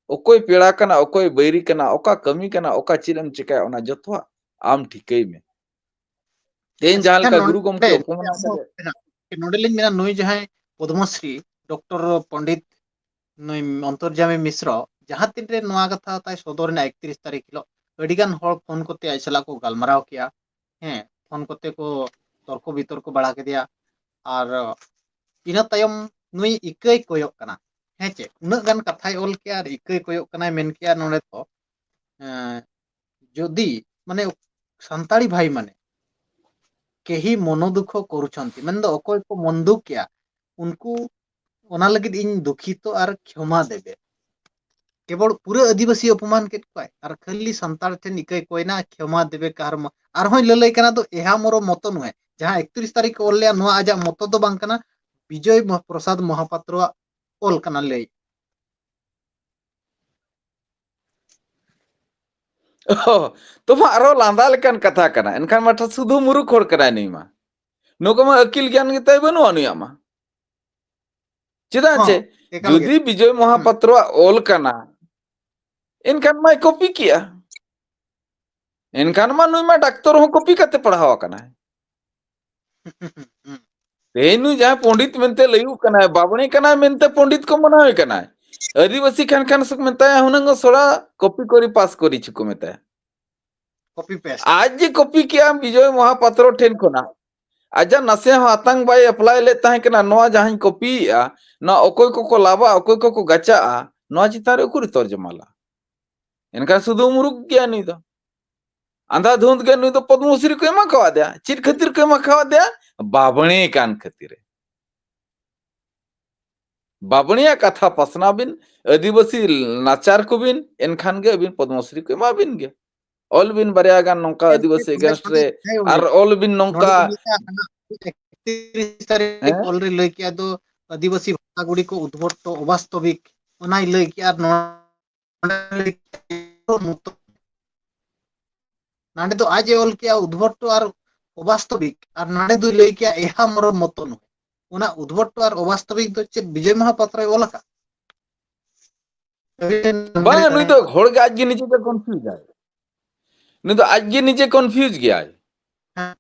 ᱚᱠᱚᱭ ᱯᱮᱲᱟ ᱠᱟᱱᱟ, ᱚᱠᱚᱭ ᱵᱟᱹᱭᱨᱤ ᱠᱟᱱᱟ, ᱚᱠᱟ ᱠᱟᱹᱢᱤ ᱠᱟᱱᱟ, ᱚᱠᱟ ᱪᱮᱫ ᱮᱢ ᱪᱤᱠᱟᱹᱭᱟ, ᱚᱱᱟ ᱡᱚᱛᱚᱣᱟᱜ ᱟᱢ ᱴᱷᱤᱠᱟᱹᱭ ᱢᱮ᱾ ᱛᱮᱦᱮᱧ ᱡᱟᱦᱟᱸ ᱞᱮᱠᱟ ᱜᱩᱨᱩ ᱜᱚᱢᱠᱮ ᱚᱯᱚᱢᱟᱱ ᱠᱟᱛᱮ ᱱᱚᱰᱮ ᱞᱤᱧ ᱢᱮᱱᱟ, ᱱᱩᱭ ᱡᱟᱦᱟᱸᱭ ᱯᱚᱫᱽᱢᱚᱥᱨᱤ ᱰᱚᱠᱴᱚᱨ ᱯᱚᱱᱰᱤᱛ ᱱᱩᱭ ᱚᱱᱛᱚᱨᱡᱟᱢᱤ ᱢᱤᱥᱨᱚ ᱡᱟᱦᱟᱸ ᱛᱤᱱᱨᱮ ᱱᱚᱣᱟ ᱠᱟᱛᱷᱟ ᱛᱟᱭ ᱥᱚᱫᱚᱨ ᱮᱱᱟ ᱮᱠᱛᱨᱤᱥ ᱛᱟᱹᱨᱤᱠᱷ ᱦᱤᱞᱳᱜ, ᱟᱹᱰᱤᱜᱟᱱ ᱦᱚᱲ ᱯᱷᱳᱱ ᱠᱚᱛᱮ ᱟᱡ ᱥᱟᱞᱟᱜ ᱠᱚ ᱜᱟᱞᱢᱟᱨᱟᱣ ᱠᱮᱜᱼᱟ᱾ ᱦᱮᱸ, ᱯᱷᱳᱱ ᱠᱚᱛᱮ ᱠᱚ ᱛᱚᱨᱠᱚ ᱵᱤᱛᱚᱨᱠᱚ ᱵᱟᱲᱟ ᱠᱮᱫᱮᱭᱟ᱾ ᱟᱨ ᱤᱱᱟᱹ ᱛᱟᱭᱚᱢ ᱱᱩᱭ ᱤᱠᱟᱹᱭ ᱠᱚᱭᱚᱜ ᱠᱟᱱᱟ᱾ ᱦᱮᱸ ᱪᱮ, ᱩᱱᱟᱹᱜ ᱜᱟᱱ ᱠᱟᱛᱷᱟᱭ ᱚᱞ ᱠᱮᱜᱼᱟ ᱟᱨ ᱤᱠᱟᱹᱭ ᱠᱚᱭᱚᱜ ᱠᱟᱱᱟᱭ ᱢᱮᱱ ᱠᱮᱜᱼᱟ ᱱᱚᱰᱮ ᱫᱚ, ᱮᱸ, ᱡᱩᱫᱤ ᱢᱟᱱᱮ ᱥᱟᱱᱛᱟᱲᱤ ᱵᱷᱟᱭ ᱢᱟᱱᱮ ᱠᱮᱦᱤ ᱢᱚᱱᱳ ᱫᱩᱠᱷᱚ ᱠᱚᱨᱩᱪᱷᱚᱱᱛᱤ, ᱢᱮᱱᱫᱚ ᱚᱠᱚᱭ ᱠᱚ ᱢᱚᱱ ᱫᱩᱠ ᱠᱮᱜᱼᱟ ᱩᱱᱠᱩ, ᱚᱱᱟ ᱞᱟᱹᱜᱤᱫ ᱤᱧ ᱫᱩᱠᱷᱤᱛᱚ ᱟᱨ ᱠᱷᱮᱢᱟ ᱫᱮᱵᱮ᱾ ᱠᱮᱵᱚᱞ ᱯᱩᱨᱟᱹ ᱟᱹᱫᱤᱵᱟᱹᱥᱤ ᱚᱯᱚᱢᱟᱱ ᱠᱮᱫ ᱠᱚᱣᱟᱭ ᱟᱨ ᱠᱷᱟᱹᱞᱤ ᱥᱟᱱᱛᱟᱲ ᱴᱷᱮᱱ ᱤᱠᱟᱹᱭ ᱠᱚᱭᱱᱟ, ᱠᱷᱮᱢᱟ ᱫᱮᱵᱮ ᱠᱟᱦᱟᱨ ᱢᱟ-, ᱟᱨᱦᱚᱸᱭ ᱞᱟᱹᱞᱟᱹᱭ ᱠᱟᱱᱟ ᱫᱚ ᱮᱦᱟ ᱢᱚᱨᱚ ᱢᱚᱛᱚ ᱱᱩᱦᱮ᱾ ᱡᱟᱦᱟᱸ ᱮᱠᱛᱨᱤᱥ ᱛᱟᱹᱨᱤᱠᱷ ᱠᱚ ᱚᱞ ᱞᱮᱜᱼᱟ, ᱱᱚᱣᱟ ᱟᱡᱟᱜ ᱢᱚᱛᱚ ᱫᱚ ᱵᱟᱝ ᱠᱟᱱᱟ, ᱵᱤᱡᱚᱭ ᱢᱚ-, ᱯᱨᱚᱥᱟᱫᱽ ᱢᱚᱦᱟᱯᱟᱛᱨᱚᱣᱟᱜ ᱚᱞ ᱠᱟᱱᱟ ᱞᱟᱹᱭ᱾ ᱚ, ᱛᱚᱵᱮ ᱟᱨᱦᱚᱸ ᱞᱟᱸᱫᱟ ᱞᱮᱠᱟᱱ ᱠᱟᱛᱷᱟ ᱠᱟᱱᱟ᱾ ᱮᱱᱠᱷᱟᱱ ᱢᱟ ᱥᱩᱫᱷᱩ ᱢᱩᱨᱩᱠᱷ ᱦᱚᱲ ᱠᱟᱱᱟᱭ ᱱᱩᱭ ᱢᱟ᱾ ᱱᱩᱠᱩ ᱢᱟ ᱟᱹᱠᱤᱞ ᱜᱮᱭᱟᱱ ᱜᱮᱛᱟᱭ ᱵᱟᱹᱱᱩᱜᱼᱟ ᱱᱩᱭᱟᱜ ᱢᱟ᱾ ᱪᱮᱫᱟᱜ ᱦᱚᱸ, ᱪᱮ ᱮᱠᱟᱞ ᱜᱮ᱾ ᱡᱩᱫᱤ ᱵᱤᱡᱚᱭ ᱦᱩᱸ᱾ ᱢᱚᱦᱟᱯᱟᱛᱨᱚᱣᱟᱜ ᱚᱞ ᱠᱟᱱᱟ, ᱮᱱᱠᱷᱟᱱ ᱢᱟᱭ ᱠᱚᱯᱤ ᱠᱮᱜᱼᱟ᱾ ᱮᱱᱠᱷᱟᱱ ᱢᱟ ᱱᱩᱭ ᱢᱟ ᱰᱟᱠᱛᱚᱨ ᱦᱚᱸ ᱠᱚᱯᱤ ᱠᱟᱛᱮ ᱯᱟᱲᱦᱟᱣ ᱟᱠᱟᱱᱟᱭ᱾ ᱛᱮᱦᱮᱧ ᱱᱩᱭ ᱡᱟᱦᱟᱸᱭ ᱯᱚᱸᱰᱤᱛ ᱢᱮᱱᱛᱮ ᱞᱟᱹᱭᱩᱜ ᱠᱟᱱᱟᱭ, ᱵᱟᱵᱽᱬᱮ ᱠᱟᱱᱟᱭ ᱢᱮᱱᱛᱮ ᱯᱚᱸᱰᱤᱛ ᱠᱚ ᱢᱟᱱᱟᱣᱮ ᱠᱟᱱᱟᱭ᱾ ᱟᱹᱫᱤᱵᱟᱹᱥᱤ ᱠᱷᱟᱱ ᱠᱷᱟᱱ ᱥᱮᱠᱚ ᱢᱮᱛᱟᱭᱟ ᱦᱩᱱᱟᱹᱝ ᱥᱚᱲᱟ ᱠᱚᱯᱤ ᱠᱚᱨᱤ ᱯᱟᱥ ᱠᱚᱨᱤ ᱪᱷᱩ ᱠᱚ ᱢᱮᱛᱟᱭᱟ᱾ ᱠᱚᱯᱤ ᱯᱮᱥᱴ᱾ ᱟᱡ ᱡᱮ ᱠᱚᱯᱤ ᱠᱮᱜᱼᱟ ᱵᱤᱡᱚᱭ ᱢᱚᱦᱟᱯᱟᱛᱨᱚ ᱴᱷᱮᱱ ᱠᱷᱚᱱᱟᱜ, ᱟᱡᱟᱜ ᱱᱟᱥᱮ ᱦᱚᱸ ᱟᱛᱟᱝ ᱵᱟᱭ ᱮᱯᱞᱟᱭ ᱞᱮᱫ ᱛᱟᱦᱮᱸ ᱠᱟᱱᱟ, ᱱᱚᱣᱟ ᱡᱟᱦᱟᱸᱧ ᱠᱚᱯᱤᱭᱮᱜᱼᱟ, ᱱᱚᱣᱟ ᱚᱠᱚᱭ ᱠᱚᱠᱚ ᱞᱟᱵᱟ, ᱚᱠᱚᱭ ᱠᱚᱠᱚ ᱜᱟᱪᱟᱜᱼᱟ, ᱱᱚᱣᱟ ᱪᱮᱛᱟᱱ ᱨᱮ ᱩᱠᱩᱨᱮ ᱛᱚᱨᱡᱚᱢᱟ ᱞᱟ? ᱮᱱᱠᱷᱟᱱ ᱥᱩᱫᱷᱩ ᱢᱩᱨᱩᱠ ᱜᱮᱭᱟ ᱱᱩᱭ ᱫᱚ, ᱟᱸᱫᱷᱟ ᱫᱷᱩᱸᱫ ᱜᱮ ᱱᱩᱭ ᱫᱚ᱾ ᱯᱚᱫᱽᱢᱚᱥᱨᱤ ᱠᱚ ᱮᱢᱟ ᱠᱟᱣᱟᱫᱮᱭᱟ᱾ ᱪᱮᱫ ᱠᱷᱟᱹᱛᱤᱨ ᱠᱚ ᱮᱢᱟ ᱠᱟᱣᱟᱫᱮᱭᱟ? ᱵᱟᱵᱽᱬᱮ ᱠᱟᱱ ᱠᱷᱟᱹᱛᱤᱨ᱾ ᱵᱟᱵᱽᱬᱮᱭᱟᱜ ᱠᱟᱛᱷᱟ ᱯᱟᱥᱱᱟᱣ ᱵᱤᱱ, ᱟᱹᱫᱤᱵᱟᱹᱥᱤ ᱱᱟᱪᱟᱨ ᱠᱚᱵᱤᱱ, ᱮᱱᱠᱷᱟᱱ ᱜᱮ ᱟᱹᱵᱤᱱ ᱯᱚᱫᱽᱢᱚᱥᱨᱤ ᱠᱚ ᱮᱢᱟ ᱵᱤᱱ ᱜᱮ᱾ ᱚᱞ ᱵᱤᱱ ᱵᱟᱨᱭᱟ ᱜᱟᱱ ᱱᱚᱝᱠᱟ ᱟᱹᱫᱤᱵᱟᱹᱥᱤ against ᱨᱮ, ᱟᱨ ᱚᱞ ᱵᱤᱱ ᱱᱚᱝᱠᱟ᱾ ᱮᱠᱛᱨᱤᱥ ᱛᱟᱹᱨᱤᱠᱷ ᱦᱮᱸ? ᱚᱞ ᱨᱮ ᱞᱟᱹᱭ ᱠᱮᱜᱼᱟ ᱫᱚ ᱟᱹᱫᱤᱵᱟᱹᱥᱤ ᱵᱷᱟᱥᱟ ᱜᱩᱲᱤ ᱠᱚ ᱩᱫᱵᱷᱚᱴᱴᱚ ᱚᱵᱟᱥᱛᱚᱵᱤᱠ, ᱚᱱᱟᱭ ᱞᱟᱹᱭ ᱠᱮᱜᱼᱟ᱾ ᱟᱨ ᱱᱚᱰᱮ ᱞᱟᱹᱭ ᱠᱮᱜᱼᱟ ᱱᱚᱰᱮ ᱫᱚ ᱟᱡ ᱮ ᱚᱞ ᱠᱮᱜᱼᱟ ᱩᱫᱵᱷᱚᱴᱴᱚ ᱟᱨ ᱚᱵᱟᱥᱛᱚᱵᱤᱠ, ᱟᱨ ᱱᱚᱰᱮ ᱫᱚᱭ ᱞᱟᱹᱭ ᱠᱮᱜᱼᱟ ᱮᱦᱟ ᱢᱚᱨᱚ ᱢᱚᱛᱚ ᱱᱩᱦᱮ᱾ ᱚᱱᱟ ᱩᱫᱵᱷᱚᱴᱴᱚ ᱟᱨ ᱚᱵᱟᱥᱛᱚᱵᱤᱠ ᱫᱚ ᱪᱮᱫ ᱵᱤᱡᱚᱭ ᱢᱚᱦᱟᱯᱟᱛᱨᱚᱭ ᱚᱞ ᱟᱠᱟᱫ? ᱵᱟᱝ, ᱱᱩᱭ ᱫᱚ ᱦᱚᱲ ᱜᱮ ᱟᱡ ᱜᱮ ᱱᱤᱡᱮ ᱜᱮ confuse ᱟᱭ᱾ ᱱᱩᱭ ᱫᱚ ᱟᱡ ᱜᱮ ᱱᱤᱡᱮ confuse ᱜᱮᱭᱟᱭ᱾ ᱦᱮᱸ᱾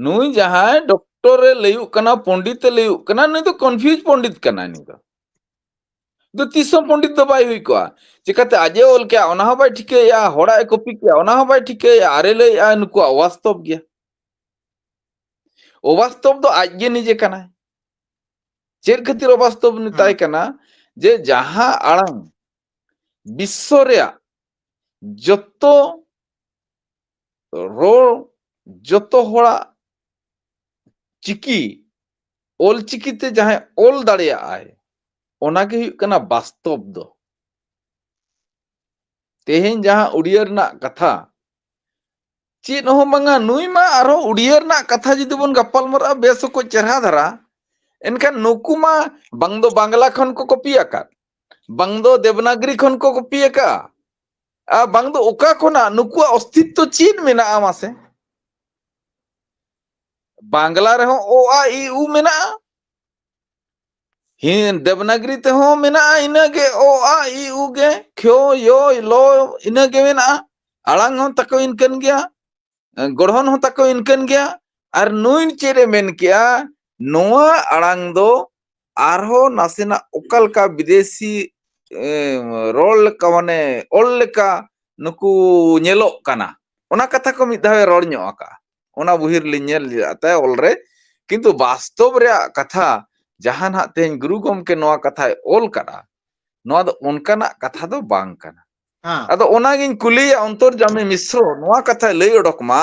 ᱱᱩᱭ ᱡᱟᱦᱟᱸᱭ ᱰᱚᱠᱴᱚᱨ ᱮ ᱞᱟᱹᱭᱩᱜ ᱠᱟᱱᱟ, ᱯᱚᱱᱰᱤᱛ ᱮ ᱞᱟᱹᱭᱩᱜ ᱠᱟᱱᱟ, ᱱᱩᱭ ᱫᱚ confuse ᱯᱚᱱᱰᱤᱛ ᱠᱟᱱᱟᱭ᱾ ᱱᱩᱭ ᱫᱚ, ᱫᱚ ᱛᱤᱥ ᱦᱚᱸ ᱯᱚᱱᱰᱤᱛ ᱫᱚ ᱵᱟᱭ ᱦᱩᱭ ᱠᱚᱜᱼᱟ᱾ ᱪᱤᱠᱟᱹᱛᱮ ᱟᱡ ᱮ ᱚᱞ ᱠᱮᱜᱼᱟ, ᱚᱱᱟ ᱦᱚᱸ ᱵᱟᱭ ᱴᱷᱤᱠᱟᱹᱭᱮᱜᱼᱟ, ᱦᱚᱲᱟᱜ ᱮ ᱠᱚᱯᱤ ᱠᱮᱜᱼᱟ, ᱚᱱᱟ ᱦᱚᱸ ᱵᱟᱭ ᱴᱷᱤᱠᱟᱹᱭᱮᱜᱼᱟ, ᱟᱨ ᱮ ᱞᱟᱹᱭᱮᱜᱼᱟ ᱱᱩᱠᱩᱣᱟᱜ ᱚᱵᱟᱥᱛᱚᱵ ᱜᱮᱭᱟ᱾ ᱚᱵᱟᱥᱛᱚᱵ ᱫᱚ ᱟᱡ ᱜᱮ ᱱᱤᱡᱮ ᱠᱟᱱᱟᱭ᱾ ᱪᱮᱫ ᱠᱷᱟᱹᱛᱤᱨ ᱚᱵᱟᱥᱛᱚᱵ ᱢᱮᱛᱟᱭ ᱦᱮᱸ᱾ ᱠᱟᱱᱟ? ᱡᱮ ᱡᱟᱦᱟᱸ ᱟᱲᱟᱝ ᱵᱤᱥᱥᱚ ᱨᱮᱭᱟᱜ ᱡᱚᱛᱚ ᱨᱚᱲ, ᱡᱚᱛᱚ ᱦᱚᱲᱟᱜ ᱪᱤᱠᱤ, ᱚᱞ ᱪᱤᱠᱤ ᱛᱮ ᱡᱟᱦᱟᱸᱭ ᱚᱞ ᱫᱟᱲᱮᱭᱟᱜᱼᱟᱭ, ᱚᱱᱟ ᱜᱮ ᱦᱩᱭᱩᱜ ᱠᱟᱱᱟ ᱵᱟᱥᱛᱚᱵ ᱫᱚ᱾ ᱛᱮᱦᱮᱧ ᱡᱟᱦᱟᱸ ᱩᱲᱤᱭᱟᱹ ᱨᱮᱱᱟᱜ ᱠᱟᱛᱷᱟ, ᱪᱮᱫ ᱦᱚᱸ ᱵᱟᱝᱟ, ᱱᱩᱭ ᱢᱟ ᱟᱨᱦᱚᱸ ᱩᱲᱤᱭᱟᱹ ᱨᱮᱱᱟᱜ ᱠᱟᱛᱷᱟ ᱡᱩᱫᱤ ᱵᱚᱱ ᱜᱟᱯᱟᱞ ᱢᱟᱨᱟᱜᱼᱟ ᱵᱮᱥ ᱚᱠᱚᱡ ᱪᱮᱨᱦᱟ ᱫᱷᱟᱨᱟ, ᱮᱱᱠᱷᱟᱱ ᱱᱩᱠᱩ ᱢᱟ ᱵᱟᱝ ᱫᱚ ᱵᱟᱝᱞᱟ ᱠᱷᱚᱱ ᱠᱚ ᱠᱚᱯᱤ ᱟᱠᱟᱫ, ᱵᱟᱝ ᱫᱚ ᱫᱮᱵᱽᱱᱟᱜᱽᱨᱤ ᱠᱷᱚᱱ ᱠᱚ ᱠᱚᱯᱤ ᱟᱠᱟᱫᱼᱟ, ᱟᱨ ᱵᱟᱝ ᱫᱚ ᱚᱠᱟ ᱠᱷᱚᱱᱟᱜ ᱱᱩᱠᱩᱣᱟᱜ ᱚᱥᱛᱤᱛᱛᱚ ᱪᱮᱫ ᱢᱮᱱᱟᱜᱼᱟ ᱢᱟᱥᱮ? ᱵᱟᱝᱞᱟ ᱨᱮᱦᱚᱸ ᱚ, ᱟ, ᱤ, ᱩ ᱢᱮᱱᱟᱜᱼᱟ, ᱦᱤ-, ᱫᱮᱵᱽᱱᱟᱜᱽᱨᱤ ᱛᱮᱦᱚᱸ ᱢᱮᱱᱟᱜᱼᱟ, ᱤᱱᱟᱹᱜᱮ ᱚ, ᱟ, ᱤ, ᱩ ᱜᱮ, ᱠᱷᱭᱚ, ᱭᱚ, ᱞᱚ, ᱤᱱᱟᱹᱜᱮ ᱢᱮᱱᱟᱜᱼᱟ᱾ ᱟᱲᱟᱝ ᱦᱚᱸ ᱛᱟᱠᱚ ᱤᱱᱠᱟᱹᱱ ᱜᱮᱭᱟ, ᱜᱚᱲᱦᱚᱱ ᱦᱚᱸ ᱛᱟᱠᱚ ᱤᱱᱠᱟᱹᱱ ᱜᱮᱭᱟ᱾ ᱟᱨ ᱱᱩᱭ ᱪᱮᱫ ᱮ ᱢᱮᱱ ᱠᱮᱜᱼᱟ, ᱱᱚᱣᱟ ᱟᱲᱟᱝ ᱫᱚ ᱟᱨᱦᱚᱸ ᱱᱟᱥᱮᱱᱟᱜ ᱚᱠᱟ ᱞᱮᱠᱟ ᱵᱤᱫᱮᱥᱤ, ᱮ, ᱨᱚᱲ ᱞᱮᱠᱟ, ᱢᱟᱱᱮ ᱚᱞ ᱞᱮᱠᱟ ᱱᱩᱠᱩ ᱧᱮᱞᱚᱜ ᱠᱟᱱᱟ, ᱚᱱᱟ ᱠᱟᱛᱷᱟ ᱠᱚ ᱢᱤᱫ ᱫᱷᱟᱣ ᱮ ᱨᱚᱲ ᱧᱚᱜ ᱟᱠᱟᱜᱼᱟ᱾ ᱚᱱᱟ ᱵᱩᱦᱤ ᱨᱮᱞᱤᱧ ᱧᱮᱞ ᱞᱮᱫᱟ ᱛᱟᱭ ᱚᱞ ᱨᱮ, ᱠᱤᱱᱛᱩ ᱵᱟᱥᱛᱚᱵ ᱨᱮᱭᱟᱜ ᱠᱟᱛᱷᱟ ᱡᱟᱦᱟᱸ ᱱᱟᱦᱟᱜ ᱛᱮᱦᱮᱧ ᱜᱩᱨᱩ ᱜᱚᱢᱠᱮ ᱱᱚᱣᱟ ᱠᱟᱛᱷᱟᱭ ᱚᱞ ᱠᱟᱫᱼᱟ, ᱱᱚᱣᱟ ᱫᱚ ᱚᱱᱠᱟᱱᱟᱜ ᱠᱟᱛᱷᱟ ᱫᱚ ᱵᱟᱝ ᱠᱟᱱᱟ᱾ ᱦᱮᱸ᱾ ᱟᱫᱚ ᱚᱱᱟᱜᱤᱧ ᱠᱩᱞᱤᱭᱟ ᱚᱱᱛᱚᱨᱡᱟᱢᱤ ᱢᱤᱥᱨᱚ, ᱱᱚᱣᱟ ᱠᱟᱛᱷᱟᱭ ᱞᱟᱹᱭ ᱚᱰᱚᱠ ᱢᱟ,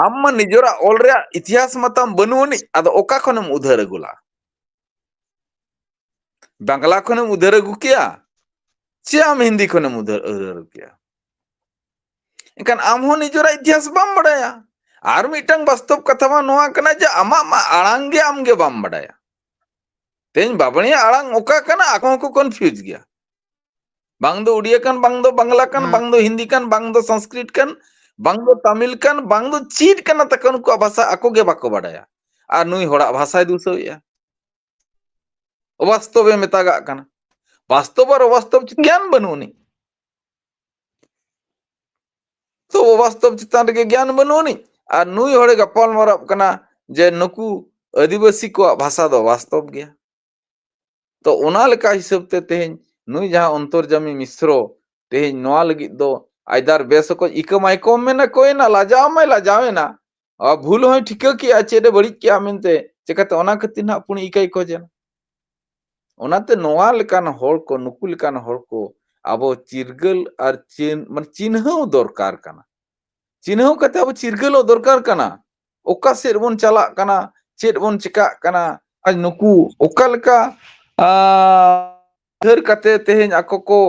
ᱟᱢ ᱢᱟ ᱱᱤᱡᱮᱨᱟᱜ ᱚᱞ ᱨᱮᱭᱟᱜ ᱤᱛᱤᱦᱟᱥ ᱢᱟᱛᱟᱢ ᱵᱟᱹᱱᱩᱜ ᱟᱹᱱᱤᱡ, ᱟᱫᱚ ᱚᱠᱟ ᱠᱷᱚᱱᱮᱢ ᱩᱫᱷᱟᱹᱨ ᱟᱹᱜᱩ ᱞᱟ? ᱵᱟᱝᱞᱟ ᱠᱷᱚᱱᱮᱢ ᱩᱫᱷᱟᱹᱨ ᱟᱹᱜᱩ ᱠᱮᱭᱟ, ᱪᱮ ᱟᱢ ᱦᱤᱱᱫᱤ ᱠᱷᱚᱱᱮᱢ ᱩᱫᱷᱟᱹᱨ, ᱩᱫᱷᱟᱹᱨ ᱟᱹᱜᱩ ᱠᱮᱭᱟ? ᱮᱱᱠᱷᱟᱱ ᱟᱢ ᱦᱚᱸ ᱱᱤᱡᱮᱨᱟᱜ ᱤᱛᱤᱦᱟᱥ ᱵᱟᱢ ᱵᱟᱰᱟᱭᱟ᱾ ᱟᱨ ᱢᱤᱫᱴᱟᱝ ᱵᱟᱥᱛᱚᱵ ᱠᱟᱛᱷᱟ ᱢᱟ ᱱᱚᱣᱟ ᱠᱟᱱᱟ ᱡᱮ ᱟᱢᱟᱜ ᱢᱟ ᱟᱲᱟᱝ ᱜᱮ ᱟᱢ ᱜᱮ ᱵᱟᱢ ᱵᱟᱰᱟᱭᱟ᱾ ᱛᱮᱦᱮᱧ ᱵᱟᱵᱟᱱᱤᱭᱟᱜ ᱟᱲᱟᱝ ᱚᱠᱟ ᱠᱟᱱᱟ, ᱟᱠᱚ ᱦᱚᱸᱠᱚ confuse ᱜᱮᱭᱟ᱾ ᱵᱟᱝ ᱫᱚ ᱩᱲᱤᱭᱟ ᱠᱟᱱ, ᱵᱟᱝ ᱫᱚ ᱵᱟᱝᱞᱟ ᱠᱟᱱ, ᱦᱮᱸ᱾ ᱵᱟᱝ ᱫᱚ ᱦᱤᱱᱫᱤ ᱠᱟᱱ, ᱵᱟᱝ ᱫᱚ ᱥᱚᱝᱥᱠᱨᱤᱛ ᱠᱟᱱ, ᱵᱟᱝ ᱫᱚ ᱛᱟᱢᱤᱞ ᱠᱟᱱ, ᱵᱟᱝ ᱫᱚ ᱪᱮᱫ ᱠᱟᱱᱟ ᱛᱟᱠᱚ, ᱱᱩᱠᱩᱣᱟᱜ ᱵᱷᱟᱥᱟ ᱟᱠᱚ ᱜᱮ ᱵᱟᱠᱚ ᱵᱟᱰᱟᱭᱟ᱾ ᱟᱨ ᱱᱩᱭ ᱦᱚᱲᱟᱜ ᱵᱷᱟᱥᱟᱭ ᱫᱩᱥᱟᱹᱣᱮᱫᱼᱟ᱾ ᱚᱵᱟᱥᱛᱚᱵᱮ ᱢᱮᱛᱟᱜᱟᱜ ᱠᱟᱱᱟ᱾ ᱵᱟᱥᱛᱚᱵ ᱟᱨ ᱚᱵᱟᱥᱛᱚᱵ ᱪᱮᱛᱟᱱ ᱜᱮᱭᱟᱱ ᱵᱟᱹᱱᱩᱜ ᱟᱹᱱᱤᱡ᱾ ᱛᱚ ᱚᱵᱟᱥᱛᱚᱵ ᱪᱮᱛᱟᱱ ᱨᱮᱜᱮ ᱜᱮᱭᱟᱱ ᱵᱟᱹᱱᱩᱜ ᱟᱹᱱᱤᱡ, ᱟᱨ ᱱᱩᱭ ᱦᱚᱲᱮ ᱜᱟᱯᱟᱞ ᱢᱟᱨᱟᱜ ᱠᱟᱱᱟ ᱡᱮ ᱱᱩᱠᱩ ᱟᱹᱫᱤᱵᱟᱹᱥᱤ ᱠᱚᱣᱟᱜ ᱵᱷᱟᱥᱟ ᱫᱚ ᱵᱟᱥᱛᱚᱵ ᱜᱮᱭᱟ᱾ ᱛᱚ ᱚᱱᱟ ᱞᱮᱠᱟ ᱦᱤᱥᱟᱹᱵ ᱛᱮ ᱛᱮᱦᱮᱧ ᱱᱩᱭ ᱡᱟᱦᱟᱸ ᱚᱱᱛᱚᱨᱡᱟᱢᱤ ᱢᱤᱥᱨᱚ ᱛᱮᱦᱮᱧ ᱱᱚᱣᱟ ᱞᱟᱹᱜᱤᱫ ᱫᱚ ᱟᱡᱫᱟᱨ ᱵᱮᱥ ᱚᱠᱚᱡ ᱤᱠᱟᱹ ᱢᱟᱭ ᱠᱚᱢ ᱢᱮᱱᱟ ᱠᱚᱭᱮᱱᱟ, ᱞᱟᱡᱟᱣ ᱢᱟᱭ ᱞᱟᱡᱟᱣᱮᱱᱟ, ᱟᱨ ᱵᱷᱩᱞ ᱦᱚᱸᱭ ᱴᱷᱤᱠᱟᱹ ᱠᱮᱜᱼᱟ ᱪᱮᱫ ᱮ ᱵᱟᱹᱲᱤᱡ ᱠᱮᱜᱼᱟ ᱢᱮᱱᱛᱮ, ᱪᱮᱠᱟᱛᱮ ᱚᱱᱟ ᱠᱷᱟᱹᱛᱤᱨ ᱱᱟᱦᱟᱜ ᱯᱩᱱᱤ ᱤᱠᱟᱹᱭ ᱠᱷᱚᱡᱮᱱᱟ᱾ ᱚᱱᱟᱛᱮ ᱱᱚᱣᱟ ᱞᱮᱠᱟᱱ ᱦᱚᱲ ᱠᱚ, ᱱᱩᱠᱩ ᱞᱮᱠᱟᱱ ᱦᱚᱲ ᱠᱚ ᱟᱵᱚ ᱪᱤᱨᱜᱟᱹᱞ ᱟᱨ ᱪᱤᱱ-, ᱢᱟᱱᱮ ᱪᱤᱱᱦᱟᱹᱣ ᱫᱚᱨᱠᱟᱨ ᱠᱟᱱᱟ᱾ ᱪᱤᱱᱦᱟᱹᱣ ᱠᱟᱛᱮ ᱟᱵᱚ ᱪᱤᱨᱜᱟᱹᱞᱚᱜ ᱫᱚᱨᱠᱟᱨ ᱠᱟᱱᱟ᱾ ᱚᱠᱟ ᱥᱮᱫ ᱵᱚᱱ ᱪᱟᱞᱟᱜ ᱠᱟᱱᱟ, ᱪᱮᱫ ᱵᱚᱱ ᱪᱮᱠᱟᱜ ᱠᱟᱱᱟ, ᱟᱨ ᱱᱩᱠᱩ ᱚᱠᱟ ᱞᱮᱠᱟ, ᱟᱸ, ᱩᱭᱦᱟᱹᱨ ᱠᱟᱛᱮ ᱛᱮᱦᱮᱧ ᱟᱠᱚ ᱠᱚ,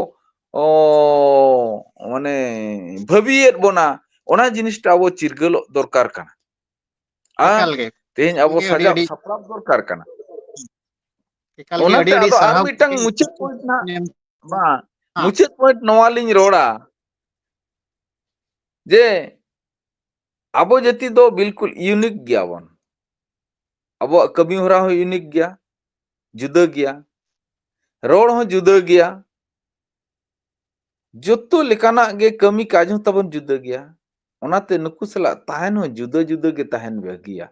ᱚ, ᱢᱟᱱᱮ ᱵᱷᱟᱹᱵᱤᱭᱮᱫ ᱵᱚᱱᱟ, ᱚᱱᱟ ᱡᱤᱱᱤᱥᱴᱟ ᱟᱵᱚ ᱪᱤᱨᱜᱟᱹᱞᱚᱜ ᱫᱚᱨᱠᱟᱨ ᱠᱟᱱᱟ᱾ ᱟᱨ ᱮᱠᱟᱞ ᱜᱮ᱾ ᱛᱮᱦᱮᱧ ᱟᱵᱚ ᱜᱚᱢᱠᱮ, ᱟᱹᱰᱤ, ᱥᱟᱡᱟᱣ ᱟᱹᱰᱤ ᱥᱟᱯᱲᱟᱣ ᱫᱚᱨᱠᱟᱨ ᱠᱟᱱᱟ᱾ ᱮᱠᱟᱞ ᱜᱮ, ᱚᱱᱟᱛᱮ ᱟᱹᱰᱤ, ᱟᱹᱰᱤ ᱟᱫᱚ ᱟᱨ ᱥᱟᱨᱦᱟᱣ ᱢᱤᱫᱴᱟᱝ ᱜᱚᱢᱠᱮ᱾ ᱢᱩᱪᱟᱹᱫ point ᱱᱟᱜ, ᱮᱢ, ᱵᱟᱝ, ᱦᱮᱸ᱾ ᱢᱩᱪᱟᱹᱫ point ᱱᱚᱣᱟ ᱞᱤᱧ ᱨᱚᱲᱟ ᱡᱮ ᱟᱵᱚ ᱡᱟᱹᱛᱤ ᱫᱚ ᱵᱤᱞᱠᱩᱞ unique ᱜᱮᱭᱟᱵᱚᱱ᱾ ᱟᱵᱚᱣᱟᱜ ᱠᱟᱹᱢᱤ ᱦᱚᱨᱟ ᱦᱚᱸ unique ᱜᱮᱭᱟ, ᱡᱩᱫᱟᱹ ᱜᱮᱭᱟ, ᱨᱚᱲ ᱦᱚᱸ ᱡᱩᱫᱟᱹ ᱜᱮᱭᱟ, ᱡᱚᱛᱚ ᱞᱮᱠᱟᱱᱟᱜ ᱜᱮ ᱠᱟᱹᱢᱤ ᱠᱟᱡᱽ ᱦᱚᱸ ᱛᱟᱵᱚᱱ ᱡᱩᱫᱟᱹ ᱜᱮᱭᱟ᱾ ᱚᱱᱟᱛᱮ ᱱᱩᱠᱩ ᱥᱟᱞᱟᱜ ᱛᱟᱦᱮᱱ ᱦᱚᱸ ᱡᱩᱫᱟᱹ ᱡᱩᱫᱟᱹ ᱜᱮ ᱛᱟᱦᱮᱱ ᱵᱷᱟᱹᱜᱤᱭᱟ᱾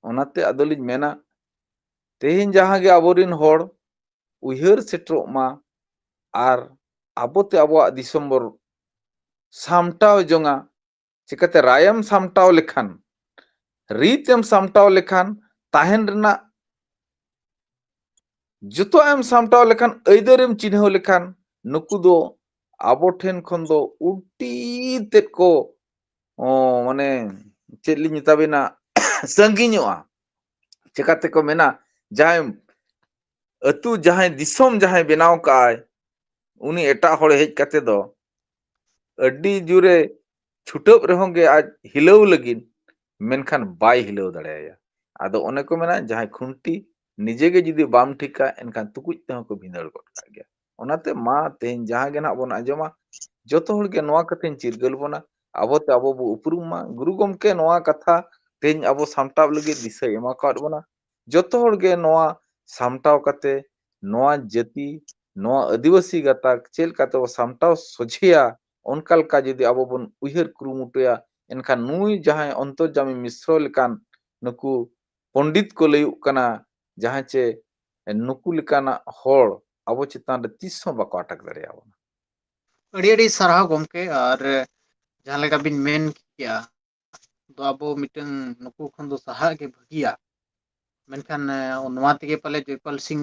ᱚᱱᱟᱛᱮ ᱟᱫᱚᱞᱤᱧ ᱢᱮᱱᱟ, ᱛᱮᱦᱮᱧ ᱡᱟᱦᱟᱸ ᱜᱮ ᱟᱵᱚᱨᱮᱱ ᱦᱚᱲ ᱩᱭᱦᱟᱹᱨ ᱥᱮᱴᱮᱨᱚᱜ ᱢᱟ ᱟᱨ ᱟᱵᱚᱛᱮ ᱟᱵᱚᱣᱟᱜ ᱫᱤᱥᱚᱢ ᱵᱚᱱ ᱥᱟᱢᱴᱟᱣ ᱡᱚᱝᱟ᱾ ᱪᱤᱠᱟᱹᱛᱮ ᱨᱟᱭᱮᱢ ᱥᱟᱢᱴᱟᱣ ᱞᱮᱠᱷᱟᱱ, ᱨᱤᱛ ᱮᱢ ᱥᱟᱢᱴᱟᱣ ᱞᱮᱠᱷᱟᱱ, ᱛᱟᱦᱮᱱ ᱨᱮᱱᱟᱜ ᱡᱚᱛᱚᱣᱟᱜ ᱮᱢ ᱥᱟᱢᱴᱟᱣ ᱞᱮᱠᱷᱟᱱ, ᱟᱹᱭᱫᱟᱹᱨ ᱮᱢ ᱪᱤᱱᱦᱟᱹᱣ ᱞᱮᱠᱷᱟᱱ, ᱱᱩᱠᱩ ᱫᱚ ᱟᱵᱚ ᱴᱷᱮᱱ ᱠᱷᱚᱱ ᱫᱚ ᱟᱹᱰᱤ ᱛᱮᱫ ᱠᱚ, ᱚ, ᱢᱟᱱᱮ ᱪᱮᱫ ᱞᱤᱧ ᱢᱮᱛᱟ ᱵᱤᱱᱟ, ᱥᱟᱺᱜᱤᱧᱚᱜᱼᱟ᱾ ᱪᱮᱠᱟ ᱛᱮᱠᱚ ᱢᱮᱱᱟ, ᱡᱟᱦᱟᱸᱭ ᱟᱹᱛᱩ, ᱡᱟᱦᱟᱸᱭ ᱫᱤᱥᱚᱢ ᱡᱟᱦᱟᱸᱭ ᱵᱮᱱᱟᱣ ᱠᱟᱜᱼᱟᱭ, ᱩᱱᱤ ᱮᱴᱟᱜ ᱦᱚᱲ ᱦᱮᱡ ᱠᱟᱛᱮ ᱫᱚ ᱟᱹᱰᱤ ᱡᱳᱨᱮ ᱪᱷᱩᱴᱟᱹᱣ ᱨᱮᱦᱚᱸ ᱜᱮ ᱟᱡ ᱦᱤᱞᱟᱹᱣ ᱞᱟᱹᱜᱤᱫ, ᱢᱮᱱᱠᱷᱟᱱ ᱵᱟᱭ ᱦᱤᱞᱟᱹᱣ ᱫᱟᱲᱮᱭᱟᱭᱟ᱾ ᱟᱫᱚ ᱚᱱᱮ ᱠᱚ ᱢᱮᱱᱟ, ᱡᱟᱦᱟᱸᱭ ᱠᱷᱩᱱᱴᱤ ᱱᱤᱡᱮ ᱜᱮ ᱡᱩᱫᱤ ᱵᱟᱢ ᱴᱷᱤᱠᱟ, ᱮᱱᱠᱷᱟᱱ ᱴᱩᱠᱩᱡ ᱛᱮᱦᱚᱸ ᱠᱚ ᱵᱷᱤᱸᱫᱟᱹᱲ ᱜᱚᱫ ᱠᱟᱜ ᱜᱮᱭᱟ᱾ ᱚᱱᱟᱛᱮ ᱢᱟ ᱛᱮᱦᱮᱧ ᱡᱟᱦᱟᱸ ᱜᱮ ᱱᱟᱦᱟᱜ ᱵᱚᱱ ᱟᱸᱡᱚᱢᱟ, ᱡᱚᱛᱚ ᱦᱚᱲ ᱜᱮ ᱱᱚᱣᱟ ᱠᱟᱛᱷᱟᱧ ᱪᱤᱨᱜᱟᱹᱞ ᱵᱚᱱᱟ, ᱟᱵᱚᱛᱮ ᱟᱵᱚ ᱵᱚ ᱩᱯᱨᱩᱢ ᱢᱟ᱾ ᱜᱩᱨᱩ ᱜᱚᱢᱠᱮ ᱱᱚᱣᱟ ᱠᱟᱛᱷᱟ ᱛᱮᱦᱮᱧ ᱟᱵᱚ ᱥᱟᱢᱴᱟᱣ ᱞᱟᱹᱜᱤᱫ ᱫᱤᱥᱟᱹᱭ ᱮᱢᱟ ᱠᱟᱣᱟᱫ ᱵᱚᱱᱟ᱾ ᱡᱚᱛᱚ ᱦᱚᱲ ᱜᱮ ᱱᱚᱣᱟ ᱥᱟᱢᱴᱟᱣ ᱠᱟᱛᱮ ᱱᱚᱣᱟ ᱡᱟᱹᱛᱤ, ᱱᱚᱣᱟ ᱟᱹᱫᱤᱵᱟᱹᱥᱤ ᱜᱟᱛᱟᱠ ᱪᱮᱫ ᱞᱮᱠᱟᱛᱮ ᱵᱚ ᱥᱟᱢᱴᱟᱣ ᱥᱚᱡᱷᱮᱭᱟ, ᱚᱱᱠᱟ ᱞᱮᱠᱟ ᱡᱩᱫᱤ ᱟᱵᱚ ᱵᱚᱱ ᱩᱭᱦᱟᱹᱨ ᱠᱩᱨᱩᱢᱩᱴᱩᱭᱟ, ᱮᱱᱠᱷᱟᱱ ᱱᱩᱭ ᱡᱟᱦᱟᱸᱭ ᱚᱱᱛᱚᱨᱡᱟᱢᱤ ᱢᱤᱥᱨᱚ ᱞᱮᱠᱟᱱ ᱱᱩᱠᱩ ᱯᱚᱱᱰᱤᱛ ᱠᱚ ᱞᱟᱹᱭᱩᱜ ᱠᱟᱱᱟ, ᱡᱟᱦᱟᱸᱭ ᱪᱮ ᱱᱩᱠᱩ ᱞᱮᱠᱟᱱᱟᱜ ᱦᱚᱲ ᱟᱵᱚ ᱪᱮᱛᱟᱱ ᱨᱮ ᱛᱤᱥ ᱦᱚᱸ ᱵᱟᱠᱚ ᱟᱴᱟᱠ ᱫᱟᱲᱮᱭᱟᱵᱚᱱᱟ᱾ ᱟᱹᱰᱤ ᱟᱹᱰᱤ ᱥᱟᱨᱦᱟᱣ ᱜᱚᱢᱠᱮ, ᱟᱨ ᱡᱟᱦᱟᱸ ᱞᱮᱠᱟ ᱵᱤᱱ ᱢᱮᱱ ᱠᱮᱜᱼᱟ, ᱫᱚ ᱟᱵᱚ ᱢᱤᱫᱴᱟᱝ ᱱᱩᱠᱩ ᱠᱷᱚᱱ ᱫᱚ ᱥᱟᱦᱟᱜ ᱜᱮ ᱵᱷᱟᱹᱜᱤᱭᱟ᱾ ᱢᱮᱱᱠᱷᱟᱱ, ᱮ, ᱱᱚᱣᱟ ᱛᱮᱜᱮ ᱯᱟᱞᱮ ᱡᱚᱭᱯᱟᱞ ᱥᱤᱝ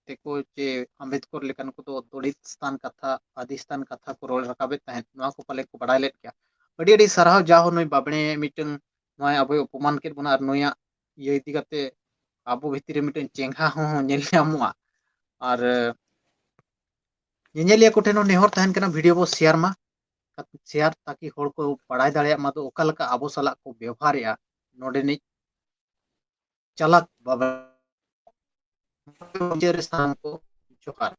ᱛᱮᱠᱚ ᱪᱮ ᱟᱢᱵᱮᱫᱠᱚᱨ ᱞᱮᱠᱟᱱ ᱠᱚᱫᱚ ᱫᱚᱞᱤᱛ ᱥᱛᱷᱟᱱ ᱠᱟᱛᱷᱟ, ᱟᱫᱤ ᱥᱛᱷᱟᱱ ᱠᱟᱛᱷᱟ ᱠᱚ ᱨᱚᱲ ᱨᱟᱠᱟᱵᱮᱫ ᱛᱟᱦᱮᱸᱫ, ᱱᱚᱣᱟ ᱠᱚ ᱯᱟᱞᱮ ᱠᱚ ᱵᱟᱲᱟᱭ ᱞᱮᱫ ᱜᱮᱭᱟ᱾ ᱟᱹᱰᱤ ᱟᱹᱰᱤ ᱥᱟᱨᱦᱟᱣ, ᱡᱟ ᱦᱚᱸ ᱱᱩᱭ ᱵᱟᱵᱽᱲᱮ ᱢᱤᱫᱴᱟᱝ ᱱᱚᱣᱟᱭ ᱟᱵᱚᱭ ᱚᱯᱚᱢᱟᱱ ᱠᱮᱫ ᱵᱚᱱᱟ, ᱟᱨ ᱱᱩᱭᱟᱜ ᱤᱭᱟᱹ ᱤᱫᱤ ᱠᱟᱛᱮ ᱟᱵᱚ ᱵᱷᱤᱛᱤᱨ ᱨᱮ ᱢᱤᱫᱴᱟᱝ ᱪᱮᱸᱜᱷᱟ ᱦᱚᱸ ᱧᱮᱞ ᱧᱟᱢᱚᱜᱼᱟ᱾ ᱟᱨ, ᱮ, ᱧᱮᱧᱮᱞᱤᱭᱟᱹ ᱠᱚᱴᱷᱮᱱ ᱦᱚᱸ ᱱᱮᱦᱚᱨ ᱛᱟᱦᱮᱱ ᱠᱟᱱᱟ, ᱵᱷᱤᱰᱤᱭᱳ ᱵᱚ ᱥᱮᱭᱟᱨ ᱢᱟ, ᱥᱮᱭᱟᱨ ᱛᱟᱠᱤ ᱦᱚᱲ ᱠᱚ ᱵᱟᱲᱟᱭ ᱫᱟᱲᱮᱭᱟᱜ ᱢᱟ ᱫᱚ ᱚᱠᱟ ᱞᱮᱠᱟ ᱟᱵᱚ ᱥᱟᱞᱟᱜ ᱠᱚ ᱵᱮᱣᱦᱟᱨᱮᱜᱼᱟ ᱱᱚᱰᱮᱱᱤᱡ ᱪᱟᱞᱟᱠ ᱵᱟᱵᱟ᱾ ᱢᱩᱪᱟᱹᱫ ᱨᱮ ᱥᱟᱱᱟᱢ ᱠᱚ ᱡᱚᱦᱟᱨ᱾